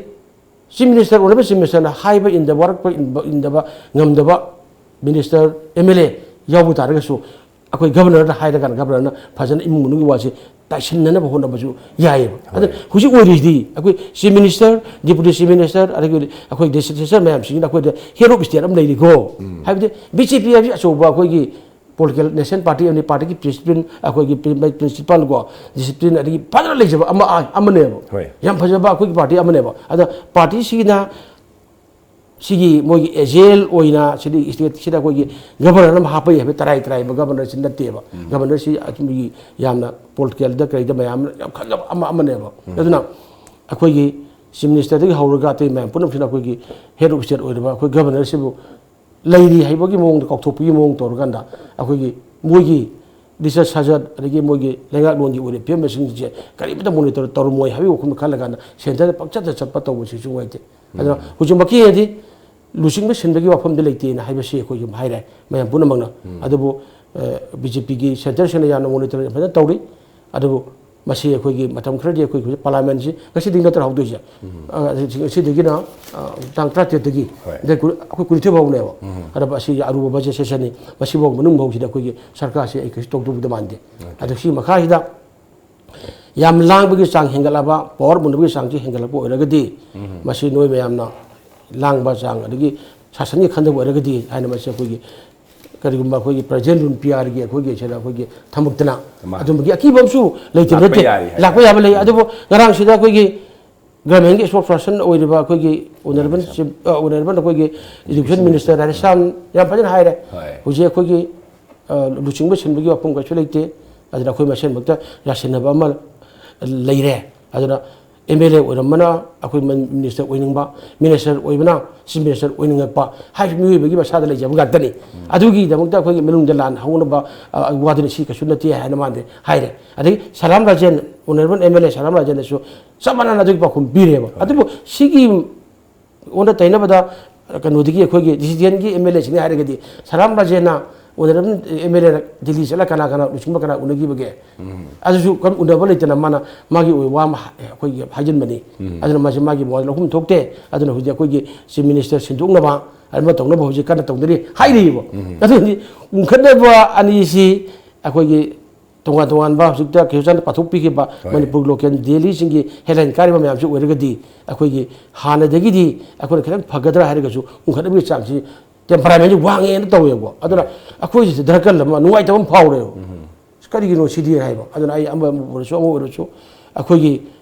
ꯆꯤꯐ ꯃꯤꯅꯤꯁꯇꯔ, ꯑꯣꯅꯔꯦꯕꯜ ꯆꯤꯐ ꯃꯤꯅꯤꯁꯇꯔꯅ ꯍꯥꯏꯕ ꯏꯟꯗꯕ, ꯋꯥꯔꯛꯄ ꯏꯟꯕ-, ꯏꯟꯗꯕ ꯉꯝꯗꯕ ꯃꯤꯅꯤꯁꯇꯔ, ꯑꯦꯝ ꯑꯦꯜ ꯑꯦ ꯌꯥꯎꯕ ꯇꯥꯔꯒꯁꯨ, ꯑꯩꯈꯣꯏ ꯒꯚꯔꯅꯔꯗ ꯍꯥꯏꯔꯀꯥꯟꯗ ꯒꯚꯔꯅꯔꯅ ꯐꯖꯅ ꯏꯃꯨꯡ ꯃꯅꯨꯡꯒꯤ ꯋꯥꯁꯦ ꯇꯥꯏꯁꯤꯟꯅꯅꯕ ꯍꯣꯠꯅꯕꯁꯨ ꯌꯥꯏꯑꯕ꯫ ꯑꯗ ꯍꯣꯏ꯫ ꯍꯧꯖꯤꯛ ꯑꯣꯏꯔꯤꯁꯤꯗꯤ ꯑꯩꯈꯣꯏ ꯆꯤꯐ ꯃꯤꯅꯤꯁꯇꯔ, ꯗꯦꯄꯨꯇꯤ ꯆꯤꯐ ꯃꯤꯅꯤꯁꯇꯔ, ꯑꯗꯒꯤ ꯑꯩꯈꯣꯏ ꯂꯦꯖꯤꯁꯂꯦꯆꯔ ꯃꯌꯥꯝꯁꯤꯡꯁꯤꯅ ꯑꯩꯈꯣꯏꯗ ꯍꯦꯗ ꯑꯣꯐ ꯁ꯭ꯇꯦꯠ ꯑꯃ ꯂꯩꯔꯤꯀꯣ꯫ ꯍꯥꯏꯕꯗꯤ ꯕꯤ ꯖꯦ ꯄꯤ ꯍꯥꯏꯕꯁꯤ ꯑꯆꯧꯕ ꯑꯩꯈꯣꯏꯒꯤ ꯄꯣꯂꯤꯇꯤꯀꯦꯜ ꯅꯦꯁꯅꯦꯜ ꯄꯥꯔꯇꯤ ꯑꯃꯅꯤ, ꯄꯥꯔꯇꯤꯒꯤ ꯗꯤꯁꯤꯄ꯭ꯂꯤꯟ, ꯑꯩꯈꯣꯏꯒꯤ ꯄ꯭ꯔꯤ-, ꯄ꯭ꯔꯤꯟꯁꯤꯄꯥꯜ ꯀꯣ, ꯗꯤꯁꯤꯄ꯭ꯂꯤꯟ, ꯑꯗꯒꯤ ꯐꯖꯅ ꯂꯩꯖꯕ ꯑꯃ, ꯑꯃꯅꯦꯕ꯫ ꯍꯣꯏ꯫ ꯌꯥꯝ ꯐꯖꯕ ꯑꯩꯈꯣꯏꯒꯤ ꯄꯥꯔꯇꯤ ꯑꯃꯅꯦꯕ꯫ ꯑꯗ ꯄꯥꯔꯇꯤꯁꯤꯒꯤꯅ ꯁꯤꯒꯤ ꯃꯣꯏꯒꯤ ꯑꯦꯖꯦꯟ ꯑꯣꯏꯅ ꯁꯤꯗꯤ ꯁ꯭ꯇꯦꯠꯁꯤꯗ ꯑꯩꯈꯣꯏꯒꯤ ꯒꯚꯔꯅꯔ ꯑꯃ ꯍꯥꯞꯄ ꯌꯥꯏ ꯍꯥꯏꯕ ꯇꯔꯥꯏ ꯇꯔꯥꯏꯕ ꯒꯚꯔꯅꯔꯁꯤ ꯅꯠꯇꯦꯕ꯫ ꯒꯚꯔꯅꯔꯁꯤ ꯑꯩꯈꯣꯏꯒꯤ ꯌꯥꯝꯅ ꯄꯣꯂꯤꯇꯤꯀꯦꯜꯗ ꯀꯔꯤꯗ ꯃꯌꯥꯝꯅ ꯌꯥꯝ ꯈꯟꯖꯕ ꯑꯃ, ꯑꯃꯅꯦꯕ꯫ ꯑꯗꯨꯅ ꯑꯩꯈꯣꯏꯒꯤ ꯆꯤꯐ ꯃꯤꯅꯤꯁꯇꯔꯗꯒꯤ ꯍꯧꯔꯒ ꯑꯇꯩ ꯃꯌꯥꯝ ꯄꯨꯝꯅꯃꯛꯁꯤꯅ ꯑꯩꯈꯣꯏꯒꯤ ꯍꯦꯗ ꯑꯣꯐ ꯁ꯭ꯇꯦꯠ ꯑꯣꯏꯔꯤꯕ ꯑꯩꯈꯣꯏ ꯒꯚꯔꯅꯔꯁꯤꯕꯨ ꯂꯩꯔꯤ ꯍꯥꯏꯕꯒꯤ ꯃꯑꯣꯡꯗ ꯀꯥꯎꯊꯣꯛꯄꯒꯤ ꯃꯑꯣꯡ ꯇꯧꯔꯀꯥꯟꯗ, ꯑꯩꯈꯣꯏꯒꯤ ꯃꯣꯏꯒꯤ ꯂꯤꯆꯠ ꯁꯥꯖꯠ, ꯑꯗꯒꯤ ꯃꯣꯏꯒꯤ ꯂꯩꯉꯥꯛꯂꯣꯟꯒꯤ ꯑꯣꯏꯔꯤꯕ ꯐꯤꯕꯝꯁꯤꯡꯁꯦ ꯀꯔꯤꯝꯇ ꯃꯣꯅꯤꯇꯔ ꯇꯧꯔꯝꯃꯣꯏ ꯍꯥꯏꯕꯒꯤ ꯋꯥꯈꯜ ꯈꯜꯂꯀꯥꯟꯗ ꯁꯦꯟꯇꯔꯗ ꯄꯪꯆꯠꯇ ꯆꯠꯄ ꯇꯧꯕꯁꯤꯁꯨ ꯅꯨꯡꯉꯥꯏꯇꯦ꯫ ꯑꯗꯨꯅ ꯍꯧꯖꯤꯛꯃꯛꯀꯤ ꯑꯣꯏꯅꯗꯤ ꯂꯨꯆꯤꯡꯕ ꯁꯤꯟꯕꯒꯤ ꯋꯥꯐꯝꯗꯤ ꯂꯩꯇꯦꯅ ꯍꯥꯏꯕꯁꯤ ꯑꯩꯈꯣꯏ ꯑꯗꯨꯝ ꯍꯥꯏꯔꯦ ꯃꯌꯥꯝ ꯄꯨꯝꯅꯃꯛꯅ꯫ ꯑꯗꯨꯕꯨ, ꯑ, ꯕꯤ ꯖꯦ ꯄꯤꯒꯤ ꯁꯦꯟꯇꯔꯁꯤꯡꯅ ꯌꯥꯝꯅ ꯃꯣꯅꯤꯇꯔ ꯐꯖꯅ ꯇꯧꯔꯤ꯫ ꯑꯗꯨꯕꯨ ꯃꯁꯤ ꯑꯩꯈꯣꯏꯒꯤ ꯃꯇꯝ ꯈꯔꯗꯤ ꯑꯩꯈꯣꯏ ꯍꯧꯖꯤꯛ ꯄꯥꯔꯂꯤꯌꯥꯃꯦꯟꯁꯤ ꯉꯁꯤꯗꯒꯤ ꯅꯠꯇ꯭ꯔꯥ ꯍꯧꯗꯣꯏꯁꯦ? ꯑ, ꯉꯁꯤꯗꯒꯤꯅ, ꯑ, ꯇꯥꯡ ꯇꯔꯥꯇꯔꯦꯠꯇꯒꯤ ꯍꯣꯏ꯫ ꯑꯗꯩ ꯀꯨꯟ-, ꯑꯩꯈꯣꯏ ꯀꯨꯟꯅꯤꯊꯣꯏ ꯐꯥꯎꯅꯦꯕ꯫ ꯑꯗꯨꯕꯨ ꯑꯁꯤꯒꯤ ꯑꯔꯨꯕ ꯕꯖꯦꯠ ꯁꯦꯁꯟꯅꯤ꯫ ꯃꯁꯤꯐꯥꯎ ꯃꯅꯨꯡ ꯐꯥꯎꯁꯤꯗ ꯑꯩꯈꯣꯏꯒꯤ ꯁꯔꯀꯥꯔꯁꯤ ꯑꯩ ꯀꯩꯁꯨ ꯇꯧꯗꯧꯕꯗꯤ ꯃꯥꯟꯗꯦ꯫ ꯑꯗꯨ ꯁꯤ ꯃꯈꯥꯁꯤꯗ ꯌꯥꯝ ꯂꯥꯡꯕꯒꯤ ꯆꯥꯡ ꯍꯦꯟꯒꯠꯂꯕ, ꯄꯥꯋꯔ ꯃꯨꯟꯅꯕꯒꯤ ꯆꯥꯡꯁꯤ ꯍꯦꯟꯒꯠꯂꯛꯄ ꯑꯣꯏꯔꯒꯗꯤ, ꯃꯁꯤ ꯅꯣꯏ ꯃꯌꯥꯝꯅ ꯂꯥꯡꯕ ꯆꯥꯡ, ꯑꯗꯒꯤ ꯁꯥꯁꯟꯒꯤ ꯈꯟꯗꯕ ꯑꯣꯏꯔꯒꯗꯤ ꯍꯥꯏꯅ ꯃꯁꯤ ꯑꯩꯈꯣꯏꯒꯤ ꯀꯔꯤꯒꯨꯝꯕ ꯑꯩꯈꯣꯏꯒꯤ ꯄ꯭ꯔꯖꯦꯟ ꯔꯨꯜ ꯄꯤ ꯑꯥꯔꯒꯤ ꯑꯩꯈꯣꯏꯒꯤ ꯁꯤꯗ ꯑꯩꯈꯣꯏꯒꯤ ꯊꯝꯃꯛꯇꯅ ꯑꯃ꯫ ꯑꯗꯨꯝꯕꯒꯤ ꯑꯀꯤꯕ ꯑꯃꯁꯨ ꯂꯩꯇꯕ ꯂꯥꯛꯄ ꯅꯠꯇꯦ꯫ ꯌꯥꯔꯤ ꯍꯥꯏ ꯂꯥꯛꯄ ꯌꯥꯕ ꯂꯩ꯫ ꯑꯗꯨꯕꯨ ꯉꯔꯥꯡꯁꯤꯗ ꯑꯩꯈꯣꯏꯒꯤ ꯒꯚꯔꯟꯃꯦꯟꯒꯤ ꯏꯁꯄꯣꯛꯁ ꯄꯥꯔꯁꯟ ꯑꯣꯏꯔꯤꯕ ꯑꯩꯈꯣꯏꯒꯤ ꯑꯣꯅꯔꯦꯕꯜ ꯆꯤꯞ, ꯑ, ꯑꯣꯅꯔꯦꯕꯜ ꯑꯩꯈꯣꯏꯒꯤ ꯏꯗꯨꯀꯦꯁꯟ ꯃꯤꯅꯤꯁꯇꯔ ꯔꯥꯙꯦꯁ꯭ꯌꯥꯝ ꯌꯥꯝ ꯐꯖꯅ ꯍꯥꯏꯔꯦ꯫ ꯍꯣꯏ꯫ ꯍꯧꯖꯤꯛ ꯑꯩꯈꯣꯏꯒꯤ, ꯑ, ꯂꯨꯆꯤꯡꯕ ꯁꯤꯟꯕꯒꯤ ꯋꯥꯐꯝ ꯀꯩꯁꯨ ꯂꯩꯇꯦ꯫ ꯑꯗꯨꯅ ꯑꯩꯈꯣꯏ ꯃꯁꯦꯟꯃꯛꯇ ꯌꯥꯁꯤꯟꯅꯕ ꯑꯃ ꯂꯩꯔꯦ꯫ ꯑꯗꯨꯅ ꯑꯦꯝ ꯑꯦꯜ ꯑꯦ ꯑꯣꯏꯔꯝꯕꯅ ꯑꯩꯈꯣꯏ ꯃꯤꯅꯤꯁꯇꯔ ꯑꯣꯏꯅꯤꯡꯕ, ꯃꯤꯅꯤꯁꯇꯔ ꯑꯣꯏꯕꯅ ꯆꯤꯐ ꯃꯤꯅꯤꯁꯇꯔ ꯑꯣꯏꯅꯤꯡꯉꯛꯄ ꯍꯥꯏꯕꯁꯤ ꯃꯤꯑꯣꯏꯕꯒꯤ ꯃꯁꯥꯗ ꯂꯩꯖꯕ ꯉꯥꯛꯇꯅꯤ꯫ ꯑꯗꯨꯒꯤꯗꯃꯛꯇ ꯑꯩꯈꯣꯏꯒꯤ ꯃꯅꯨꯡꯗ ꯂꯥꯟ ꯍꯧꯅꯕ, ꯑ, ꯋꯥꯗꯨꯅ ꯁꯤ ꯀꯩꯁꯨ ꯅꯠꯇꯦ ꯍꯥꯏꯅ ꯃꯥꯅꯗꯤ ꯍꯥꯏꯔꯦ꯫ ꯑꯗꯒꯤ Salam Rajen, honourable M L A Salam ꯔꯥꯖꯦꯟꯗꯁꯨ ꯆꯞ ꯃꯥꯟꯅꯅ ꯑꯗꯨꯒꯤ ꯄꯥꯎꯈꯨꯝ ꯄꯤꯔꯦꯕ꯫ ꯑꯗꯨꯕꯨ ꯁꯤꯒꯤ ꯑꯣꯟꯅ ꯇꯩꯅꯕꯗ ꯀꯩꯅꯣꯗꯒꯤ ꯑꯩꯈꯣꯏꯒꯤ ꯗꯤꯁꯤꯖꯟꯒꯤ ꯑꯦꯝ ꯑꯦꯜ ꯑꯦꯁꯤꯡꯅ ꯍꯥꯏꯔꯒꯗꯤ ꯁꯂꯥꯝ ꯔꯥꯖꯦꯟꯅ ꯑꯣꯅꯔꯦꯕꯜ ꯑꯦꯝ ꯑꯦꯜ ꯑꯦꯅ ꯗꯤꯜꯂꯤ ꯆꯠꯂꯒ ꯀꯅꯥ ꯀꯅꯥ ꯂꯨꯆꯤꯡꯕ ꯀꯅꯥ ꯎꯅꯈꯤꯕꯒꯦ? ꯑꯗꯨꯁꯨ ꯀꯔꯝ ꯎꯅꯕ ꯂꯩꯇꯅ ꯃꯥꯅ ꯃꯥꯒꯤ ꯑꯣꯏꯕ ꯋꯥ ꯑꯃ ꯑꯩꯈꯣꯏꯒꯤ ꯍꯥꯏꯖꯤꯟꯕꯅꯤ꯫ ꯑꯗꯨꯅ ꯃꯁꯤ ꯃꯥꯒꯤ ꯃꯋꯥꯗ ꯂꯧꯐꯝ ꯊꯣꯛꯇꯦ꯫ ꯑꯗꯨꯅ ꯍꯧꯖꯤꯛ ꯑꯩꯈꯣꯏꯒꯤ ꯆꯤꯐ ꯃꯤꯅꯤꯁꯇꯔ ꯁꯤꯟꯗꯣꯛꯅꯕ ꯑꯃ ꯇꯧꯅꯕ ꯍꯧꯖꯤꯛ ꯀꯟꯅ ꯇꯧꯅꯔꯤ ꯍꯥꯏꯔꯤꯕ꯫ ꯑꯗꯨꯗꯤ ꯎꯪꯈꯠꯅꯕ ꯑꯅꯤꯁꯤ ꯑꯩꯈꯣꯏꯒꯤ ꯇꯣꯉꯥꯟ ꯇꯣꯉꯥꯟꯕ ꯍꯧꯖꯤꯛꯇ ꯀꯦꯁꯨꯆꯥꯟꯗ ꯄꯥꯊꯣꯛꯄꯤꯈꯤꯕ ꯍꯣꯏ꯫ ꯃꯅꯤꯄꯨꯔ ꯂꯣꯀꯦꯜ ꯗꯦꯜꯂꯤꯁꯤꯡꯒꯤ ꯍꯦꯗꯂꯥꯏꯟ ꯀꯥꯔꯤꯕ ꯃꯌꯥꯝꯁꯤ ꯑꯣꯏꯔꯒꯗꯤ ꯑꯩꯈꯣꯏꯒꯤ ꯍꯥꯟꯅꯗꯒꯤꯗꯤ ꯑꯩꯈꯣꯏꯅ ꯈꯤꯇꯪ ꯐꯒꯗ꯭ꯔꯥ ꯍꯥꯏꯔꯒꯁꯨ ꯎꯪꯈꯠꯅꯕꯒꯤ ꯆꯥꯡꯁꯤ ꯇꯦꯝꯄꯔꯥꯃꯦꯟꯁꯤ ꯋꯥꯡꯉꯦꯅ ꯇꯧꯋꯦꯕ꯫ ꯑꯗꯨꯅ ꯑꯩꯈꯣꯏꯁꯤꯗ ꯗꯔꯀꯜ ꯑꯃ ꯅꯨꯡꯉꯥꯏꯇꯕ ꯑꯃ ꯐꯥꯎꯔꯦꯕ꯫ ꯀꯔꯤꯒꯤꯅꯣ ꯁꯤꯗꯤ ꯍꯥꯏꯕ꯫ ꯑꯗꯨꯅ ꯑꯩ ꯑꯃ ꯑꯃ ꯑꯣꯏꯔꯁꯨ ꯑꯃ ꯑꯣꯏꯔꯁꯨ ꯑꯩꯈꯣꯏꯒꯤ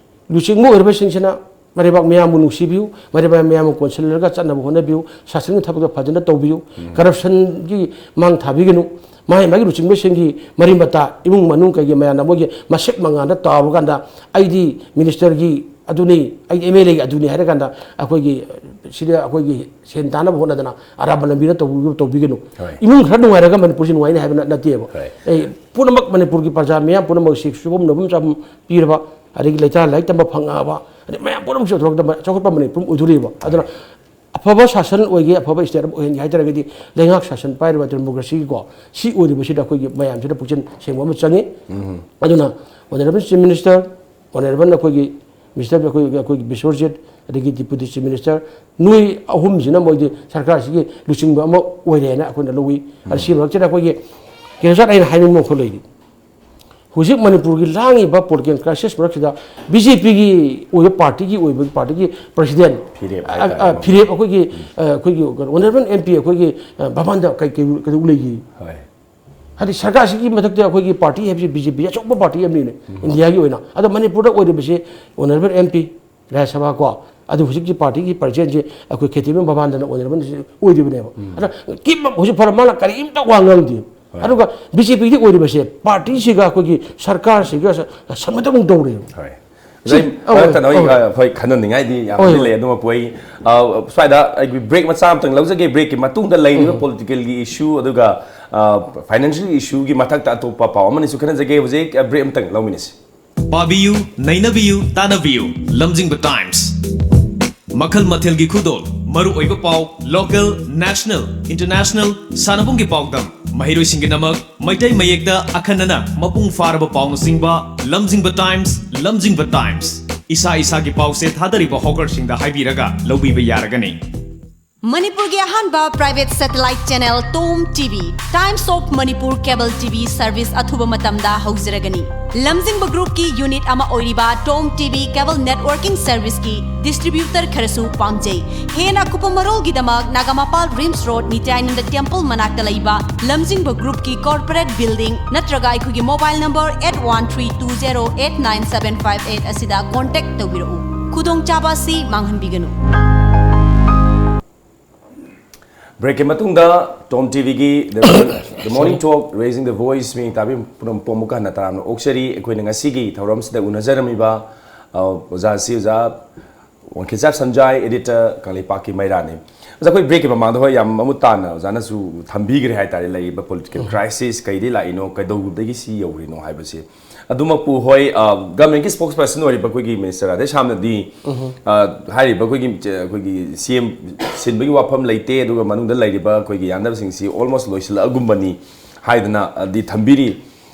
ꯂꯨꯆꯤꯡꯕ ꯑꯣꯏꯔꯤꯕꯁꯤꯡꯁꯤꯅ ꯃꯔꯩꯕꯥꯛ ꯃꯤꯌꯥꯝꯕꯨ ꯅꯨꯡꯁꯤꯕꯤꯌꯨ, ꯃꯔꯩꯕꯥꯛ ꯃꯤꯌꯥꯝꯕꯨ ꯀꯣꯟꯁꯤꯜꯂꯒ ꯆꯠꯅꯕ ꯍꯣꯠꯅꯕꯤꯌꯨ, ꯁꯥꯁꯟꯒꯤ ꯊꯕꯛꯇ ꯐꯖꯅ ꯇꯧꯕꯤꯌꯨ, ꯀꯔꯞꯁꯟꯒꯤ ꯃꯥꯡ ꯊꯥꯕꯤꯒꯅꯨ, ꯃꯥꯒꯤ ꯃꯥꯒꯤ ꯂꯨꯆꯤꯡꯕꯁꯤꯡꯒꯤ ꯃꯔꯤ ꯃꯇꯥ, ꯏꯃꯨꯡ ꯃꯅꯨꯡ ꯀꯩꯒꯤ ꯃꯌꯥꯝꯅ ꯃꯣꯏꯒꯤ ꯃꯁꯦꯛ ꯃꯉꯥꯜꯗ ꯇꯥꯎꯔꯀꯥꯟꯗ ꯑꯩꯗꯤ ꯃꯤꯅꯤꯁꯇꯔꯒꯤ ꯑꯗꯨꯅꯤ, ꯑꯩꯗꯤ ꯑꯦꯝ ꯑꯦꯜ ꯑꯦꯒꯤ ꯑꯗꯨꯅꯤ ꯍꯥꯏꯔꯀꯥꯟꯗ ꯑꯩꯈꯣꯏꯒꯤ ꯁꯤꯗ ꯑꯩꯈꯣꯏꯒꯤ ꯁꯦꯟ ꯇꯥꯅꯕ ꯍꯣꯠꯅꯗꯅ ꯑꯔꯥꯟꯕ ꯂꯝꯕꯤꯗ ꯇꯧꯕꯤꯒꯅꯨ, ꯇꯧꯕꯤꯒꯅꯨ꯫ ꯍꯣꯏ꯫ ꯏꯃꯨꯡ ꯈꯔ ꯅꯨꯡꯉꯥꯏꯔꯒ ꯃꯅꯤꯄꯨꯔꯁꯤ ꯅꯨꯡꯉꯥꯏꯅꯤ ꯍꯥꯏꯕ ꯅꯠꯇꯦꯕ꯫ ꯍꯣꯏ꯫ ꯑꯩ ꯄꯨꯝꯅꯃꯛ ꯃꯅꯤꯄꯨꯔꯒꯤ ꯄ꯭ꯔꯖꯥ ꯃꯤꯌꯥꯝ ꯄꯨꯝꯅꯃꯛꯁꯤ ꯁꯨꯐꯝ ꯅꯣꯝꯐꯝ ꯆꯥꯐꯝ ꯄꯤꯔꯕ, ꯑꯗꯒꯤ ꯂꯩꯇꯥ ꯂꯥꯏꯔꯤꯛ ꯇꯝꯕ ꯐꯪꯉꯛꯑꯕ, ꯑꯗꯩ ꯃꯌꯥꯝ ꯄꯨꯝꯅꯃꯛ ꯆꯥꯎꯊꯣꯔꯛꯇꯕ ꯆꯥꯎꯈꯠꯄ ꯃꯅꯤꯄꯨꯔ ꯑꯃ ꯑꯣꯏꯗꯣꯔꯤꯕ꯫ ꯑꯗꯨꯅ ꯑꯐꯕ ꯁꯥꯁꯟ ꯑꯣꯏꯒꯦ, ꯑꯐꯕ ꯁ꯭ꯇꯦꯠ ꯑꯃ ꯑꯣꯏꯍꯟꯒꯦ ꯍꯥꯏ ꯇꯥꯔꯒꯗꯤ ꯂꯩꯉꯥꯛ ꯁꯥꯁꯟ ꯄꯥꯏꯔꯤꯕ ꯗꯦꯃꯣꯀ꯭ꯔꯦꯁꯤꯒꯤꯀꯣ ꯁꯤ ꯑꯣꯏꯔꯤꯕꯁꯤꯗ ꯑꯩꯈꯣꯏꯒꯤ ꯃꯌꯥꯝꯁꯤꯗ ꯄꯨꯛꯆꯦꯜ ꯁꯦꯡꯕ ꯑꯃ ꯆꯪꯉꯤ꯫ ꯑꯗꯨꯅ ꯑꯣꯅꯔꯦꯕꯜ ꯆꯤꯐ ꯃꯤꯅꯤꯁꯇꯔ, ꯑꯣꯅꯔꯦꯕꯜ ꯑꯩꯈꯣꯏꯒꯤ ꯃꯤꯅꯤꯁꯇꯔ ꯑꯩꯈꯣꯏꯒꯤ, ꯑꯩꯈꯣꯏꯒꯤ ꯕꯤꯁ꯭ꯋꯔꯖꯤꯠ, ꯑꯗꯒꯤ ꯗꯤꯄꯨꯇꯤ ꯆꯤꯐ ꯃꯤꯅꯤꯁꯇꯔ, ꯅꯣꯏ ꯑꯍꯨꯝꯁꯤꯅ ꯃꯣꯏꯗꯤ ꯁꯔꯀꯥꯔꯁꯤꯒꯤ ꯂꯨꯆꯤꯡꯕ ꯑꯃ ꯑꯣꯏꯔꯦꯅ ꯑꯩꯈꯣꯏꯅ ꯂꯧꯏ꯫ ꯑꯗ ꯁꯤ ꯃꯔꯛꯁꯤꯗ ꯑꯩꯈꯣꯏꯒꯤ ꯀꯦꯟꯗꯤꯗꯦꯠ ꯑꯩꯅ ꯍꯥꯏꯅꯤꯡꯕ ꯑꯃꯈꯛ ꯂꯩꯔꯤ꯫ ꯍꯧꯖꯤꯛ ꯃꯅꯤꯄꯨꯔꯒꯤ ꯂꯥꯡꯉꯤꯕ ꯄꯣꯂꯤꯇꯤꯀꯦꯜ ꯀ꯭ꯔꯥꯏꯁꯤꯁ ꯃꯔꯛꯁꯤꯗ ꯕꯤ ꯖꯦ ꯄꯤꯒꯤ ꯑꯣꯏꯕ ꯄꯥꯔꯇꯤꯒꯤ ꯑꯣꯏꯕ ꯄꯥꯔꯇꯤꯒꯤ ꯄ꯭ꯔꯁꯤꯗꯦꯟ, ꯐꯤꯔꯦꯞ ꯑ, ꯍꯥꯏꯇꯥꯔꯦ꯫ ꯑ, ꯐꯤꯔꯦꯞ ꯑꯩꯈꯣꯏꯒꯤ, ꯑ, ꯑꯩꯈꯣꯏꯒꯤ ꯑꯣꯅꯔꯦꯕꯜ ꯑꯦꯝ ꯄꯤ ꯑꯩꯈꯣꯏꯒꯤ, ꯑ, ꯚꯥꯕꯟꯗ ꯀꯩ-, ꯀꯩ-, ꯀꯩꯗꯧ ꯂꯩꯈꯤ? ꯍꯣꯏ꯫ ꯍꯥꯏꯗꯤ ꯁꯔꯀꯥꯔꯁꯤꯒꯤ ꯃꯊꯛꯇ ꯑꯩꯈꯣꯏꯒꯤ ꯄꯥꯔꯇꯤ ꯍꯥꯏꯕꯁꯤ ꯕꯤ ꯖꯦ ꯄꯤ ꯑꯆꯧꯕ ꯄꯥꯔꯇꯤ ꯑꯃꯅꯤꯅꯦ ꯏꯟꯗꯤꯌꯥꯒꯤ ꯑꯣꯏꯅ꯫ ꯑꯗꯣ ꯃꯅꯤꯄꯨꯔꯗ ꯑꯣꯏꯔꯤꯕꯁꯤ ꯑꯣꯅꯔꯦꯕꯜ ꯑꯦꯝ ꯄꯤ, ꯔꯥꯖ꯭ꯌ ꯁꯚꯥ ꯀꯣ, ꯑꯗꯨ ꯍꯧꯖꯤꯛꯀꯤ ꯄꯥꯔꯇꯤꯒꯤ ꯄ꯭ꯔꯁꯤꯗꯦꯟꯁꯤ ꯑꯩꯈꯣꯏ ꯈꯦꯇ꯭ꯔꯤꯃꯌꯨꯝ ꯕꯕꯥꯟꯗꯅ ꯑꯣꯏꯅꯔꯕꯅꯤ ꯑꯣꯏꯗꯣꯏꯕꯅꯦꯕ꯫ ꯑꯗ ꯀꯤꯝ ꯍꯧꯖꯤꯛ ꯐꯥꯎꯕ ꯃꯥꯅ ꯀꯔꯤꯝꯇ ꯋꯥ ꯉꯥꯡꯗꯦ꯫ ꯍꯣꯏ꯫ ꯑꯗꯨꯒ ꯕꯤ ꯖꯦ ꯄꯤꯒꯤꯗꯤ ꯑꯣꯏꯔꯤꯕꯁꯦ ꯄꯥꯔꯇꯤꯁꯤꯒ ꯑꯩꯈꯣꯏꯒꯤ ꯁꯔꯀꯥꯔꯁꯤꯒ ꯁ-, ꯁꯝꯅꯗꯕ ꯑꯃꯨꯛ ꯇꯧꯔꯦꯕ꯫ ꯍꯣꯏ꯫ ꯁꯤ, ꯑꯣꯖꯥ, ꯑꯩ ꯑꯧ, ꯃꯔꯛ ꯊꯠꯅ ꯑꯩ, ꯑꯧ꯫ ꯑ, ꯍꯣꯏ, ꯈꯟꯅꯅꯤꯡꯉꯥꯏꯗꯤ ꯌꯥꯝꯅꯗꯤ ꯑꯧ꯫ ꯂꯩ꯫ ꯑꯗꯨꯃꯛꯄꯨ ꯑꯩ, ꯑ, ꯁ꯭ꯋꯥꯏꯗ ꯑꯩꯒꯤ ꯕ꯭ꯔꯦꯛ ꯃꯆꯥ ꯑꯃꯇꯪ ꯂꯧꯖꯒꯦ꯫ ꯕ꯭ꯔꯦꯛꯀꯤ ꯃꯇꯨꯡꯗ ꯂꯩꯔꯤꯕ ꯎꯝ꯫ ꯄꯣꯂꯤꯇꯤꯀꯦꯜꯒꯤ ꯏꯁꯨ ꯑꯗꯨꯒ, ꯑ, ꯐꯥꯏꯅꯥꯟꯁꯤꯌꯦꯜ ꯏꯁꯨꯒꯤ ꯃꯊꯛꯇ ꯑꯇꯣꯞꯄ ꯄꯥꯎ ꯑꯃꯅꯤꯁꯨ ꯈꯟꯅꯖꯒꯦ꯫ ꯍꯧꯖꯤꯛ, ꯑ, ꯕ꯭ꯔꯦꯛ ꯑꯃꯇꯪ ꯂꯧꯃꯤꯟꯅꯁꯤ꯫ ꯄꯥꯕꯤꯌꯨ, ꯅꯩꯅꯕꯤꯌꯨ, ꯇꯥꯟꯅꯕꯤꯌꯨ꯫ ꯂꯝꯖꯤꯡꯕ ꯇꯥꯏꯝꯁ꯫ ꯃꯈꯜ ꯃꯊꯦꯜꯒꯤ ꯈꯨꯗꯣꯜ, ꯃꯔꯨꯑꯣꯏꯕ ꯄꯥꯎ, ꯂꯣꯀꯦꯜ, ꯅꯦꯁꯅꯦꯜ, ꯏꯟꯇꯔꯅꯦꯁꯅꯦꯜ, ꯁꯥꯟꯅꯕꯨꯡꯒꯤ ꯄꯥꯎꯗꯝ, ꯃꯍꯩꯔꯣꯏꯁꯤꯡꯒꯤꯗꯃꯛ ꯃꯩꯇꯩ ꯃꯌꯦꯛꯇ ꯑꯈꯟꯅꯅ ꯃꯄꯨꯡ ꯐꯥꯔꯕ ꯄꯥꯎꯅꯆꯤꯡꯕ, ꯂꯝꯖꯤꯡꯕ ꯇꯥꯏꯝꯁ, ꯂꯝꯖꯤꯡꯕ ꯇꯥꯏꯝꯁ꯫ ꯏꯁꯥ ꯏꯁꯥꯒꯤ ꯄꯥꯎꯁꯦ ꯊꯥꯗꯔꯤꯕ ꯍꯣꯀꯔꯁꯤꯡꯗ ꯍꯥꯏꯕꯤꯔꯒ ꯂꯧꯕꯤꯕ ꯌꯥꯔꯒꯅꯤ꯫ ꯃꯅꯤꯄꯨꯔꯒꯤ ꯑꯍꯥꯟꯕ private satellite channel Tom T V, Times of Manipur Cable T V service ꯑꯊꯨꯕ ꯃꯇꯝꯗ ꯍꯧꯖꯔꯒꯅꯤ꯫ ꯂꯝꯖꯤꯡꯕ ꯒ꯭ꯔꯨꯞꯀꯤ ꯌꯨꯅꯤꯠ ꯑꯃ ꯑꯣꯏꯔꯤꯕ Tom T V cable networking serviceꯀꯤ distributor ꯈꯔꯁꯨ ꯄꯥꯝꯖꯩ꯫ ꯍꯦꯟꯅ ꯑꯀꯨꯞꯄ ꯃꯔꯣꯜꯒꯤꯗꯃꯛ ꯅꯥꯒꯥꯃꯄꯥꯜ ꯔꯤꯝꯁ ꯔꯣꯗ ꯅꯤꯇ꯭ꯌꯥꯅꯟꯗ ꯇꯦꯝꯄꯜ ꯃꯅꯥꯛꯇ ꯂꯩꯕ ꯂꯝꯖꯤꯡꯕ ꯒ꯭ꯔꯨꯞꯀꯤ corporate building ꯅꯠꯇ꯭ꯔꯒ ꯑꯩꯈꯣꯏꯒꯤ mobile number eight one three two zero eight nine seven five eight ꯑꯁꯤꯗ contact ꯇꯧꯕꯤꯔꯛꯎ꯫ ꯈꯨꯗꯣꯡꯆꯥꯕ ꯑꯁꯤ ꯃꯥꯡꯍꯟꯕꯤꯒꯅꯨ꯫ ꯕ꯭ꯔꯦꯛꯀꯤ ꯃꯇꯨꯡꯗ ꯇꯣꯝ ꯇꯤꯚꯤꯒꯤ The, The Morning Talk, Raising the Voice ꯃꯤ ꯇꯥꯕꯤ ꯄꯨꯝꯅꯃꯛꯄꯨ ꯑꯃꯨꯛꯀ ꯍꯟꯅ ꯇꯔꯥꯝꯅ ꯑꯣꯛꯆꯔꯤ꯫ ꯑꯩꯈꯣꯏꯅ ꯉꯁꯤꯒꯤ ꯊꯧꯔꯝꯁꯤꯗ ꯎꯅꯖꯔꯝꯃꯤꯕ, ꯑ, ꯑꯣꯖꯥꯁꯤ ꯑꯣꯖꯥ ꯋꯥꯡꯈꯩꯆꯥꯛ ꯁꯟꯖꯥꯏ, editor ꯀꯪꯂꯩꯄꯥꯛꯀꯤ ꯃꯩꯔꯥꯅꯤ꯫ ꯑꯣꯖꯥ, ꯑꯩꯈꯣꯏ ꯕ꯭ꯔꯦꯛꯀꯤ ꯃꯃꯥꯡꯗ ꯍꯣꯏ ꯌꯥꯝ ꯃꯃꯨꯠ ꯇꯥꯅ ꯑꯣꯖꯥꯅꯁꯨ ꯊꯝꯕꯤꯈ꯭ꯔꯦ ꯍꯥꯏꯇꯥꯔꯦ, ꯂꯩꯔꯤꯕ political crisis ꯀꯩꯗꯒꯤ ꯂꯥꯛꯏꯅꯣ, ꯀꯩꯗꯧꯕꯗꯒꯤ ꯁꯤ ꯌꯧꯔꯤꯅꯣ ꯍꯥꯏꯕꯁꯦ꯫ ꯑꯗꯨꯃꯛꯄꯨ ꯍꯣꯏ, ꯑ, governmentꯀꯤ spokesperson ꯑꯣꯏꯔꯤꯕ ꯑꯩꯈꯣꯏꯒꯤ minister ꯔꯥꯙꯦꯁ꯭ꯌꯥꯝꯅꯗꯤ, ꯑ, ꯍꯥꯏꯔꯤꯕ ꯑꯩꯈꯣꯏꯒꯤ, ꯑꯩꯈꯣꯏꯒꯤ C M ꯁꯤꯟꯕꯒꯤ ꯋꯥꯐꯝ ꯂꯩꯇꯦ, ꯑꯗꯨꯒ ꯃꯅꯨꯡꯗ ꯂꯩꯔꯤꯕ ꯑꯩꯈꯣꯏꯒꯤ ꯌꯥꯅꯕꯁꯤꯡꯁꯤ almost ꯂꯣꯏꯁꯤꯜꯂꯛꯑꯒꯨꯝꯕꯅꯤ ꯍꯥꯏꯗꯅ, ꯑ, ꯗꯤ ꯊꯝꯕꯤꯔꯤ꯫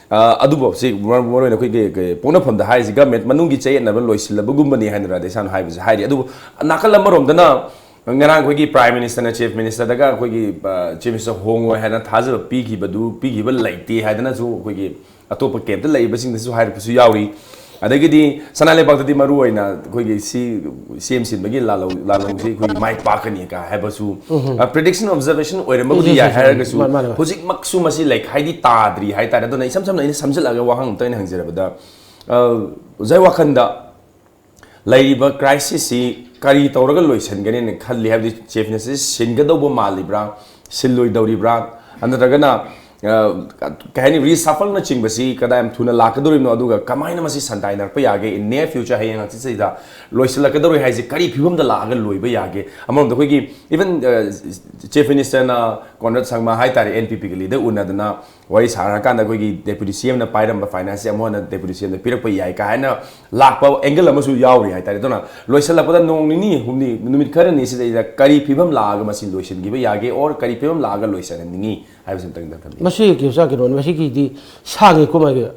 ꯑ, ꯑꯗꯨꯕꯨ ꯍꯧꯖꯤꯛ ꯃꯔꯨ, ꯃꯔꯨꯑꯣꯏꯅ ꯑꯩꯈꯣꯏꯒꯤ, ꯑꯩꯈꯣꯏ ꯄꯣꯛꯅꯐꯝꯗ ꯍꯥꯏꯔꯤꯁꯤ government ꯃꯅꯨꯡꯒꯤ ꯆꯌꯦꯠꯅꯕ ꯂꯣꯏꯁꯤꯜꯂꯕꯒꯨꯝꯕꯅꯤ ꯍꯥꯏꯅ ꯔꯥꯙꯦꯁ꯭ꯌꯥꯝꯅ ꯍꯥꯏꯕꯁꯤ ꯍꯥꯏꯔꯤ꯫ ꯑꯗꯨꯕꯨ ꯅꯥꯀꯜ ꯑꯃꯔꯣꯝꯗꯅ ꯉꯔꯥꯡ ꯑꯩꯈꯣꯏꯒꯤ Prime Ministerꯅ Chief Ministerꯗꯒ ꯑꯩꯈꯣꯏꯒꯤ, ꯑ, Chief Minister ꯍꯣꯡꯉꯣꯏ ꯍꯥꯏꯅ ꯊꯥꯖꯕ ꯄꯤꯈꯤꯕꯗꯨ, ꯄꯤꯈꯤꯕ ꯂꯩꯇꯦ ꯍꯥꯏꯗꯅꯁꯨ ꯑꯩꯈꯣꯏꯒꯤ ꯑꯇꯣꯞꯄ campꯇ ꯂꯩꯔꯤꯕꯁꯤꯡꯗꯁꯨ ꯍꯥꯏꯔꯛꯄꯁꯨ ꯌꯥꯎꯔꯤ꯫ ꯑꯗꯒꯤꯗꯤ ꯁꯅꯥ ꯂꯩꯕꯥꯛꯇꯗꯤ ꯃꯔꯨ ꯑꯣꯏꯅ ꯑꯩꯈꯣꯏꯒꯤ ꯁꯤ, C M ꯁꯤꯟꯕꯒꯤ ꯂꯥꯂꯣꯡ-, ꯂꯥꯂꯣꯡꯁꯤ ꯑꯩꯈꯣꯏꯒꯤ ꯃꯥꯏ ꯄꯥꯛꯀꯅꯤ ꯀ ꯍꯥꯏꯕꯁꯨ, ꯑ, prediction, observation ꯑꯣꯏꯔꯝꯕꯕꯨꯗꯤ ꯌꯥꯏ ꯍꯥꯏꯔꯒꯁꯨ, ꯃꯥꯅꯤ, ꯃꯥꯅꯤ, ꯃꯥꯅꯤ꯫ ꯍꯧꯖꯤꯛꯃꯛꯁꯨ ꯃꯁꯤ ꯂꯩꯈꯥꯏꯗꯤ ꯇꯥꯗ꯭ꯔꯤ ꯍꯥꯏꯇꯥꯔꯦ꯫ ꯑꯗꯨꯅ ꯏꯁꯝ ꯁꯝꯅ ꯑꯩꯅ ꯁꯝꯖꯤꯜꯂꯒ ꯋꯥꯍꯪ ꯑꯝꯇ ꯑꯩꯅ ꯍꯪꯖꯔꯕꯗ, ꯑ, ꯑꯣꯖꯥꯒꯤ ꯋꯥꯈꯜꯗ ꯂꯩꯔꯤꯕ crisis ꯁꯤ ꯀꯔꯤ ꯇꯧꯔꯒ ꯂꯣꯏꯁꯤꯟꯒꯅꯤꯅ ꯈꯜꯂꯤ? ꯍꯥꯏꯕꯗꯤ Chief Minister ꯁꯤ ꯁꯤꯟꯒꯗꯧꯕ ꯃꯥꯜꯂꯤꯕ꯭ꯔꯥ, ꯁꯤꯜꯂꯣꯏꯗꯧꯔꯤꯕ꯭ꯔꯥ, ꯅꯠꯇ꯭ꯔꯒꯅ, ꯑ, ꯀꯩ ꯍꯥꯏꯅꯤ, reshuffle ꯅꯆꯤꯡꯕꯁꯤ ꯀꯗꯥꯏ ꯌꯥꯝ ꯊꯨꯅ ꯂꯥꯛꯀꯗꯧꯔꯤꯕꯅꯣ, ꯑꯗꯨꯒ ꯀꯃꯥꯏꯅ ꯃꯁꯤ ꯁꯟꯗꯥꯏꯅꯔꯛꯄ ꯌꯥꯒꯦ? In near future, ꯍꯌꯦꯡ ꯍꯪꯆꯤꯠꯁꯤꯗ ꯂꯣꯏꯁꯤꯜꯂꯛꯀꯗꯧꯔꯤ ꯍꯥꯏꯁꯦ ꯀꯔꯤ ꯐꯤꯕꯝꯗ ꯂꯥꯛꯑꯒ ꯂꯣꯏꯕ ꯌꯥꯒꯦ? ꯑꯃꯔꯣꯝꯗ ꯑꯩꯈꯣꯏꯒꯤ even, ꯑ, Chief Minister ꯅ ꯀꯣꯟꯔꯥꯗ ꯁꯪꯃꯥ ꯍꯥꯏꯇꯥꯔꯦ, N P P ꯒ leader ꯎꯅꯗꯅ ꯋꯥꯔꯤ ꯁꯥꯟꯅꯔꯀꯥꯟꯗ ꯑꯩꯈꯣꯏꯒꯤ Deputy C M ꯅ ꯄꯥꯏꯔꯝꯕ finance ꯁꯦ ꯑꯃꯨꯛ ꯍꯟꯅ Deputy C M ꯗ ꯄꯤꯔꯛꯄ ꯌꯥꯏ ꯀꯥꯏꯅ ꯂꯥꯛꯄ angle ꯑꯃꯁꯨ ꯌꯥꯎꯔꯤ ꯍꯥꯏꯇꯥꯔꯦ꯫ ꯑꯗꯨꯅ ꯂꯣꯏꯁꯤꯜꯂꯛꯄꯗ ꯅꯣꯡ ꯅꯤꯅꯤ ꯍꯨꯝꯅꯤ, ꯅꯨꯃꯤꯠ ꯈꯔꯅꯤ ꯁꯤꯗꯩꯗ ꯀꯔꯤ ꯐꯤꯕꯝ ꯂꯥꯛꯑꯒ ꯃꯁꯤ ꯂꯣꯏꯁꯤꯟꯈꯤꯕ ꯌꯥꯒꯦ, or ꯀꯔꯤ ꯐꯤꯕꯝ ꯂꯥꯛꯑꯒ ꯂꯣꯏꯁꯤꯟꯍꯟꯅꯤꯡꯉꯤ ꯍꯥꯏꯕꯁꯤ ꯑꯝꯇꯪ ꯊꯝꯕꯤꯌꯨ꯫ ꯃꯁꯤ ꯀꯩꯁꯨ ꯀꯩꯅꯣꯅꯤ, ꯃꯁꯤꯒꯤꯗꯤ ꯁꯥꯡꯉꯤ ꯀꯃꯥꯏꯅ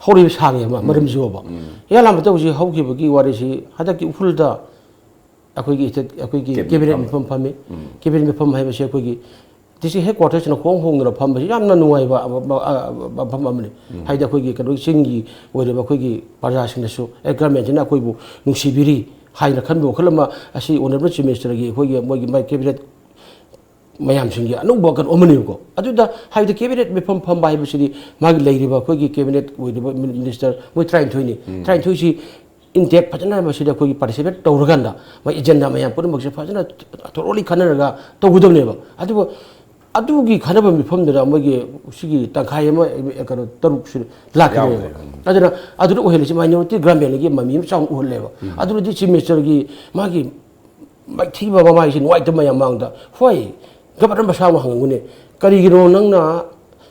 ꯍꯧꯔꯤꯕ ꯁꯥꯡꯉꯤ ꯑꯃ ꯃꯔꯝꯁꯤꯕꯣꯕ꯫ ꯎꯝ꯫ ꯏꯌꯥꯝꯕ ꯇꯧꯕꯁꯤ ꯍꯧꯈꯤꯕꯒꯤ ꯋꯥꯔꯤꯁꯤ ꯍꯟꯗꯛꯀꯤ ꯎꯈ꯭ꯔꯨꯜꯗ ꯑꯩꯈꯣꯏꯒꯤ ꯏꯊꯠ-, ꯑꯩꯈꯣꯏꯒꯤ cabinet cabinet ꯃꯤꯐꯝ꯫ ꯃꯤꯐꯝ ꯐꯝꯃꯤ꯫ ꯎꯝ꯫ Cabinet ꯃꯤꯐꯝ ꯍꯥꯏꯕꯁꯤ ꯑꯩꯈꯣꯏꯒꯤ district headquarter ꯁꯤꯅ ꯍꯣꯡ ꯍꯣꯡꯗꯅ ꯐꯝꯕꯁꯤ ꯌꯥꯝꯅ ꯅꯨꯡꯉꯥꯏꯕ ꯑꯃ-, ꯑꯃ-, ꯑ-, ꯃꯐꯝ ꯑꯃꯅꯤ꯫ ꯎꯝ꯫ ꯍꯥꯏꯗꯤ ꯑꯩꯈꯣꯏꯒꯤ ꯀꯩꯅꯣ ꯆꯤꯡꯒꯤ ꯑꯣꯏꯔꯤꯕ ꯑꯩꯈꯣꯏꯒꯤ ꯄ꯭ꯔꯖꯥꯁꯤꯡꯅꯁꯨ, ꯑꯦ, government ꯁꯤꯅ ꯑꯩꯈꯣꯏꯕꯨ ꯅꯨꯡꯁꯤꯕꯤꯔꯤ ꯍꯥꯏꯅ ꯈꯟꯕ ꯋꯥꯈꯜ ꯑꯃ ꯑꯁꯤ Honourable Chief Minister ꯒꯤ ꯑꯩꯈꯣꯏꯒꯤ ꯃꯣꯏꯒꯤ ꯃꯥꯏ cabinet ꯃꯌꯥꯝꯁꯤꯡꯒꯤ ꯑꯅꯧꯕ ꯀꯩꯅꯣ ꯑꯃꯅꯦꯕꯀꯣ꯫ ꯑꯗꯨꯗ ꯍꯥꯏꯕꯗꯤ cabinet ꯃꯤꯐꯝ ꯐꯝꯕ ꯍꯥꯏꯕꯁꯤꯗꯤ ꯃꯥꯒꯤ ꯂꯩꯔꯤꯕ ꯑꯩꯈꯣꯏꯒꯤ cabinet ꯑꯣꯏꯔꯤꯕ minister ꯃꯣꯏ ꯇꯔꯥꯅꯤꯊꯣꯏꯅꯤ꯫ ꯎꯝ꯫ ꯇꯔꯥꯅꯤꯊꯣꯏꯁꯤ intact ꯐꯖꯅ ꯃꯁꯤꯗ ꯑꯩꯈꯣꯏꯒꯤ participate ꯇꯧꯔꯀꯥꯟꯗ ꯃꯣꯏ agenda ꯃꯌꯥꯝ ꯄꯨꯝꯅꯃꯛꯁꯦ ꯐꯖꯅ thoroughly ꯈꯟꯅꯔꯒ ꯇꯧꯒꯗꯕꯅꯦꯕ꯫ ꯑꯗꯨꯕꯨ ꯑꯗꯨꯒꯤ ꯈꯟꯅꯕ ꯃꯤꯐꯝꯗꯨꯗ ꯃꯣꯏꯒꯤ ꯁꯤꯒꯤ ꯇꯪꯈꯥꯏ ꯑꯃ, ꯀꯩꯅꯣ, ꯇꯔꯨꯛꯁꯨ ꯂꯥꯛꯈꯤꯗ꯭ꯔꯦꯕ꯫ ꯌꯥꯎꯗ꯭ꯔꯦ꯫ ꯎꯝ꯫ ꯑꯗꯨꯅ ꯑꯗꯨꯗ ꯑꯣꯏꯍꯜꯂꯤꯁꯤ minority government ꯀꯤ ꯃꯃꯤ ꯑꯃ ꯆꯥꯎꯅ ꯎꯍꯜꯂꯦꯕ꯫ ꯎꯝ꯫ ꯑꯗꯨꯅꯗꯤ Chief Minister ꯒꯤ ꯃꯥꯒꯤ ꯃꯥꯏꯊꯤꯕ ꯃꯃꯥꯏꯁꯤ ꯅꯨꯡꯉꯥꯏꯇꯕ ꯃꯌꯥꯝ ꯃꯥꯡꯗ, ꯍꯣꯏ, governor ꯃꯁꯥ ꯑꯃ ꯍꯪꯉꯝꯒꯅꯤ, "ꯀꯔꯤꯒꯤꯅꯣ ꯅꯪꯅ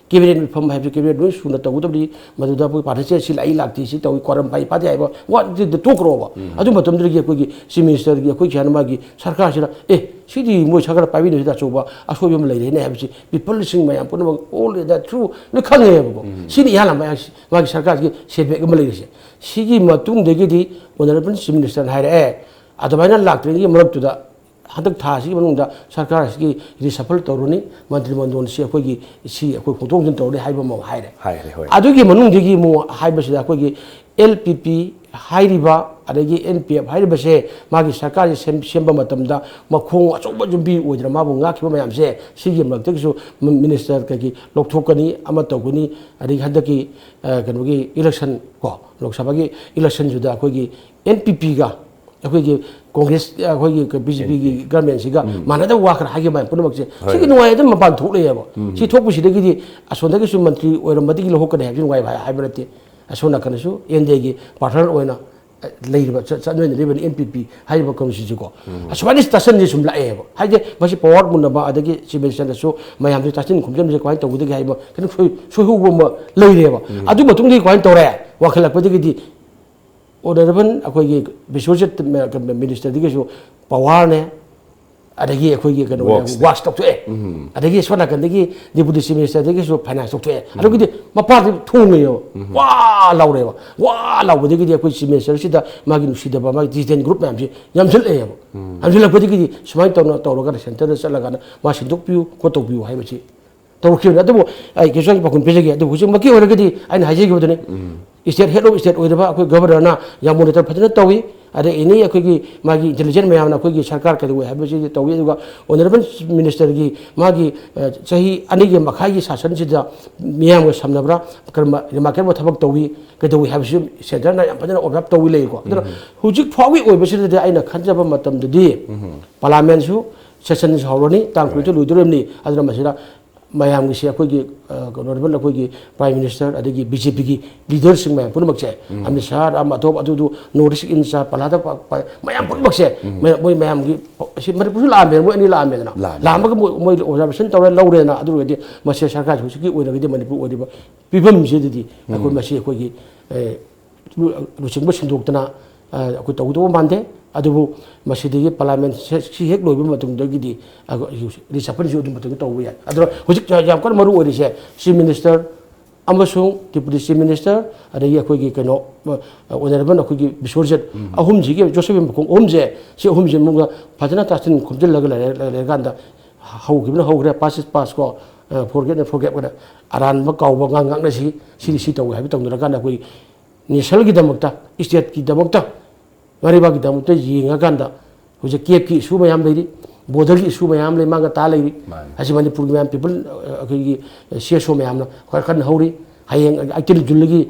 cabinet ꯃꯤꯐꯝ ꯍꯥꯏꯕꯁꯤ cabinet ꯂꯣꯏ ꯁꯨꯅ ꯇꯧꯒꯗꯕꯅꯤ, ꯃꯗꯨꯗ ꯑꯩꯈꯣꯏ party ꯁꯤ ꯂꯥꯛꯏ ꯂꯥꯛꯇꯦ, ꯁꯤ ꯇꯧꯏ, quorum ꯄꯥꯏ ꯐꯥꯗꯦ" ꯍꯥꯏꯕ ꯋꯥꯗꯨꯗ ꯇꯣꯛꯈ꯭ꯔꯣꯕ꯫ ꯎꯝ꯫ ꯑꯗꯨ ꯃꯇꯝꯗꯨꯗꯒꯤ ꯑꯩꯈꯣꯏꯒꯤ Chief Minister ꯒꯤ ꯑꯩꯈꯣꯏ ꯁꯥꯏꯅ ꯃꯥꯒꯤ ꯁꯔꯀꯥꯔꯁꯤꯅ, "ꯑꯦ, ꯁꯤꯗꯤ ꯃꯣꯏ ꯁꯔꯀꯥꯔ ꯄꯥꯏꯕꯤꯅꯕꯁꯤꯗ ꯑꯆꯧꯕ ꯑꯁꯣꯏꯕ ꯑꯃ ꯂꯩꯔꯦꯅꯦ" ꯍꯥꯏꯕꯁꯤ people ꯁꯤꯡ ꯃꯌꯥꯝ ꯄꯨꯝꯅꯃꯛ all the through ꯂꯣꯏ ꯈꯪꯉꯦꯕꯀꯣ꯫ ꯎꯝ꯫ ꯁꯤꯅ ꯏꯍꯥꯟ ꯍꯥꯟꯕ ꯃꯥꯒꯤ ꯁꯔꯀꯥꯔꯁꯤꯒꯤ setback ꯑꯃ ꯂꯩꯔꯤꯁꯦ꯫ ꯁꯤꯒꯤ ꯃꯇꯨꯡꯗꯒꯤꯗꯤ Honourable Chief Minister ꯅ ꯍꯥꯏꯔꯛꯑꯦ, ꯑꯗꯨꯃꯥꯏꯅ ꯂꯥꯛꯇ꯭ꯔꯤꯉꯩꯒꯤ ꯃꯔꯛꯇꯨꯗ ꯍꯟꯗꯛ ꯊꯥ ꯑꯁꯤꯒꯤ ꯃꯅꯨꯡꯗ ꯁꯔꯀꯥꯔ ꯑꯁꯤꯒꯤ reshuffle ꯇꯧꯔꯅꯤ, ꯃꯟꯇ꯭ꯔꯤ ꯃꯟꯗꯣꯟꯁꯤ ꯑꯩꯈꯣꯏꯒꯤ ꯁꯤ ꯑꯩꯈꯣꯏ ꯍꯣꯡꯗꯣꯛ ꯍꯣꯡꯖꯤꯟ ꯇꯧꯔꯅꯤ ꯍꯥꯏꯕ ꯑꯃ ꯍꯥꯏꯔꯦ꯫ ꯍꯥꯏꯔꯦ, ꯍꯣꯏ꯫ ꯑꯗꯨꯒꯤ ꯃꯅꯨꯡꯗꯒꯤ ꯑꯃꯨꯛ ꯍꯥꯏꯕꯁꯤꯗ ꯑꯩꯈꯣꯏꯒꯤ ꯑꯦꯜ ꯄꯤ ꯄꯤ ꯍꯥꯏꯔꯤꯕ, ꯑꯗꯒꯤ ꯑꯦꯟ ꯄꯤ ꯑꯦꯐ ꯍꯥꯏꯔꯤꯕꯁꯦ, ꯃꯥꯒꯤ ꯁꯔꯀꯥꯔꯁꯦ ꯁꯦꯝ-, ꯁꯦꯝꯕ ꯃꯇꯝꯗ ꯃꯈꯣꯡ ꯑꯆꯧꯕ ꯌꯨꯝꯕꯤ ꯑꯣꯏꯗꯅ ꯃꯥꯕꯨ ꯉꯥꯛꯈꯤꯕ ꯃꯌꯥꯝꯁꯦ, ꯁꯤꯒꯤ ꯃꯔꯛꯇꯒꯤꯁꯨ ꯃꯤ-, ꯃꯤꯅꯤꯁꯇꯔ ꯀꯩꯒꯤ ꯂꯧꯊꯣꯛꯀꯅꯤ, ꯑꯃ ꯇꯧꯒꯅꯤ, ꯑꯗꯒꯤ ꯍꯟꯗꯛꯀꯤ, ꯑ, ꯀꯩꯅꯣꯒꯤ ꯏꯂꯦꯛꯁꯟ ꯀꯣ, ꯂꯣꯛ ꯁꯚꯥꯒꯤ ꯏꯂꯦꯛꯁꯟꯁꯤꯗ ꯑꯩꯈꯣꯏꯒꯤ ꯑꯦꯟ ꯄꯤ ꯄꯤꯒ ꯑꯩꯈꯣꯏꯒꯤ ꯀꯣꯡꯒ꯭ꯔꯦꯁ, ꯑꯩꯈꯣꯏꯒꯤ ꯕꯤ ꯖꯦ ꯄꯤꯒꯤ ꯒꯚꯔꯟꯃꯦꯟꯁꯤꯒ ꯃꯥꯟꯅꯗꯕ ꯋꯥ ꯈꯔ ꯍꯥꯏꯈꯤꯕ ꯃꯌꯥꯝ ꯄꯨꯝꯅꯃꯛꯁꯦ, ꯍꯣꯏ꯫ ꯁꯤꯒꯤ ꯅꯨꯡꯉꯥꯏ ꯑꯗꯨꯝ ꯃꯄꯥꯟ ꯊꯣꯛꯂꯛꯑꯦꯕ꯫ ꯁꯤ ꯊꯣꯛꯄꯁꯤꯗꯒꯤꯗꯤ ꯑꯁꯣꯝꯗꯒꯤꯁꯨ ꯃꯟꯇ꯭ꯔꯤ ꯑꯣꯏꯔꯝꯕꯗꯒꯤ ꯂꯧꯍꯧꯀꯅꯤ ꯍꯥꯏꯕꯁꯤ ꯅꯨꯡꯉꯥꯏꯕ ꯍꯥꯏ-, ꯍꯥꯏꯕ ꯅꯠꯇꯦ꯫ ꯑꯁꯣꯝ ꯅꯥꯀꯟꯗꯁꯨ ꯑꯦꯟ ꯗꯤ ꯑꯦꯒꯤ ꯄꯥꯔꯠꯅꯔ ꯑꯣꯏꯅ, ꯑ, ꯂꯩꯔꯤꯕ, ꯆ-, ꯆꯠꯅꯃꯤꯟꯅꯔꯤꯕꯅꯤ ꯑꯦꯟ ꯄꯤ ꯄꯤ ꯍꯥꯏꯔꯤꯕ ꯀꯥꯡꯕꯨꯁꯤꯁꯨꯀꯣ꯫ ꯑꯁꯨꯃꯥꯏꯅ ꯇꯥꯁꯟꯁꯦ ꯁꯨꯝ ꯂꯥꯛꯑꯦꯕ꯫ ꯍꯥꯏꯗꯤ ꯃꯁꯤ ꯄꯋꯥꯔ ꯃꯨꯟꯅꯕ, ꯑꯗꯒꯤ ꯆꯤꯐ ꯃꯤꯅꯤꯁꯇꯔꯗꯁꯨ ꯃꯌꯥꯝꯁꯦ ꯇꯥꯁꯤꯟ ꯈꯣꯝꯖꯤꯟꯕꯁꯦ ꯀꯃꯥꯏꯅ ꯇꯧꯒꯗꯒꯦ ꯍꯥꯏꯕ ꯈꯤꯇꯪ ꯁꯣꯏ-, ꯁꯣꯏꯍꯧꯕ ꯑꯃ ꯂꯩꯔꯦꯕ꯫ ꯑꯗꯨ ꯃꯇꯨꯡꯗꯒꯤ ꯀꯃꯥꯏꯅ ꯇꯧꯔꯦ? ꯋꯥꯡꯈꯠꯂꯛꯄꯗꯒꯤꯗꯤ ꯑꯣꯅꯔꯦꯕꯜ ꯑꯩꯈꯣꯏꯒꯤ ꯕꯤꯁ꯭ꯋꯖꯤꯠ ꯃꯤꯅꯤꯁꯇꯔꯗꯒꯤꯁꯨ ꯄꯋꯥꯔꯅꯦ, ꯑꯗꯒꯤ ꯑꯩꯈꯣꯏꯒꯤ ꯀꯩꯅꯣ, ꯋꯥꯛꯁ ꯇꯧꯊꯣꯛꯑꯦ꯫ ꯑꯗꯒꯤ ꯁꯣꯝ ꯅꯥꯀꯟꯗꯒꯤ ꯗꯤꯄꯨꯇꯤ ꯆꯤꯐ ꯃꯤꯅꯤꯁꯇꯔꯗꯒꯤꯁꯨ ꯐꯥꯏꯅꯥꯟꯁ ꯇꯧꯊꯣꯛꯑꯦ꯫ ꯑꯗꯨꯒꯤꯗꯤ ꯃꯄꯥꯗꯤ ꯊꯣꯡꯉꯦꯕ, ꯋꯥ ꯂꯥꯎꯔꯦꯕ, ꯋꯥ ꯂꯥꯎꯕꯗꯒꯤꯗꯤ ꯑꯩꯈꯣꯏ ꯆꯤꯐ ꯃꯤꯅꯤꯁꯇꯔꯁꯤꯗ ꯃꯥꯒꯤ ꯅꯨꯡꯁꯤꯗꯕ, ꯃꯥꯒꯤ ꯗꯤꯁꯤꯗꯦꯟ ꯒ꯭ꯔꯨꯞ ꯃꯌꯥꯝꯁꯤ ꯌꯥꯝꯁꯤꯜꯂꯛꯑꯦꯕ꯫ ꯌꯥꯝꯁꯤꯜꯂꯛꯄꯗꯒꯤꯗꯤ ꯁꯨꯃꯥꯏꯅ ꯇꯧꯅ ꯇꯧꯔꯒ ꯁꯦꯟꯇꯔꯗ ꯆꯠꯂꯒꯅ ꯃꯥ ꯁꯤꯟꯗꯣꯛꯄꯤꯌꯨ, ꯈꯣꯠꯇꯣꯛꯄꯤꯌꯨ ꯍꯥꯏꯕꯁꯤ ꯇꯧꯔꯛꯈꯤꯕꯅꯤ꯫ ꯑꯗꯨꯕꯨ ꯑꯩ ꯀꯩꯁꯨ ꯄꯥꯎꯈꯨꯝ ꯄꯤꯖꯒꯦ꯫ ꯑꯗꯨꯕꯨ ꯍꯧꯖꯤꯛꯃꯛꯀꯤ ꯑꯣꯏꯔꯒꯗꯤ ꯑꯩꯅ ꯍꯥꯏꯖꯈꯤꯕꯗꯨꯅꯤ, ꯏꯁꯇꯦꯠ ꯍꯦꯗ ꯑꯣꯐ ꯏꯁꯇꯦꯠ ꯑꯣꯏꯔꯤꯕ ꯑꯩꯈꯣꯏ ꯒꯚꯔꯅꯔꯅ ꯌꯥꯝ ꯃꯣꯅꯤꯇꯔ ꯐꯖꯅ ꯇꯧꯏ꯫ ꯑꯗꯩ ꯑꯦꯅꯤ ꯑꯩꯈꯣꯏꯒꯤ ꯃꯥꯒꯤ ꯏꯟꯇꯦꯂꯤꯖꯦꯟꯁ ꯃꯌꯥꯝꯅ ꯑꯩꯈꯣꯏꯒꯤ ꯁꯔꯀꯥꯔ ꯀꯩꯗꯧꯋꯤ ꯍꯥꯏꯕꯁꯤꯗꯤ ꯇꯧꯏ꯫ ꯑꯗꯨꯒ ꯑꯣꯅꯔꯦꯕꯜ ꯃꯤꯅꯤꯁꯇꯔꯒꯤ ꯃꯥꯒꯤ, ꯑ, ꯆꯍꯤ ꯑꯅꯤꯒꯤ ꯃꯈꯥꯏꯒꯤ ꯁꯥꯁꯟꯁꯤꯗ ꯃꯤꯌꯥꯝꯒ ꯁꯝꯅꯕ꯭ꯔꯥ, ꯀꯔꯝꯕ ꯔꯤꯃꯥꯔꯀꯦꯕꯜ ꯊꯕꯛ ꯇꯧꯏ, ꯀꯩꯗꯧꯏ ꯍꯥꯏꯕꯁꯤ ꯁꯦꯟꯇꯔꯅ ꯌꯥꯝ ꯐꯖꯅ ꯑꯣꯕꯖꯥꯔꯕ ꯇꯧꯏ ꯂꯩꯀꯣ꯫ ꯑꯗꯨꯅ ꯍꯧꯖꯤꯛ ꯐꯥꯎꯒꯤ ꯑꯣꯏꯕꯁꯤꯗꯗꯤ ꯑꯩꯅ ꯈꯟꯖꯕ ꯃꯇꯝꯗꯗꯤ ꯄꯥꯔꯂꯥꯃꯦꯟꯁꯨ ꯁꯦꯁꯟꯁꯨ ꯍꯧꯔꯅꯤ, ꯇꯥꯡ ꯀꯨꯟꯇꯔꯦꯠ ꯂꯣꯏꯗꯣꯔꯤꯕꯅꯤ꯫ ꯑꯗꯨꯅ ꯃꯁꯤꯗ ꯃꯌꯥꯝꯒꯤꯁꯦ ꯑꯩꯈꯣꯏꯒꯤ, ꯑ, ꯑꯣꯅꯔꯦꯕꯜ ꯑꯩꯈꯣꯏꯒꯤ ꯄ꯭ꯔꯥꯏꯝ ꯃꯤꯅꯤꯁꯇꯔ, ꯑꯗꯒꯤ ꯕꯤ ꯖꯦ ꯄꯤꯒꯤ ꯂꯤꯗꯔꯁꯤꯡ ꯃꯌꯥꯝ ꯄꯨꯝꯅꯃꯛꯁꯦ, ꯑꯃꯤꯠ ꯁꯥꯍ, ꯔꯥꯝ ꯃꯥꯙꯕ, ꯑꯗꯨꯗꯨ ꯅꯣꯔꯠ ꯏꯁ ꯏꯟ ꯆꯥꯔꯖ, ꯄ꯭ꯔꯍꯂꯥꯗ ꯄ-, ꯄ-, ꯃꯌꯥꯝ ꯄꯨꯝꯅꯃꯛꯁꯦ, ꯃꯌꯥꯝ, ꯃꯣꯏ ꯃꯌꯥꯝꯒꯤ, ꯑꯁꯤ ꯃꯅꯤꯄꯨꯔꯁꯨ ꯂꯥꯛꯑꯝꯃꯦ, ꯃꯣꯏ ꯑꯅꯤ ꯂꯥꯛꯑꯝꯃꯦꯗꯅ꯫ ꯂꯥꯛꯑꯝꯃꯦ꯫ ꯂꯥꯛꯑꯝꯃꯒ ꯃꯣꯏ, ꯃꯣꯏ ꯑꯣꯕꯖꯥꯔꯕꯦꯁꯟ ꯇꯧꯔꯦ, ꯂꯧꯔꯦꯅ꯫ ꯑꯗꯨ ꯑꯣꯏꯔꯒꯗꯤ ꯃꯁꯤ ꯁꯔꯀꯥꯔꯁꯤ ꯍꯧꯖꯤꯛꯀꯤ ꯑꯣꯏꯔꯒꯗꯤ ꯃꯅꯤꯄꯨꯔ ꯑꯣꯏꯔꯤꯕ ꯐꯤꯕꯝꯁꯤꯗꯗꯤ ꯑꯩꯈꯣꯏ ꯃꯁꯤ ꯑꯩꯈꯣꯏꯒꯤ, ꯑꯦ, ꯂꯨ-, ꯂꯨꯆꯤꯡꯕ ꯁꯤꯟꯗꯣꯛꯇꯅ, ꯑ, ꯑꯩꯈꯣꯏ ꯇꯧꯒꯗꯧꯕ ꯃꯥꯟꯗꯦ꯫ ꯑꯗꯨꯕꯨ ꯃꯁꯤꯗꯒꯤ ꯄꯥꯔꯂꯤꯌꯥꯃꯦꯟ ꯁꯦ-, ꯁꯤ ꯍꯦꯛ ꯂꯣꯏꯕ ꯃꯇꯨꯡꯗꯒꯤꯗꯤ, ꯑ, ꯔꯤꯁꯐꯜꯁꯨ ꯑꯗꯨꯝ ꯃꯇꯨꯡꯗ ꯇꯧꯕ ꯌꯥꯏ꯫ ꯑꯗꯨꯅ ꯍꯧꯖꯤꯛ ꯌꯥ-, ꯌꯥꯝ ꯀꯟꯅ ꯃꯔꯨ ꯑꯣꯏꯔꯤꯁꯦ ꯆꯤꯐ ꯃꯤꯅꯤꯁꯇꯔ ꯑꯃꯁꯨꯡ ꯗꯤꯄꯨꯇꯤ ꯆꯤꯐ ꯃꯤꯅꯤꯁꯇꯔ, ꯑꯗꯒꯤ ꯑꯩꯈꯣꯏꯒꯤ ꯀꯩꯅꯣ, ꯑ, ꯑꯣꯅꯔꯦꯕꯜ ꯑꯩꯈꯣꯏꯒꯤ ꯕꯤꯁ꯭ꯋꯖꯤꯠ, ꯑꯍꯨꯝꯁꯤꯒꯤ, ꯖꯣꯁꯦꯐ ꯃꯈꯣꯡ ꯑꯍꯨꯝꯁꯦ, ꯁꯤ ꯑꯍꯨꯝꯁꯤ ꯑꯃꯨꯛ ꯐꯖꯅ ꯇꯥꯁꯤꯟ ꯈꯣꯝꯖꯤꯜꯂꯒ ꯂꯩꯔ-, ꯂꯩꯔꯀꯥꯟꯗ ꯍꯧꯈꯤꯕꯅ ꯍꯧꯈ꯭ꯔꯦ, ꯄꯥꯁ ꯏꯁ ꯄꯥꯁ ꯀꯣ, ꯑ, ꯐꯣꯔꯒꯦꯠꯅ ꯐꯣꯔꯒꯦꯠ ꯑꯣꯏꯅ ꯑꯔꯥꯟꯕ ꯀꯥꯎꯕ ꯉꯥꯡ ꯉꯥꯛꯅꯁꯤ, ꯁꯤꯗꯤ ꯁꯤ ꯇꯧꯋꯦ ꯍꯥꯏꯕ ꯇꯧꯅꯔꯀꯥꯟꯗ ꯑꯩꯈꯣꯏ ꯅꯦꯁꯅꯦꯜꯒꯤꯗꯃꯛꯇ, ꯁ꯭ꯇꯦꯠꯀꯤꯗꯃꯛꯇ, ꯃꯔꯩꯕꯥꯛꯀꯤꯗꯃꯛꯇ ꯌꯦꯡꯉꯀꯥꯟꯗ ꯍꯧꯖꯤꯛ ꯀꯦꯞꯀꯤ ꯏꯁꯨ ꯃꯌꯥꯝ ꯂꯩꯔꯤ, ꯕꯣꯔꯗꯔꯒꯤ ꯏꯁꯨ ꯃꯌꯥꯝ ꯂꯩ, ꯃꯥꯡꯒ ꯇꯥ ꯂꯩꯔꯤ꯫ ꯃꯥꯅꯤ꯫ ꯑꯁꯤ ꯃꯅꯤꯄꯨꯔꯒꯤ ꯃꯌꯥꯝ ꯄꯤꯄꯜ, ꯑꯩꯈꯣꯏꯒꯤ ꯁꯤ ꯑꯦꯁ ꯑꯣ ꯃꯌꯥꯝꯅ ꯈꯔ ꯀꯟꯅ ꯍꯧꯔꯤ꯫ ꯍꯌꯦꯡ ꯑꯩꯇꯤꯟ ꯖꯨꯟꯒꯤ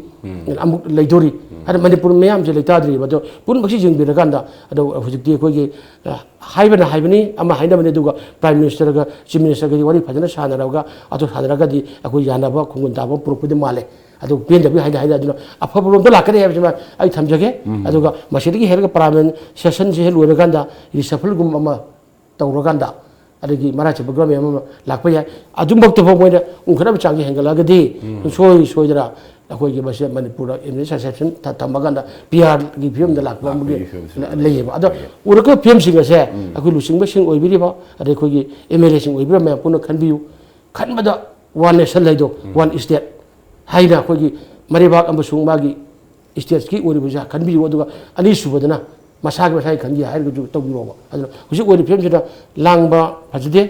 ꯑꯃꯨꯛ ꯂꯩꯗꯣꯔꯤ꯫ ꯑꯗ ꯃꯅꯤꯄꯨꯔ ꯃꯌꯥꯝꯁꯦ ꯂꯩꯇꯥꯗ꯭ꯔꯤꯕ꯫ ꯑꯗꯣ ꯄꯨꯝꯅꯃꯛꯁꯤ ꯌꯦꯡꯕꯤꯔꯀꯥꯟꯗ, ꯑꯗꯣ ꯍꯧꯖꯤꯛꯇꯤ ꯑꯩꯈꯣꯏꯒꯤ, ꯑ, ꯍꯥꯏꯕꯅ ꯍꯥꯏꯕꯅꯤ, ꯑꯃ ꯍꯥꯏꯅꯕꯅꯤ, ꯑꯗꯨꯒ ꯄ꯭ꯔꯥꯏꯝ ꯃꯤꯅꯤꯁꯇꯔꯒ ꯆꯤꯐ ꯃꯤꯅꯤꯁꯇꯔꯒꯗꯤ ꯋꯥꯔꯤ ꯐꯖꯅ ꯁꯥꯟꯅꯔꯒ, ꯑꯗꯨ ꯁꯥꯟꯅꯔꯒꯗꯤ ꯑꯩꯈꯣꯏ ꯌꯥꯅꯕ ꯈꯣꯡꯒꯨꯟ ꯇꯥꯕ ꯄꯨꯔꯛꯄꯗꯤ ꯃꯥꯜꯂꯦ꯫ ꯑꯗꯨ ꯄꯦꯟꯗꯕꯤ ꯍꯥꯏꯅ ꯍꯥꯏꯅ ꯑꯗꯨꯅ ꯑꯐꯕꯔꯣꯝꯗ ꯂꯥꯛꯀꯅꯤ ꯍꯥꯏꯕꯁꯤꯃ ꯑꯩ ꯊꯝꯖꯒꯦ꯫ ꯑꯗꯨꯒ ꯃꯁꯤꯗꯒꯤ ꯍꯦꯟꯅ ꯄꯥꯔꯂꯤꯌꯥꯃꯦꯟ ꯁꯦꯁꯟꯁꯤ ꯍꯦꯛ ꯂꯣꯏꯔꯀꯥꯟꯗ ꯔꯤꯁꯐꯜꯒꯨꯝꯕ ꯑꯃ ꯇꯧꯔꯀꯥꯟꯗ, ꯑꯗꯒꯤ ꯃꯔꯥ ꯆꯠꯄ ꯒꯣꯔꯃꯦꯟ ꯑꯃ ꯂꯥꯛꯄ ꯌꯥꯏ꯫ ꯑꯗꯨꯃꯛꯇꯐꯥꯎ ꯃꯣꯏꯅ ꯎꯪꯈꯠꯅꯕ ꯆꯥꯡꯁꯤ ꯍꯦꯟꯒꯠꯂꯛꯑꯒꯗꯤ, ꯁꯨꯡꯁꯣꯏ ꯁꯣꯏꯗꯅ ꯑꯩꯈꯣꯏꯒꯤ ꯃꯁꯤ ꯃꯅꯤꯄꯨꯔꯗ ꯑꯦꯝ ꯑꯦꯜ ꯑꯦ ꯁꯦꯁꯟ ꯊ-, ꯊꯝꯃꯀꯥꯟꯗ ꯄꯤ ꯑꯥꯔꯒꯤ ꯐꯤꯕꯝꯗ ꯂꯥꯛꯄ ꯑꯃꯒꯤ ꯂꯥꯛꯄꯒꯤ ꯐꯤꯕꯝꯁꯨ ꯂꯩꯌꯦꯕ꯫ ꯑꯗꯣ ꯎꯔꯛꯄ ꯐꯤꯕꯝꯁꯤꯡ ꯑꯁꯦ ꯑꯩꯈꯣꯏ ꯂꯨꯆꯤꯡꯕꯁꯤꯡ ꯑꯣꯏꯕꯤꯔꯤꯕ, ꯑꯗꯩ ꯑꯩꯈꯣꯏꯒꯤ ꯑꯦꯝ ꯑꯦꯜ ꯑꯦꯁꯤꯡ ꯑꯣꯏꯕꯤꯔꯤꯕ ꯃꯌꯥꯝ ꯄꯨꯟꯅ ꯈꯟꯕꯤꯌꯨ꯫ ꯈꯟꯕꯗ ꯋꯥꯟ ꯅꯦꯁꯟ ꯍꯥꯏꯗꯣ, ꯋꯥꯟ ꯁ꯭ꯇꯦꯠ ꯍꯥꯏꯅ ꯑꯩꯈꯣꯏꯒꯤ ꯃꯔꯩꯕꯥꯛ ꯑꯃꯁꯨꯡ ꯃꯥꯒꯤ ꯁ꯭ꯇꯦꯠꯀꯤ ꯑꯣꯏꯔꯤꯕꯁꯦ ꯈꯟꯕꯤꯌꯨ꯫ ꯑꯗꯨꯒ ꯑꯅꯤꯁꯨꯕꯗꯅ ꯃꯁꯥꯒꯤ ꯃꯁꯥꯒꯤ ꯈꯟꯒꯦ ꯍꯥꯏꯔꯒꯁꯨ ꯇꯧꯕꯤꯔꯣꯕ꯫ ꯑꯗꯨꯅ ꯍꯧꯖꯤꯛ ꯑꯣꯏꯔꯤꯕ ꯐꯤꯕꯝꯁꯤꯗ ꯂꯥꯡꯕ ꯐꯖꯗꯦ,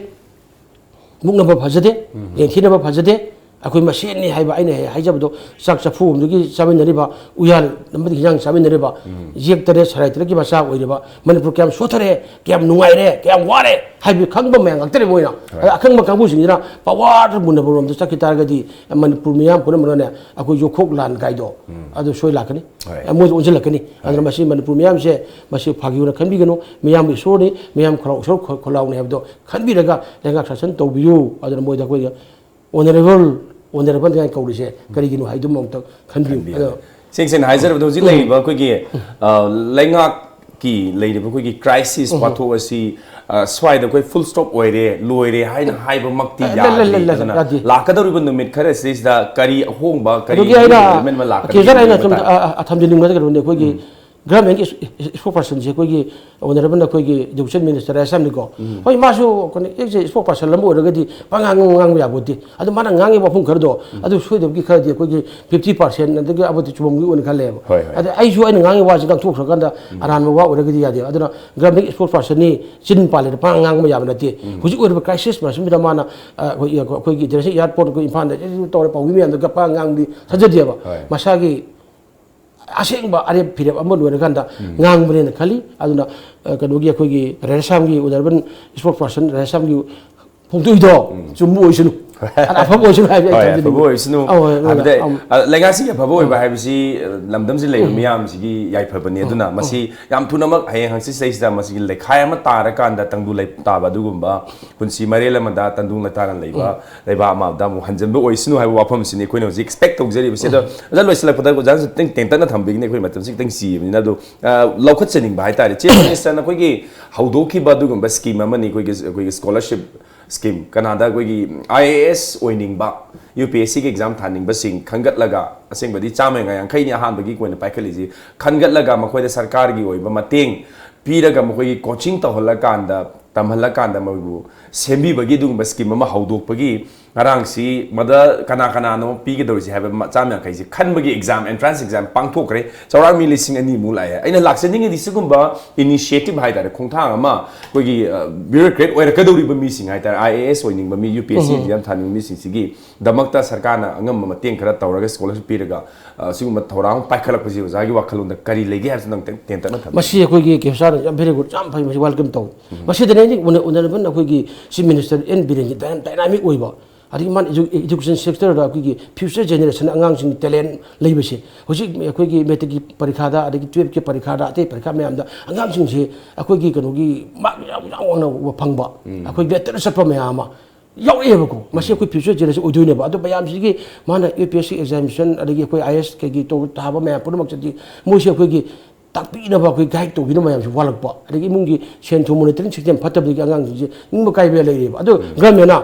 ꯃꯨꯛꯅꯕ ꯐꯖꯗꯦ, ꯌꯦꯡꯊꯤꯅꯕ ꯐꯖꯗꯦ꯫ ꯑꯩꯈꯣꯏ ꯃꯁꯦꯟꯅꯤ ꯍꯥꯏꯕ ꯑꯩꯅ ꯍꯦꯛ ꯍꯥꯏꯖꯕꯗꯣ, ꯆꯥꯛ ꯆꯐꯨ ꯑꯃꯗꯒꯤ ꯆꯥꯃꯤꯟꯅꯔꯤꯕ, ꯎꯌꯥꯜ ꯑꯃꯗꯤ ꯍꯤꯟꯖꯥꯡ ꯆꯥꯃꯤꯟꯅꯔꯤꯕ, ꯌꯦꯛ ꯇꯔꯦꯠ ꯁꯔꯥꯏ ꯇꯔꯦꯠꯀꯤ ꯃꯆꯥ ꯑꯣꯏꯔꯤꯕ, ꯃꯅꯤꯄꯨꯔ ꯀꯌꯥꯝ ꯁꯣꯠꯊꯔꯦ, ꯀꯌꯥꯝ ꯅꯨꯡꯉꯥꯏꯔꯦ, ꯀꯌꯥꯝ ꯋꯥꯔꯦ ꯍꯥꯏꯕꯗꯨ ꯈꯪꯕ ꯃꯌꯥꯝ ꯉꯥꯛꯇꯅꯦ ꯃꯣꯏꯅ꯫ ꯑꯗ ꯑꯈꯪꯕ ꯀꯥꯡꯕꯨꯁꯤꯡꯁꯤꯅ ꯄꯋꯥꯔꯗ ꯃꯨꯟꯅꯕ ꯔꯣꯝꯗ ꯆꯠꯈꯤ ꯇꯥꯔꯒꯗꯤ, ꯃꯅꯤꯄꯨꯔ ꯃꯤꯌꯥꯝ ꯄꯨꯝꯅꯃꯛꯅꯅꯦ, ꯑꯩꯈꯣꯏ ꯌꯣꯛꯈꯣꯛ ꯂꯥꯟ ꯀꯥꯏꯗꯣ, ꯑꯗꯨ ꯁꯣꯏ ꯂꯥꯛꯀꯅꯤ꯫ ꯍꯣꯏ꯫ ꯃꯣꯏꯗ ꯑꯣꯟꯁꯤꯜꯂꯛꯀꯅꯤ꯫ ꯑꯗꯨꯅ ꯃꯁꯤ ꯃꯅꯤꯄꯨꯔ ꯃꯤꯌꯥꯝꯁꯦ, ꯃꯁꯤ ꯐꯥꯒꯤ ꯑꯣꯏꯅ ꯈꯟꯕꯤꯒꯅꯨ꯫ ꯃꯤꯌꯥꯝꯒꯤ ꯏꯁꯣꯔꯅꯤ, ꯃꯤꯌꯥꯝ ꯈꯣꯜꯂꯥꯎ, ꯏꯁꯣꯔ ꯈꯣ-, ꯈꯣꯜꯂꯥꯎꯅꯤ ꯍꯥꯏꯕꯗꯣ ꯈꯟꯕꯤꯔꯒ ꯂꯩꯉꯥꯛ ꯁꯥꯁꯟ ꯇꯧꯕꯤꯌꯨ꯫ ꯑꯗꯨꯅ ꯃꯣꯏꯗ ꯑꯩꯈꯣꯏꯒꯤ ꯑꯣꯅꯔꯦꯕꯜ, ꯑꯣꯅꯔꯦꯕꯜ ꯀꯥꯏꯅ ꯀꯧꯔꯤꯁꯦ ꯀꯔꯤꯒꯤꯅꯣ ꯍꯥꯏꯗꯨꯃ ꯑꯃꯨꯛꯇ ꯈꯟꯕꯤꯌꯨ꯫ ꯑꯗꯣ ꯁꯦꯡ ꯁꯦꯡꯅ ꯍꯥꯏꯖꯔꯕꯗ, ꯍꯧꯖꯤꯛ ꯂꯩꯔꯤꯕ ꯑꯩꯈꯣꯏꯒꯤ, ꯑ, ꯂꯩꯉꯥꯛꯀꯤ ꯂꯩꯔꯤꯕ ꯑꯩꯈꯣꯏꯒꯤ ꯀ꯭ꯔꯥꯏꯁꯤꯁ ꯋꯥꯊꯣꯛ ꯑꯁꯤ, ꯑ, ꯁ꯭ꯋꯥꯏꯗ ꯑꯩꯈꯣꯏ ꯐꯨꯜ ꯁ꯭ꯇꯣꯞ ꯑꯣꯏꯔꯦ, ꯂꯣꯏꯔꯦ ꯍꯥꯏꯅ ꯍꯥꯏꯕꯃꯛꯇꯤ ꯂꯩ-, ꯂꯩ-, ꯌꯥꯗ꯭ꯔꯤ꯫ ꯂꯩ-, ꯂꯩ-, ꯂꯥꯛꯀꯗꯧꯔꯤꯕ ꯅꯨꯃꯤꯠ ꯈꯔꯁꯤꯗ ꯀꯔꯤ ꯑꯍꯣꯡꯕ, ꯀꯔꯤ ꯑꯗꯨꯒꯤ ꯑꯩꯅ development ꯑꯃ ꯂꯥꯛꯀꯅꯤ ꯀꯦꯟꯁꯔ ꯑꯩꯅ ꯃꯇꯥꯡꯗ? ꯁꯨꯝ, ꯑ, ꯑ, ꯊꯝꯖꯅꯤꯡꯕꯗ ꯀꯩꯅꯣꯅꯦ, ꯑꯩꯈꯣꯏꯒꯤ ꯒꯚꯔꯟꯃꯦꯟꯒꯤ ꯏꯁ-, ꯏꯁ-, ꯏꯁ-, ꯏꯁꯄꯣꯛꯁ ꯄꯥꯔꯁꯟꯁꯦ ꯑꯩꯈꯣꯏꯒꯤ ꯑꯣꯅꯔꯦꯕꯜ ꯑꯩꯈꯣꯏꯒꯤ ꯏꯗꯨꯀꯦꯁꯟ ꯃꯤꯅꯤꯁꯇꯔ ꯑꯦꯁ ꯑꯦꯝꯅꯤꯀꯣ꯫ ꯍꯣꯏ, ꯃꯥꯁꯨ ꯑꯩꯈꯣꯏꯅ ꯑꯦꯛꯁ ꯏꯁꯄꯣꯛꯁ ꯄꯥꯔꯁꯟ ꯑꯃ ꯑꯣꯏꯔꯒꯗꯤ ꯄꯉꯥꯡ ꯉꯥꯡꯕ ꯌꯥꯕ ꯅꯠꯇꯦ꯫ ꯑꯗꯨ ꯃꯥꯅ ꯉꯥꯡꯉꯤꯕ ꯋꯥꯐꯝ ꯈꯔꯗꯣ, ꯑꯗꯨ ꯁꯣꯏꯗꯕꯒꯤ ꯈꯔꯗꯤ ꯑꯩꯈꯣꯏꯒꯤ ꯐꯤꯐꯇꯤ ꯄꯥꯔꯁꯦꯟ ꯑꯗꯒꯤ ꯑꯃꯗꯤ ꯆꯨꯝꯃꯝꯒꯅꯤ ꯈꯜꯂꯦꯕ꯫ ꯍꯣꯏ, ꯍꯣꯏ꯫ ꯑꯗ ꯑꯩꯁꯨ ꯑꯩꯅ ꯉꯥꯡꯉꯤꯕ ꯋꯥꯁꯤ ꯉꯥꯡꯊꯣꯛꯈ꯭ꯔꯀꯥꯟꯗ ꯑꯔꯥꯟꯕ ꯋꯥ ꯑꯣꯏꯔꯒꯗꯤ ꯌꯥꯗꯦꯕ꯫ ꯑꯗꯨꯅ ꯒꯚꯔꯟꯃꯦꯟꯒꯤ ꯏꯁꯄꯣꯛꯁ ꯄꯥꯔꯁꯟꯅꯤ, ꯆꯤꯟ ꯄꯥꯜꯂꯦꯅ ꯄꯉꯥꯡ ꯉꯥꯡꯕ ꯌꯥꯕ ꯅꯠꯇꯦ꯫ ꯍꯧꯖꯤꯛ ꯑꯣꯏꯔꯤꯕ ꯀ꯭ꯔꯥꯏꯁꯤꯁ ꯃꯇꯝꯁꯤꯗ ꯃꯥꯅ, ꯑ, ꯑꯩꯈꯣꯏ, ꯑꯩꯈꯣꯏꯒꯤ ꯏꯟꯇꯔꯅꯦꯁꯅꯦꯜ ꯏꯌꯥꯔꯄꯣꯔꯠ, ꯑꯩꯈꯣꯏ ꯏꯝꯐꯥꯜꯗ ꯇꯧꯔ ꯄꯥꯎꯃꯤ ꯃꯌꯥꯝꯗ ꯄꯉꯥꯡ ꯉꯥꯡꯕꯗꯤ ꯊꯥꯖꯗꯦꯕ꯫ ꯍꯣꯏ꯫ ꯃꯁꯥꯒꯤ ꯑꯁꯦꯡꯕ ꯑꯔꯦꯞ ꯐꯤꯔꯦꯞ ꯑꯃ ꯂꯣꯏꯔꯀꯥꯟꯗ ꯉꯥꯡꯕꯅꯦꯅ ꯈꯜꯂꯤ꯫ ꯑꯗꯨꯅ ꯑ, ꯀꯩꯅꯣꯒꯤ ꯑꯩꯈꯣꯏꯒꯤ ꯔꯦꯁꯥꯝꯒꯤ ꯑꯣꯅꯔꯦꯕꯜ ꯏꯁꯄꯣꯔꯠ ꯄꯥꯔꯁꯟ ꯔꯦꯁꯥꯝꯒꯤ ꯐꯣꯡꯗꯣꯛꯏꯗꯣ ꯆꯨꯝꯕ ꯑꯣꯏꯁꯅꯨ, ꯑꯐꯕ ꯑꯣꯏꯁꯅꯨ ꯍꯥꯏꯕ ꯑꯩ ꯍꯣꯏ, ꯊꯝꯖꯅꯤꯡꯉꯤ꯫ ꯑꯐꯕ ꯑꯣꯏꯁꯅꯨ꯫ ꯑꯧ, ꯍꯣꯏ, ꯍꯣꯏ, ꯍꯥꯏꯕꯗꯤ, ꯑꯧ꯫ ꯑ, ꯂꯩꯉꯥꯛꯁꯤꯒꯤ ꯑꯐꯕ ꯑꯣꯏꯕ ꯍꯥꯏꯕꯁꯤ, ꯑ, ꯂꯝꯗꯝꯁꯤꯗ ꯂꯩꯕ ꯃꯤꯌꯥꯝꯁꯤꯒꯤ ꯌꯥꯏꯐꯕꯅꯤ꯫ ꯑꯗꯨꯅ ꯃꯁꯤ ꯌꯥꯝ ꯊꯨꯅꯃꯛ ꯍꯌꯦꯡ ꯍꯪꯆꯤꯠ ꯁꯤꯗꯩꯁꯤꯗ ꯃꯁꯤꯒꯤ ꯂꯩꯈꯥꯏ ꯑꯃ ꯇꯥꯔꯀꯥꯟꯗ ꯇꯪꯗꯨ ꯂꯩ ꯇꯥꯕ ꯑꯗꯨꯒꯨꯝꯕ ꯄꯨꯟꯁꯤ ꯃꯔꯦꯜ ꯑꯃꯗ ꯇꯪꯗꯨ ꯂꯩꯇꯥꯅ ꯂꯩꯕ ꯂꯩꯕꯥꯛ ꯑꯃꯗ ꯑꯃꯨꯛ ꯍꯟꯖꯤꯟꯕ ꯑꯣꯏꯁꯅꯨ ꯍꯥꯏꯕ ꯋꯥꯐꯝꯁꯤꯅꯤ ꯑꯩꯈꯣꯏꯅ ꯍꯧꯖꯤꯛ ꯑꯦꯛꯁꯄꯦꯛ ꯇꯧꯖꯔꯤꯕꯁꯦ꯫ ꯑꯗꯣ ꯑꯣꯖꯥ, ꯂꯣꯏꯁꯤꯜꯂꯛꯄꯗ ꯑꯣꯖꯥꯅꯁꯨ ꯇꯦꯡ-, ꯇꯦꯟꯇꯛꯅ ꯊꯝꯕꯤꯒꯅꯤ, ꯑꯩꯈꯣꯏ ꯃꯇꯝꯁꯤ ꯈꯤꯇꯪ ꯆꯤꯕꯅꯤꯅ꯫ ꯑꯗꯣ, ꯑ, ꯂꯧꯈꯠꯆꯅꯤꯡꯕ ꯍꯥꯏꯇꯥꯔꯦ, ꯆꯤꯐ ꯃꯤꯅꯤꯁꯇꯔꯅ ꯑꯩꯈꯣꯏꯒꯤ ꯍꯧꯗꯣꯛꯈꯤꯕ ꯑꯗꯨꯒꯨꯝꯕ ꯁ꯭ꯀꯤꯝ ꯑꯃꯅꯤ, ꯑꯩꯈꯣꯏꯒꯤ, ꯑꯩꯈꯣꯏꯒꯤ ꯁ꯭ꯀꯣꯂꯔꯁꯤꯞ ꯁ꯭ꯀꯤꯝ꯫ ꯀꯅꯥꯗ ꯑꯩꯈꯣꯏꯒꯤ I A S ꯑꯣꯏꯅꯤꯡꯕ, U P S ꯁꯤꯒꯤ ꯑꯦꯛꯖꯥꯝ ꯊꯥꯅꯤꯡꯕꯁꯤꯡ ꯈꯟꯒꯠꯂꯒ, ꯑꯁꯦꯡꯕꯗꯤ ꯆꯥꯝꯃ ꯌꯥꯡꯈꯩꯅꯤ ꯑꯍꯥꯟꯕꯒꯤ ꯑꯣꯏꯅ ꯄꯥꯏꯈꯠꯂꯤꯁꯤ, ꯈꯟꯒꯠꯂꯒ ꯃꯈꯣꯏꯗ ꯁꯔꯀꯥꯔꯒꯤ ꯑꯣꯏꯕ ꯃꯇꯦꯡ ꯄꯤꯔꯒ ꯃꯈꯣꯏꯒꯤ ꯀꯣꯆꯤꯡ ꯇꯧꯍꯜꯂꯀꯥꯟꯗ, ꯇꯝꯍꯜꯂꯀꯥꯟꯗ ꯃꯣꯏꯕꯨ ꯁꯦꯝꯕꯤꯕꯒꯤ ꯑꯗꯨꯒꯨꯝꯕ ꯁ꯭ꯀꯤꯝ ꯑꯃ ꯍꯧꯗꯣꯛꯄꯒꯤ ꯉꯔꯥꯡꯁꯤ ꯃꯗ ꯀꯅꯥ ꯀꯅꯥꯅꯣ ꯄꯤꯒꯗꯧꯔꯤꯁꯦ ꯍꯥꯏꯕ ꯃ-, ꯆꯥꯝ ꯌꯥꯡꯈꯩꯁꯦ ꯈꯟꯕꯒꯤ ꯑꯦꯛꯖꯥꯝ, ꯑꯦꯟꯇ꯭ꯔꯥꯟꯁ ꯑꯦꯛꯖꯥꯝ ꯄꯥꯡꯊꯣꯛꯈ꯭ꯔꯦ꯫ ꯆꯥꯎꯔꯥꯛ ꯃꯤ ꯂꯤꯁꯤꯡ ꯑꯅꯤꯃꯨꯛ ꯂꯥꯛꯑꯦ꯫ ꯑꯩꯅ ꯂꯥꯛꯆꯅꯤꯡꯉꯤꯗꯤ ꯁꯤꯒꯨꯝꯕ ꯏꯅꯤꯁꯤꯌꯦꯇꯤꯚ ꯍꯥꯏꯇꯥꯔꯦ, ꯈꯣꯡꯊꯥꯡ ꯑꯃ ꯑꯩꯈꯣꯏꯒꯤ, ꯑ, ꯕ꯭ꯌꯨꯔꯣꯀ꯭ꯔꯦꯠ ꯑꯣꯏꯔꯛꯀꯗꯧꯔꯤꯕ ꯃꯤꯁꯤꯡ ꯍꯥꯏꯇꯥꯔꯦ, I A S ꯑꯣꯏꯅꯤꯡꯕ me, U P S C exam ꯊꯥꯅꯤꯡꯕ ꯃꯤꯁꯤꯡꯁꯤꯒꯤ ꯗꯃꯛꯇ ꯁꯔꯀꯥꯔꯅ ꯑꯉꯝꯕ ꯃꯇꯦꯡ ꯈꯔ ꯇꯧꯔꯒ, ꯁ꯭ꯀꯣꯂꯔꯁꯤꯞ ꯄꯤꯔꯒ, ꯑ, ꯁꯤꯒꯨꯝꯕ ꯊꯧꯔꯥꯡ ꯑꯃ ꯄꯥꯏꯈꯠꯂꯛꯄꯁꯤ ꯑꯣꯖꯥꯒꯤ ꯋꯥꯈꯜꯂꯣꯟꯗ ꯀꯔꯤ ꯂꯩꯒꯦ ꯍꯥꯏꯕꯁꯤ ꯅꯪ ꯇꯦꯟ-, ꯇꯦꯟꯇꯛꯅ ꯊꯝꯕꯤꯌꯨ꯫ ꯃꯁꯤ ꯑꯩꯈꯣꯏꯒꯤ ꯀꯦ ꯁꯥꯔꯅ ꯌꯥꯝ ꯚꯦꯔꯤ ꯒꯨꯗ, ꯌꯥꯝ ꯐꯩ, ꯃꯁꯤ ꯋꯦꯜꯀꯝ ꯇꯧꯏ꯫ ꯃꯁꯤꯗꯅꯦ ꯑꯩꯅ ꯎꯅ-, ꯎꯅꯔꯕ ꯑꯩꯈꯣꯏꯒꯤ ꯆꯤꯐ ꯃꯤꯅꯤꯁꯇꯔ ꯑꯦꯟ ꯕꯤꯔꯦꯟꯒꯤ ꯗꯥꯏꯅꯥ-, ꯗꯥꯏꯅꯥꯃꯤꯛ ꯑꯣꯏꯕ, ꯑꯗꯒꯤ ꯃꯥꯅ ꯏꯖꯨ-, ꯏꯗꯨꯀꯦꯁꯟ ꯁꯦꯛꯇꯔꯗ ꯑꯩꯈꯣꯏꯒꯤ ꯐ꯭ꯌꯨꯆꯔ ꯖꯦꯅꯦꯔꯦꯁꯟ ꯑꯉꯥꯡꯁꯤꯡꯒꯤ ꯇꯦꯂꯦꯟ ꯂꯩꯕꯁꯦ, ꯍꯧꯖꯤꯛ ꯑꯩꯈꯣꯏꯒꯤ ꯃꯦꯇ꯭ꯔꯤꯛꯀꯤ ꯄꯔꯤꯈꯥꯗ, ꯑꯗꯒꯤ ꯇꯨꯌꯦꯜꯞꯀꯤ ꯄꯔꯤꯈꯥꯗ, ꯑꯇꯩ ꯄꯔꯤꯈꯥ ꯃꯌꯥꯝꯗ ꯑꯉꯥꯡꯁꯤꯡꯁꯤ ꯑꯩꯈꯣꯏꯒꯤ ꯀꯩꯅꯣꯒꯤ ꯃꯥꯔꯛ ꯌꯥꯝ, ꯌꯥꯝ ꯋꯥꯡꯅ ꯐꯪꯕ, ꯑꯩꯈꯣꯏ ꯂꯦꯇꯔ ꯆꯠꯄ ꯃꯌꯥꯝ ꯑꯃ ꯌꯥꯎꯔꯛꯑꯦꯕꯀꯣ꯫ ꯃꯁꯤ ꯑꯩꯈꯣꯏ ꯐ꯭ꯌꯨꯆꯔ ꯖꯦꯅꯦꯔꯦꯁꯟ ꯑꯣꯏꯗꯣꯏꯅꯦꯕ꯫ ꯑꯗꯣ ꯃꯌꯥꯝꯁꯤꯒꯤ ꯃꯥꯅ U P S C examination, ꯑꯗꯒꯤ ꯑꯩꯈꯣꯏ ꯑꯥꯏ ꯑꯦꯁ ꯀꯩꯒꯤ ꯇꯧ-, ꯊꯥꯕ ꯃꯌꯥꯝ ꯄꯨꯝꯅꯃꯛꯁꯤꯗꯤ ꯃꯣꯏꯁꯦ ꯑꯩꯈꯣꯏꯒꯤ ꯇꯥꯛꯄꯤꯅꯕ, ꯑꯩꯈꯣꯏ ꯒꯥꯏꯗ ꯇꯧꯕꯤꯅꯕ ꯃꯌꯥꯝꯁꯨ ꯋꯥꯠꯂꯛꯄ, ꯑꯗꯒꯤ ꯏꯃꯨꯡꯒꯤ ꯁꯦꯟ ꯊꯨꯝ ꯃꯣꯅꯤꯇꯔꯤꯡ ꯁꯤꯁꯇꯦꯝ ꯐꯠꯇꯕꯗꯒꯤ ꯑꯉꯥꯡꯁꯤꯡꯁꯦ ꯅꯤꯡꯕ ꯀꯥꯏꯕ ꯂꯩꯔꯦꯕ꯫ ꯑꯗꯣ ꯒꯚꯔꯟꯃꯦꯟꯅ,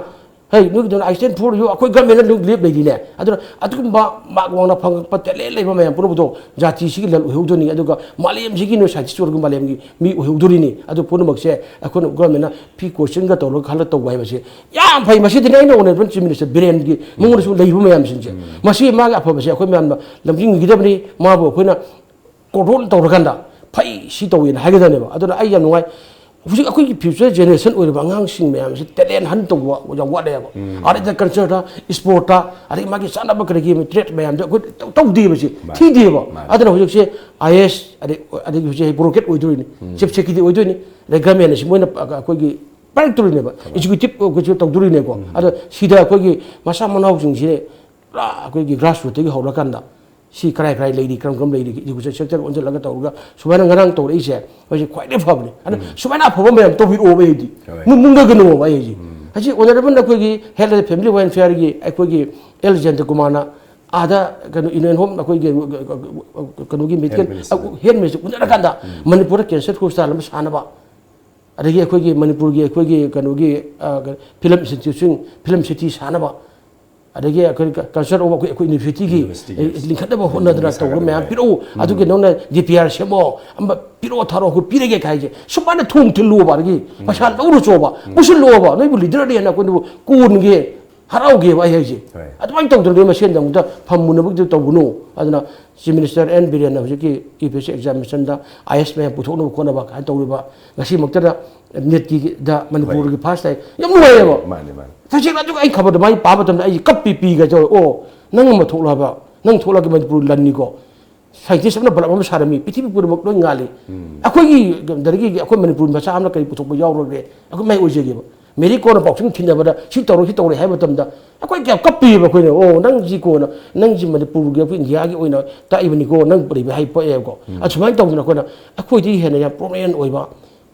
"ꯍꯩ, ꯅꯣꯏꯒꯤꯗꯣ I stand for you, ꯑꯩꯈꯣꯏ ꯒꯚꯔꯟꯃꯦꯟꯅ ꯑꯗꯨꯝ ꯂꯦꯞ ꯂꯩꯔꯤꯅꯦ꯫ ꯑꯗꯨꯅ ꯑꯗꯨꯒꯨꯝꯕ ꯃꯥꯔꯛ ꯋꯥꯡꯅ ꯐꯪꯉꯛꯄ ꯇꯦꯂꯦꯟ ꯂꯩꯕ ꯃꯌꯥꯝ ꯄꯨꯝꯅꯃꯛꯇꯣ ꯖꯥꯇꯤꯁꯤꯒꯤ ꯂꯟ ꯑꯣꯏꯍꯧꯗꯣꯏꯅꯤ, ꯑꯗꯨꯒ ꯃꯥꯂꯦꯝꯁꯤꯒꯤ ꯅꯣꯏ ꯁꯥꯏꯟꯇꯤꯁ ꯑꯣꯏꯔꯒ ꯃꯥꯂꯦꯝꯒꯤ ꯃꯤ ꯑꯣꯏꯍꯧꯗꯣꯔꯤꯅꯤ꯫ ꯑꯗꯨ ꯄꯨꯝꯅꯃꯛꯁꯦ ꯑꯩꯈꯣꯏꯅ ꯒꯚꯔꯟꯃꯦꯟꯅ ꯄ꯭ꯔꯤ ꯀꯣꯏꯁꯟꯒ ꯇꯧꯔꯒ ꯈꯜꯂ ꯇꯧꯕ ꯍꯥꯏꯕꯁꯦ ꯌꯥꯝ ꯐꯩ꯫ ꯃꯁꯤꯗꯅꯦ ꯑꯩꯅ ꯑꯣꯅꯔꯦꯕꯜ ꯆꯤꯐ ꯃꯤꯅꯤꯁꯇꯔ ꯕꯤꯔꯦꯟꯒꯤ ꯃꯉꯣꯟꯗꯁꯨ ꯂꯩꯔꯤꯕ ꯃꯌꯥꯝꯁꯤꯡꯁꯦ, ꯃꯁꯤ ꯃꯥꯒꯤ ꯑꯐꯕꯁꯦ ꯑꯩꯈꯣꯏ ꯃꯌꯥꯝꯅ ꯂꯝꯖꯤꯡꯕꯤꯒꯗꯕꯅꯤ꯫ ꯃꯥꯕꯨ ꯑꯩꯈꯣꯏꯅ ꯀꯣꯔꯗꯣꯟ ꯇꯧꯔꯀꯥꯟꯗ ꯐꯩ, ꯁꯤ ꯇꯧꯋꯦꯅ ꯍꯥꯏꯒꯗꯕꯅꯦꯕ꯫ ꯑꯗꯨꯅ ꯑꯩ ꯌꯥꯝ ꯅꯨꯡꯉꯥꯏ꯫ ꯍꯧꯖꯤꯛ ꯑꯩꯈꯣꯏꯒꯤ future generation ꯑꯣꯏꯔꯤꯕ ꯑꯉꯥꯡꯁꯤꯡ ꯃꯌꯥꯝꯁꯤ talent hunt ꯇꯧꯕ ꯌꯥꯝ ꯋꯥꯠꯂꯦꯕ꯫ Art and culture ꯇ, sport ꯇ, ꯑꯗꯒꯤ ꯃꯥꯒꯤ ꯆꯥꯅꯕ ꯀꯔꯤꯒꯤ trade ꯃꯌꯥꯝꯗꯣ ꯑꯩꯈꯣꯏ ꯇꯧ- ꯇꯧꯗꯦꯕ ꯁꯤ꯫ ꯊꯤꯗꯦꯕ꯫ ꯑꯗꯨꯅ ꯍꯧꯖꯤꯛꯁꯦ I A S, ꯑꯗꯩ ꯑꯗꯒꯤ ꯍꯧꯖꯤꯛ bureaucrat ꯑꯣꯏꯗꯣꯏꯅꯤ, chief secretary ꯑꯣꯏꯗꯣꯏꯅꯤ, ꯑꯗꯩ government ꯁꯤ ꯃꯣꯏꯅ ꯑꯩꯈꯣꯏꯒꯤ ꯄꯥꯏꯔꯛꯇꯣꯔꯤꯅꯦꯕ, executive ꯑꯣꯏꯁꯨ ꯇꯧꯗꯣꯔꯤꯅꯦꯀꯣ꯫ ꯑꯗꯣ ꯁꯤꯗ ꯑꯩꯈꯣꯏꯒꯤ ꯃꯆꯥ ꯃꯅꯥꯎꯁꯤꯡꯁꯤ ꯄꯨꯔꯥ ꯑꯩꯈꯣꯏꯒꯤ grassroot ꯇꯒꯤ ꯍꯧꯔꯀꯥꯟꯗ ꯁꯤ ꯀꯔꯥꯏ ꯀꯔꯥꯏ ꯂꯩꯔꯤ, ꯀꯔꯝ ꯀꯔꯝ ꯂꯩꯔꯤ, education sector ꯑꯣꯟꯁꯤꯜꯂꯒ ꯇꯧꯔꯒ ꯁꯨꯃꯥꯏꯅ ꯉꯔꯥꯡ ꯇꯧꯔꯛꯏꯁꯦ, ꯃꯁꯤ ꯈ꯭ꯋꯥꯏꯗꯒꯤ ꯐꯕꯅꯤ꯫ ꯑꯗꯣ ꯁꯨꯃꯥꯏꯅ ꯑꯐꯕ ꯃꯌꯥꯝ ꯇꯧꯕꯤꯔꯛꯑꯣꯕ ꯑꯩꯗꯤ꯫ ꯃꯨ- ꯃꯨꯟꯒꯅꯨꯕ ꯑꯩ ꯍꯧꯖꯤꯛ꯫ ꯍꯧꯖꯤꯛ honourable ꯅ ꯑꯩꯈꯣꯏꯒꯤ health and family welfare ꯒꯤ ꯑꯩꯈꯣꯏꯒꯤ ꯑꯦꯜ ꯖꯌꯟꯇ ꯀꯨꯃꯥꯔꯅ ꯑꯥꯗ ꯀꯩꯅꯣ union home ꯑꯩꯈꯣꯏꯒꯤ ꯀꯩꯅꯣꯒꯤ medical health minister ꯎꯅꯔꯀꯥꯟꯗ ꯃꯅꯤꯄꯨꯔꯗ cancer hospital ꯑꯃ ꯁꯥꯅꯕ, ꯑꯗꯒꯤ ꯑꯩꯈꯣꯏꯒꯤ ꯃꯅꯤꯄꯨꯔꯒꯤ ꯑꯩꯈꯣꯏꯒꯤ ꯀꯩꯅꯣꯒꯤ film institute ꯁꯤꯡ film city ꯁꯥꯅꯕ, ꯑꯗꯒꯤ ꯑꯩꯈꯣꯏ culture of ꯑꯩꯈꯣꯏ university ꯒꯤ ꯂꯤꯡꯈꯠꯅꯕ ꯍꯣꯠꯅꯗꯅ ꯇꯧꯕ ꯃꯌꯥꯝ ꯄꯤꯔꯛꯎ꯫ ꯑꯗꯨꯒꯤ ꯅꯪꯅ D P R ꯁꯦꯝꯃꯣ, ꯑꯃ ꯄꯤꯔꯛꯑꯣ ꯊꯥꯔꯛꯑꯣ ꯑꯩꯈꯣꯏ ꯄꯤꯔꯒꯦ ꯍꯥꯏꯁꯦ ꯁꯨꯃꯥꯏꯅ ꯊꯣꯡ ꯊꯤꯜꯂꯨꯕ, ꯑꯗꯒꯤ ꯄꯩꯁꯥ ꯂꯧꯔꯨꯆꯣꯕ, ꯄꯨꯁꯤꯜꯂꯨꯕ, ꯅꯣꯏꯕꯨ leader ꯅꯦꯅ ꯑꯩꯈꯣꯏꯅꯕꯨ ꯀꯣꯟꯒꯦ ꯍꯔꯥꯎꯒꯦꯕ ꯑꯩ ꯍꯥꯏꯁꯦ꯫ ꯑꯗꯨꯃꯥꯏꯅ ꯇꯧꯗꯅ ꯅꯣꯏ ꯃꯁꯦꯟꯗ ꯑꯃꯨꯛꯇ ꯐꯝꯃꯨꯅꯕꯒꯤꯗꯨ ꯇꯧꯒꯅꯨ꯫ ꯑꯗꯨꯅ Chief Minister N Biren ꯅ ꯍꯧꯖꯤꯛꯀꯤ U P S C examination the I A S ꯃꯌꯥꯝ ꯄꯨꯊꯣꯛꯅꯕ ꯈꯣꯠꯅꯕ ꯀꯥꯏꯅ ꯇꯧꯔꯤꯕ, ꯉꯁꯤꯃꯛꯇꯗ NEET ꯀꯤ ꯗ ꯃꯅꯤꯄꯨꯔꯒꯤ first ꯇꯥꯏ꯫ ꯌꯥꯝ ꯅꯨꯡꯉꯥꯏꯌꯦꯕ꯫ ꯃꯥꯅꯦ, ꯃꯥꯅꯦ꯫ ꯇꯁꯦꯡꯅ ꯑꯗꯨꯒ ꯑꯩ ꯈꯕꯔꯗꯨ ꯃꯥꯏ ꯄꯥꯕ ꯃꯇꯝꯗ ꯑꯩꯁꯦ ꯀꯞꯄꯤ ꯄꯤꯒ ꯇꯧꯔꯦ꯫ ꯑꯣ, ꯅꯪ ꯑꯃ ꯊꯣꯛꯂꯛꯑꯕ, ꯅꯪ ꯊꯣꯛꯂꯛꯑꯒ ꯃꯅꯤꯄꯨꯔ ꯂꯟꯅꯤꯀꯣ꯫ Scientist ꯑꯃꯅ ꯕꯜꯕ ꯑꯃ ꯁꯥꯔꯝꯃꯤ, ꯄ꯭ꯔꯤꯊꯤꯕꯤ ꯄꯨꯝꯅꯃꯛ ꯂꯣꯏ ꯉꯥꯜꯂꯤ꯫ ꯑꯩꯈꯣꯏꯒꯤ ꯗꯒꯤ ꯑꯩꯈꯣꯏ ꯃꯅꯤꯄꯨꯔ ꯃꯆꯥ ꯑꯃꯅ ꯀꯔꯤ ꯄꯨꯊꯣꯛꯄ ꯌꯥꯎꯔꯒꯦ? ꯑꯩꯈꯣꯏ ꯃꯥꯏ ꯑꯣꯏꯖꯒꯦꯕ꯫ ꯃꯦꯔꯤ ꯀꯣꯝꯅ ꯄꯥꯎꯁꯤꯡ ꯊꯤꯟꯅꯕꯗ ꯁꯤ ꯇꯧꯔꯣ, ꯁꯤ ꯇꯧꯔꯣ ꯍꯥꯏꯕ ꯃꯇꯝꯗ ꯑꯩꯈꯣꯏ ꯀꯌꯥꯝ ꯀꯞꯄꯤꯕ ꯑꯩꯈꯣꯏꯅ꯫ ꯑꯣ, ꯅꯪꯁꯤ ꯀꯣꯟꯅ, ꯅꯪꯁꯤ ꯃꯅꯤꯄꯨꯔꯒꯤ, ꯑꯩꯈꯣꯏ ꯏꯟꯗꯤꯌꯥꯒꯤ ꯑꯣꯏꯅ ꯇꯥꯛꯏꯕꯅꯤꯀꯣ, ꯅꯪ ꯄꯨꯔꯤꯕ ꯍꯥꯏ ꯄꯣꯛꯑꯦꯕꯀꯣ꯫ ꯑꯁꯨꯃꯥꯏꯅ ꯇꯧꯗꯅ ꯑꯩꯈꯣꯏꯅ, ꯑꯩꯈꯣꯏꯗꯤ ꯍꯦꯟꯅ ꯌꯥꯝ prominent ꯑꯣꯏꯕ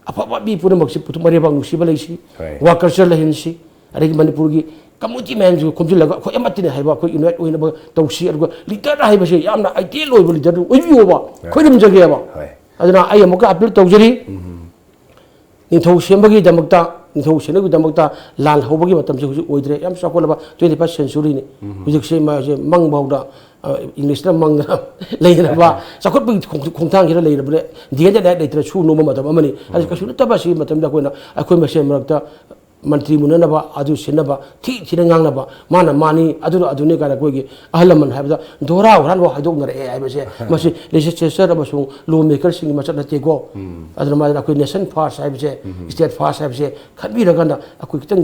ꯑꯐꯕ ꯃꯤ ꯄꯨꯝꯅꯃꯛꯁꯤ ꯄꯨꯊꯣꯛ-, ꯃꯔꯩꯕꯥꯛ ꯅꯨꯡꯁꯤꯕ ꯂꯩꯁꯤ, ꯍꯣꯏ꯫ Work culture ꯂꯩꯍꯟꯁꯤ, ꯑꯗꯒꯤ ꯃꯅꯤꯄꯨꯔꯒꯤ community ꯃꯌꯥꯝꯁꯤꯕꯨ ꯈꯣꯝꯖꯤꯜꯂꯒ ꯑꯩꯈꯣꯏ ꯑꯃꯠꯇꯅꯤ ꯍꯥꯏꯕ ꯑꯩꯈꯣꯏ unite ꯑꯣꯏꯅꯕ ꯇꯧꯁꯤ꯫ ꯑꯗꯨꯒ leader ꯍꯥꯏꯕꯁꯦ ꯌꯥꯝꯅ ideal ꯑꯣꯏꯕ leader ꯑꯣꯏꯕꯤꯌꯣꯕ, ꯍꯣꯏ꯫ ꯈꯣꯏꯔꯝꯖꯒꯦꯕ꯫ ꯍꯣꯏ꯫ ꯑꯗꯨꯅ ꯑꯩ ꯑꯃꯨꯛꯀ appeal ꯇꯧꯖꯔꯤ꯫ ꯅꯤꯡꯊꯧ ꯁꯦꯝꯕꯒꯤꯗꯃꯛꯇ, ꯅꯤꯡꯊꯧ ꯁꯦꯝꯕꯒꯤꯗꯃꯛꯇ ꯂꯥꯟ ꯍꯧꯕꯒꯤ ꯃꯇꯝꯁꯦ ꯍꯧꯖꯤꯛ ꯑꯣꯏꯗ꯭ꯔꯦ꯫ ꯌꯥꯝ ꯆꯥꯎꯈꯠꯂꯕ twenty first century ꯅꯤ꯫ ꯍꯧꯖꯤꯛꯁꯦ ꯃꯥꯁꯦ ꯃꯪ ꯐꯥꯎꯗ, ꯑ, English ꯅ ꯃꯪꯗꯅ ꯂꯩꯅꯕ ꯆꯥꯎꯈꯠꯄꯒꯤ ꯈꯣꯡ-, ꯈꯣꯡꯊꯥꯡꯁꯤꯗ ꯂꯩꯔꯕꯅꯦ꯫ Day and night ꯂꯩꯇꯅ ꯁꯨ ꯅꯣꯝꯕ ꯃꯇꯝ ꯑꯃꯅꯤ꯫ ꯑꯗꯨ ꯀꯩꯁꯨ ꯅꯠꯇꯕ ꯁꯤꯒꯤ ꯃꯇꯝꯗ ꯑꯩꯈꯣꯏꯅ ꯑꯩꯈꯣꯏ ꯃꯁꯦꯟ ꯃꯔꯛꯇ ꯃꯟꯇ꯭ꯔꯤ ꯃꯨꯟꯅꯅꯕ, ꯑꯗꯨ ꯁꯤꯟꯅꯕ, ꯊꯤ ꯊꯤꯅ ꯉꯥꯡꯅꯕ, ꯃꯥꯅ ꯃꯥꯅꯤ, ꯑꯗꯨꯅ ꯑꯗꯨꯅꯤ ꯀꯥꯏꯅ ꯑꯩꯈꯣꯏꯒꯤ ꯑꯍꯜ ꯂꯃꯟ ꯍꯥꯏꯕꯗ ꯙꯣꯔꯥ ꯍꯨꯔꯥꯟꯕ ꯍꯥꯏꯗꯣꯛꯅꯔꯛꯑꯦ ꯍꯥꯏꯕꯁꯦ, ꯃꯁꯤ ꯂꯦꯖꯤꯁꯂꯦꯆꯔ ꯑꯃꯁꯨꯡ ꯂꯣ ꯃꯦꯀꯔꯁꯤꯡꯒꯤ ꯃꯆꯠ ꯅꯠꯇꯦꯀꯣ꯫ ꯑꯗꯨꯅ ꯃꯥꯅ ꯑꯩꯈꯣꯏ ꯅꯦꯁꯟ ꯐꯥꯔꯁ ꯍꯥꯏꯕꯁꯦ, ꯁ꯭ꯇꯦꯠ ꯐꯥꯔꯁ ꯍꯥꯏꯕꯁꯦ ꯈꯟꯕꯤꯔꯀꯥꯟꯗ ꯑꯩꯈꯣꯏ ꯈꯤꯇꯪ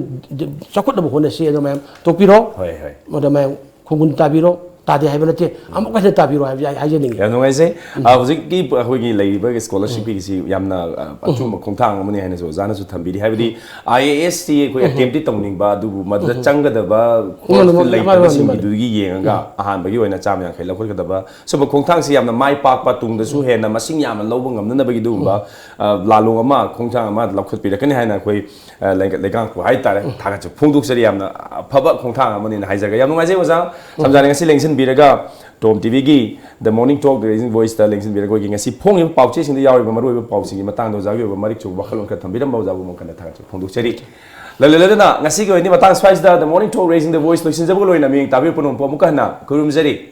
ꯆꯥꯎꯈꯠꯅꯕ ꯍꯣꯠꯅꯁꯤ꯫ ꯑꯗꯣ ꯃꯌꯥꯝ ꯇꯣꯛꯄꯤꯔꯣ꯫ ꯍꯣꯏ, ꯍꯣꯏ꯫ ꯑꯗꯣ ꯃꯌꯥꯝ ꯈꯣꯡꯒꯨꯟ ꯇꯥꯕꯤꯔꯣ, ꯇꯥꯗꯦ ꯍꯥꯏꯕ ꯅꯠꯇꯦ, ꯑꯃꯨꯛꯀ ꯍꯦꯟꯅ ꯇꯥꯕꯤꯔꯣ ꯍꯥꯏꯕꯁꯦ ꯑꯩ ꯍꯥꯏꯖꯅꯤꯡꯉꯤ꯫ ꯌꯥꯝ ꯅꯨꯡꯉꯥꯏꯖꯩ꯫ ꯑ, ꯍꯧꯖꯤꯛꯀꯤ ꯑꯩꯈꯣꯏꯒꯤ ꯂꯩꯔꯤꯕ ꯁ꯭ꯀꯣꯂꯔꯁꯤꯞꯀꯤꯁꯤ ꯌꯥꯝꯅ, ꯑ, ꯑꯆꯨꯝꯕ ꯈꯣꯡꯊꯥꯡ ꯑꯃꯅꯤ ꯍꯥꯏꯅꯁꯨ ꯑꯣꯖꯥꯅꯁꯨ ꯊꯝꯕꯤꯔꯤ꯫ ꯍꯥꯏꯕꯗꯤ ꯑꯥꯏ ꯑꯦ ꯑꯦꯁ ꯇꯤ ꯑꯩꯈꯣꯏ ꯑꯦꯇꯦꯝꯞꯇꯤ ꯇꯧꯅꯤꯡꯕ, ꯑꯗꯨꯕꯨ ꯃꯗꯨꯗ ꯆꯪꯒꯗꯕ ꯃꯥꯅꯤ, ꯀꯣꯔꯁꯇ ꯃꯥꯅꯤ, ꯃꯥꯅꯤ, ꯃꯥꯅꯤ, ꯃꯥꯅꯤ꯫ ꯂꯩꯇꯕꯁꯤꯡꯒꯤꯗꯨꯒꯤ ꯌꯦꯡꯉꯒ ꯑꯍꯥꯟꯕꯒꯤ ꯑꯣꯏꯅ ꯆꯥꯝꯃ ꯌꯥꯡꯈꯩ ꯂꯧꯈꯠꯀꯗꯕ ꯁꯨꯝꯕ ꯈꯣꯡꯊꯥꯡꯁꯤ ꯌꯥꯝꯅ ꯃꯥꯏ ꯄꯥꯛꯄ, ꯇꯨꯡꯗꯁꯨ ꯍꯦꯟꯅ ꯃꯁꯤꯡ ꯌꯥꯝꯅ ꯂꯧꯕ ꯉꯝꯅꯅꯕꯒꯤ ꯑꯗꯨꯒꯨꯝꯕ, ꯑ, ꯂꯥꯂꯣꯡ ꯑꯃ, ꯈꯣꯡꯊꯥꯡ ꯑꯃ ꯂꯧꯈꯠꯄꯤꯔꯛꯀꯅꯤ ꯍꯥꯏꯅ ꯑꯩꯈꯣꯏ ꯑ, ꯂꯩ-, ꯂꯩꯉꯥꯛꯄꯨ ꯍꯥꯏꯇꯥꯔꯦ, ꯊꯥꯒꯠꯆꯕ ꯐꯣꯡꯗꯣꯛꯆꯔꯤ꯫ ꯌꯥꯝꯅ ꯑꯐꯕ ꯈꯣꯡꯊꯥꯡ ꯑꯃꯅꯤꯅ ꯍꯥꯏꯖꯒꯦ꯫ ꯌꯥꯝ ꯅꯨꯡꯉꯥꯏꯖꯩ ꯑꯣꯖꯥ ꯁꯝꯖꯥꯅ ꯉꯁꯤ ꯂꯦꯡꯁꯤꯟꯕꯤꯔꯒ ꯇꯣꯝ ꯇꯤꯚꯤꯒꯤ The Morning Talk, The Raising Voiceꯇ ꯂꯦꯡꯁꯤꯟꯕꯤꯔꯒ ꯑꯩꯈꯣꯏꯒꯤ ꯉꯁꯤ ꯐꯣꯡꯉꯤꯕ ꯄꯥꯎꯆꯦꯁꯤꯡꯗ ꯌꯥꯎꯔꯤꯕ ꯃꯔꯨꯑꯣꯏꯕ ꯄꯥꯎꯁꯤꯡꯒꯤ ꯃꯇꯥꯡꯗ ꯑꯣꯖꯥꯒꯤ ꯑꯣꯏꯕ ꯃꯔꯤꯛ ꯆꯨꯝꯕ ꯋꯥꯈꯜꯂꯣꯟ ꯈꯔ ꯊꯝꯕꯤꯔꯝꯕ ꯑꯣꯖꯥꯕꯨ ꯑꯃꯨꯛ ꯍꯟꯅ ꯊꯥꯒꯠꯆꯕ ꯐꯣꯡꯗꯣꯛꯆꯔꯤ꯫ ꯂꯣꯏꯂꯣꯏ-, ꯂꯣꯏꯅꯅ ꯉꯁꯤꯒꯤ ꯑꯣꯏꯅꯗꯤ ꯃꯇꯥꯡ ꯁ꯭ꯋꯥꯏꯁꯤꯗ The Morning Talk, Raising the Voice ꯂꯣꯏꯁꯤꯟꯖꯕꯒ ꯂꯣꯏꯅꯅ ꯃꯤꯠꯌꯦꯡ ꯇꯥꯕꯤꯕ ꯄꯨꯝꯅꯃꯛꯄꯨ ꯑꯃꯨꯛꯀ ꯍꯟꯅ ꯈꯨꯔꯨꯝꯖꯔꯤ꯫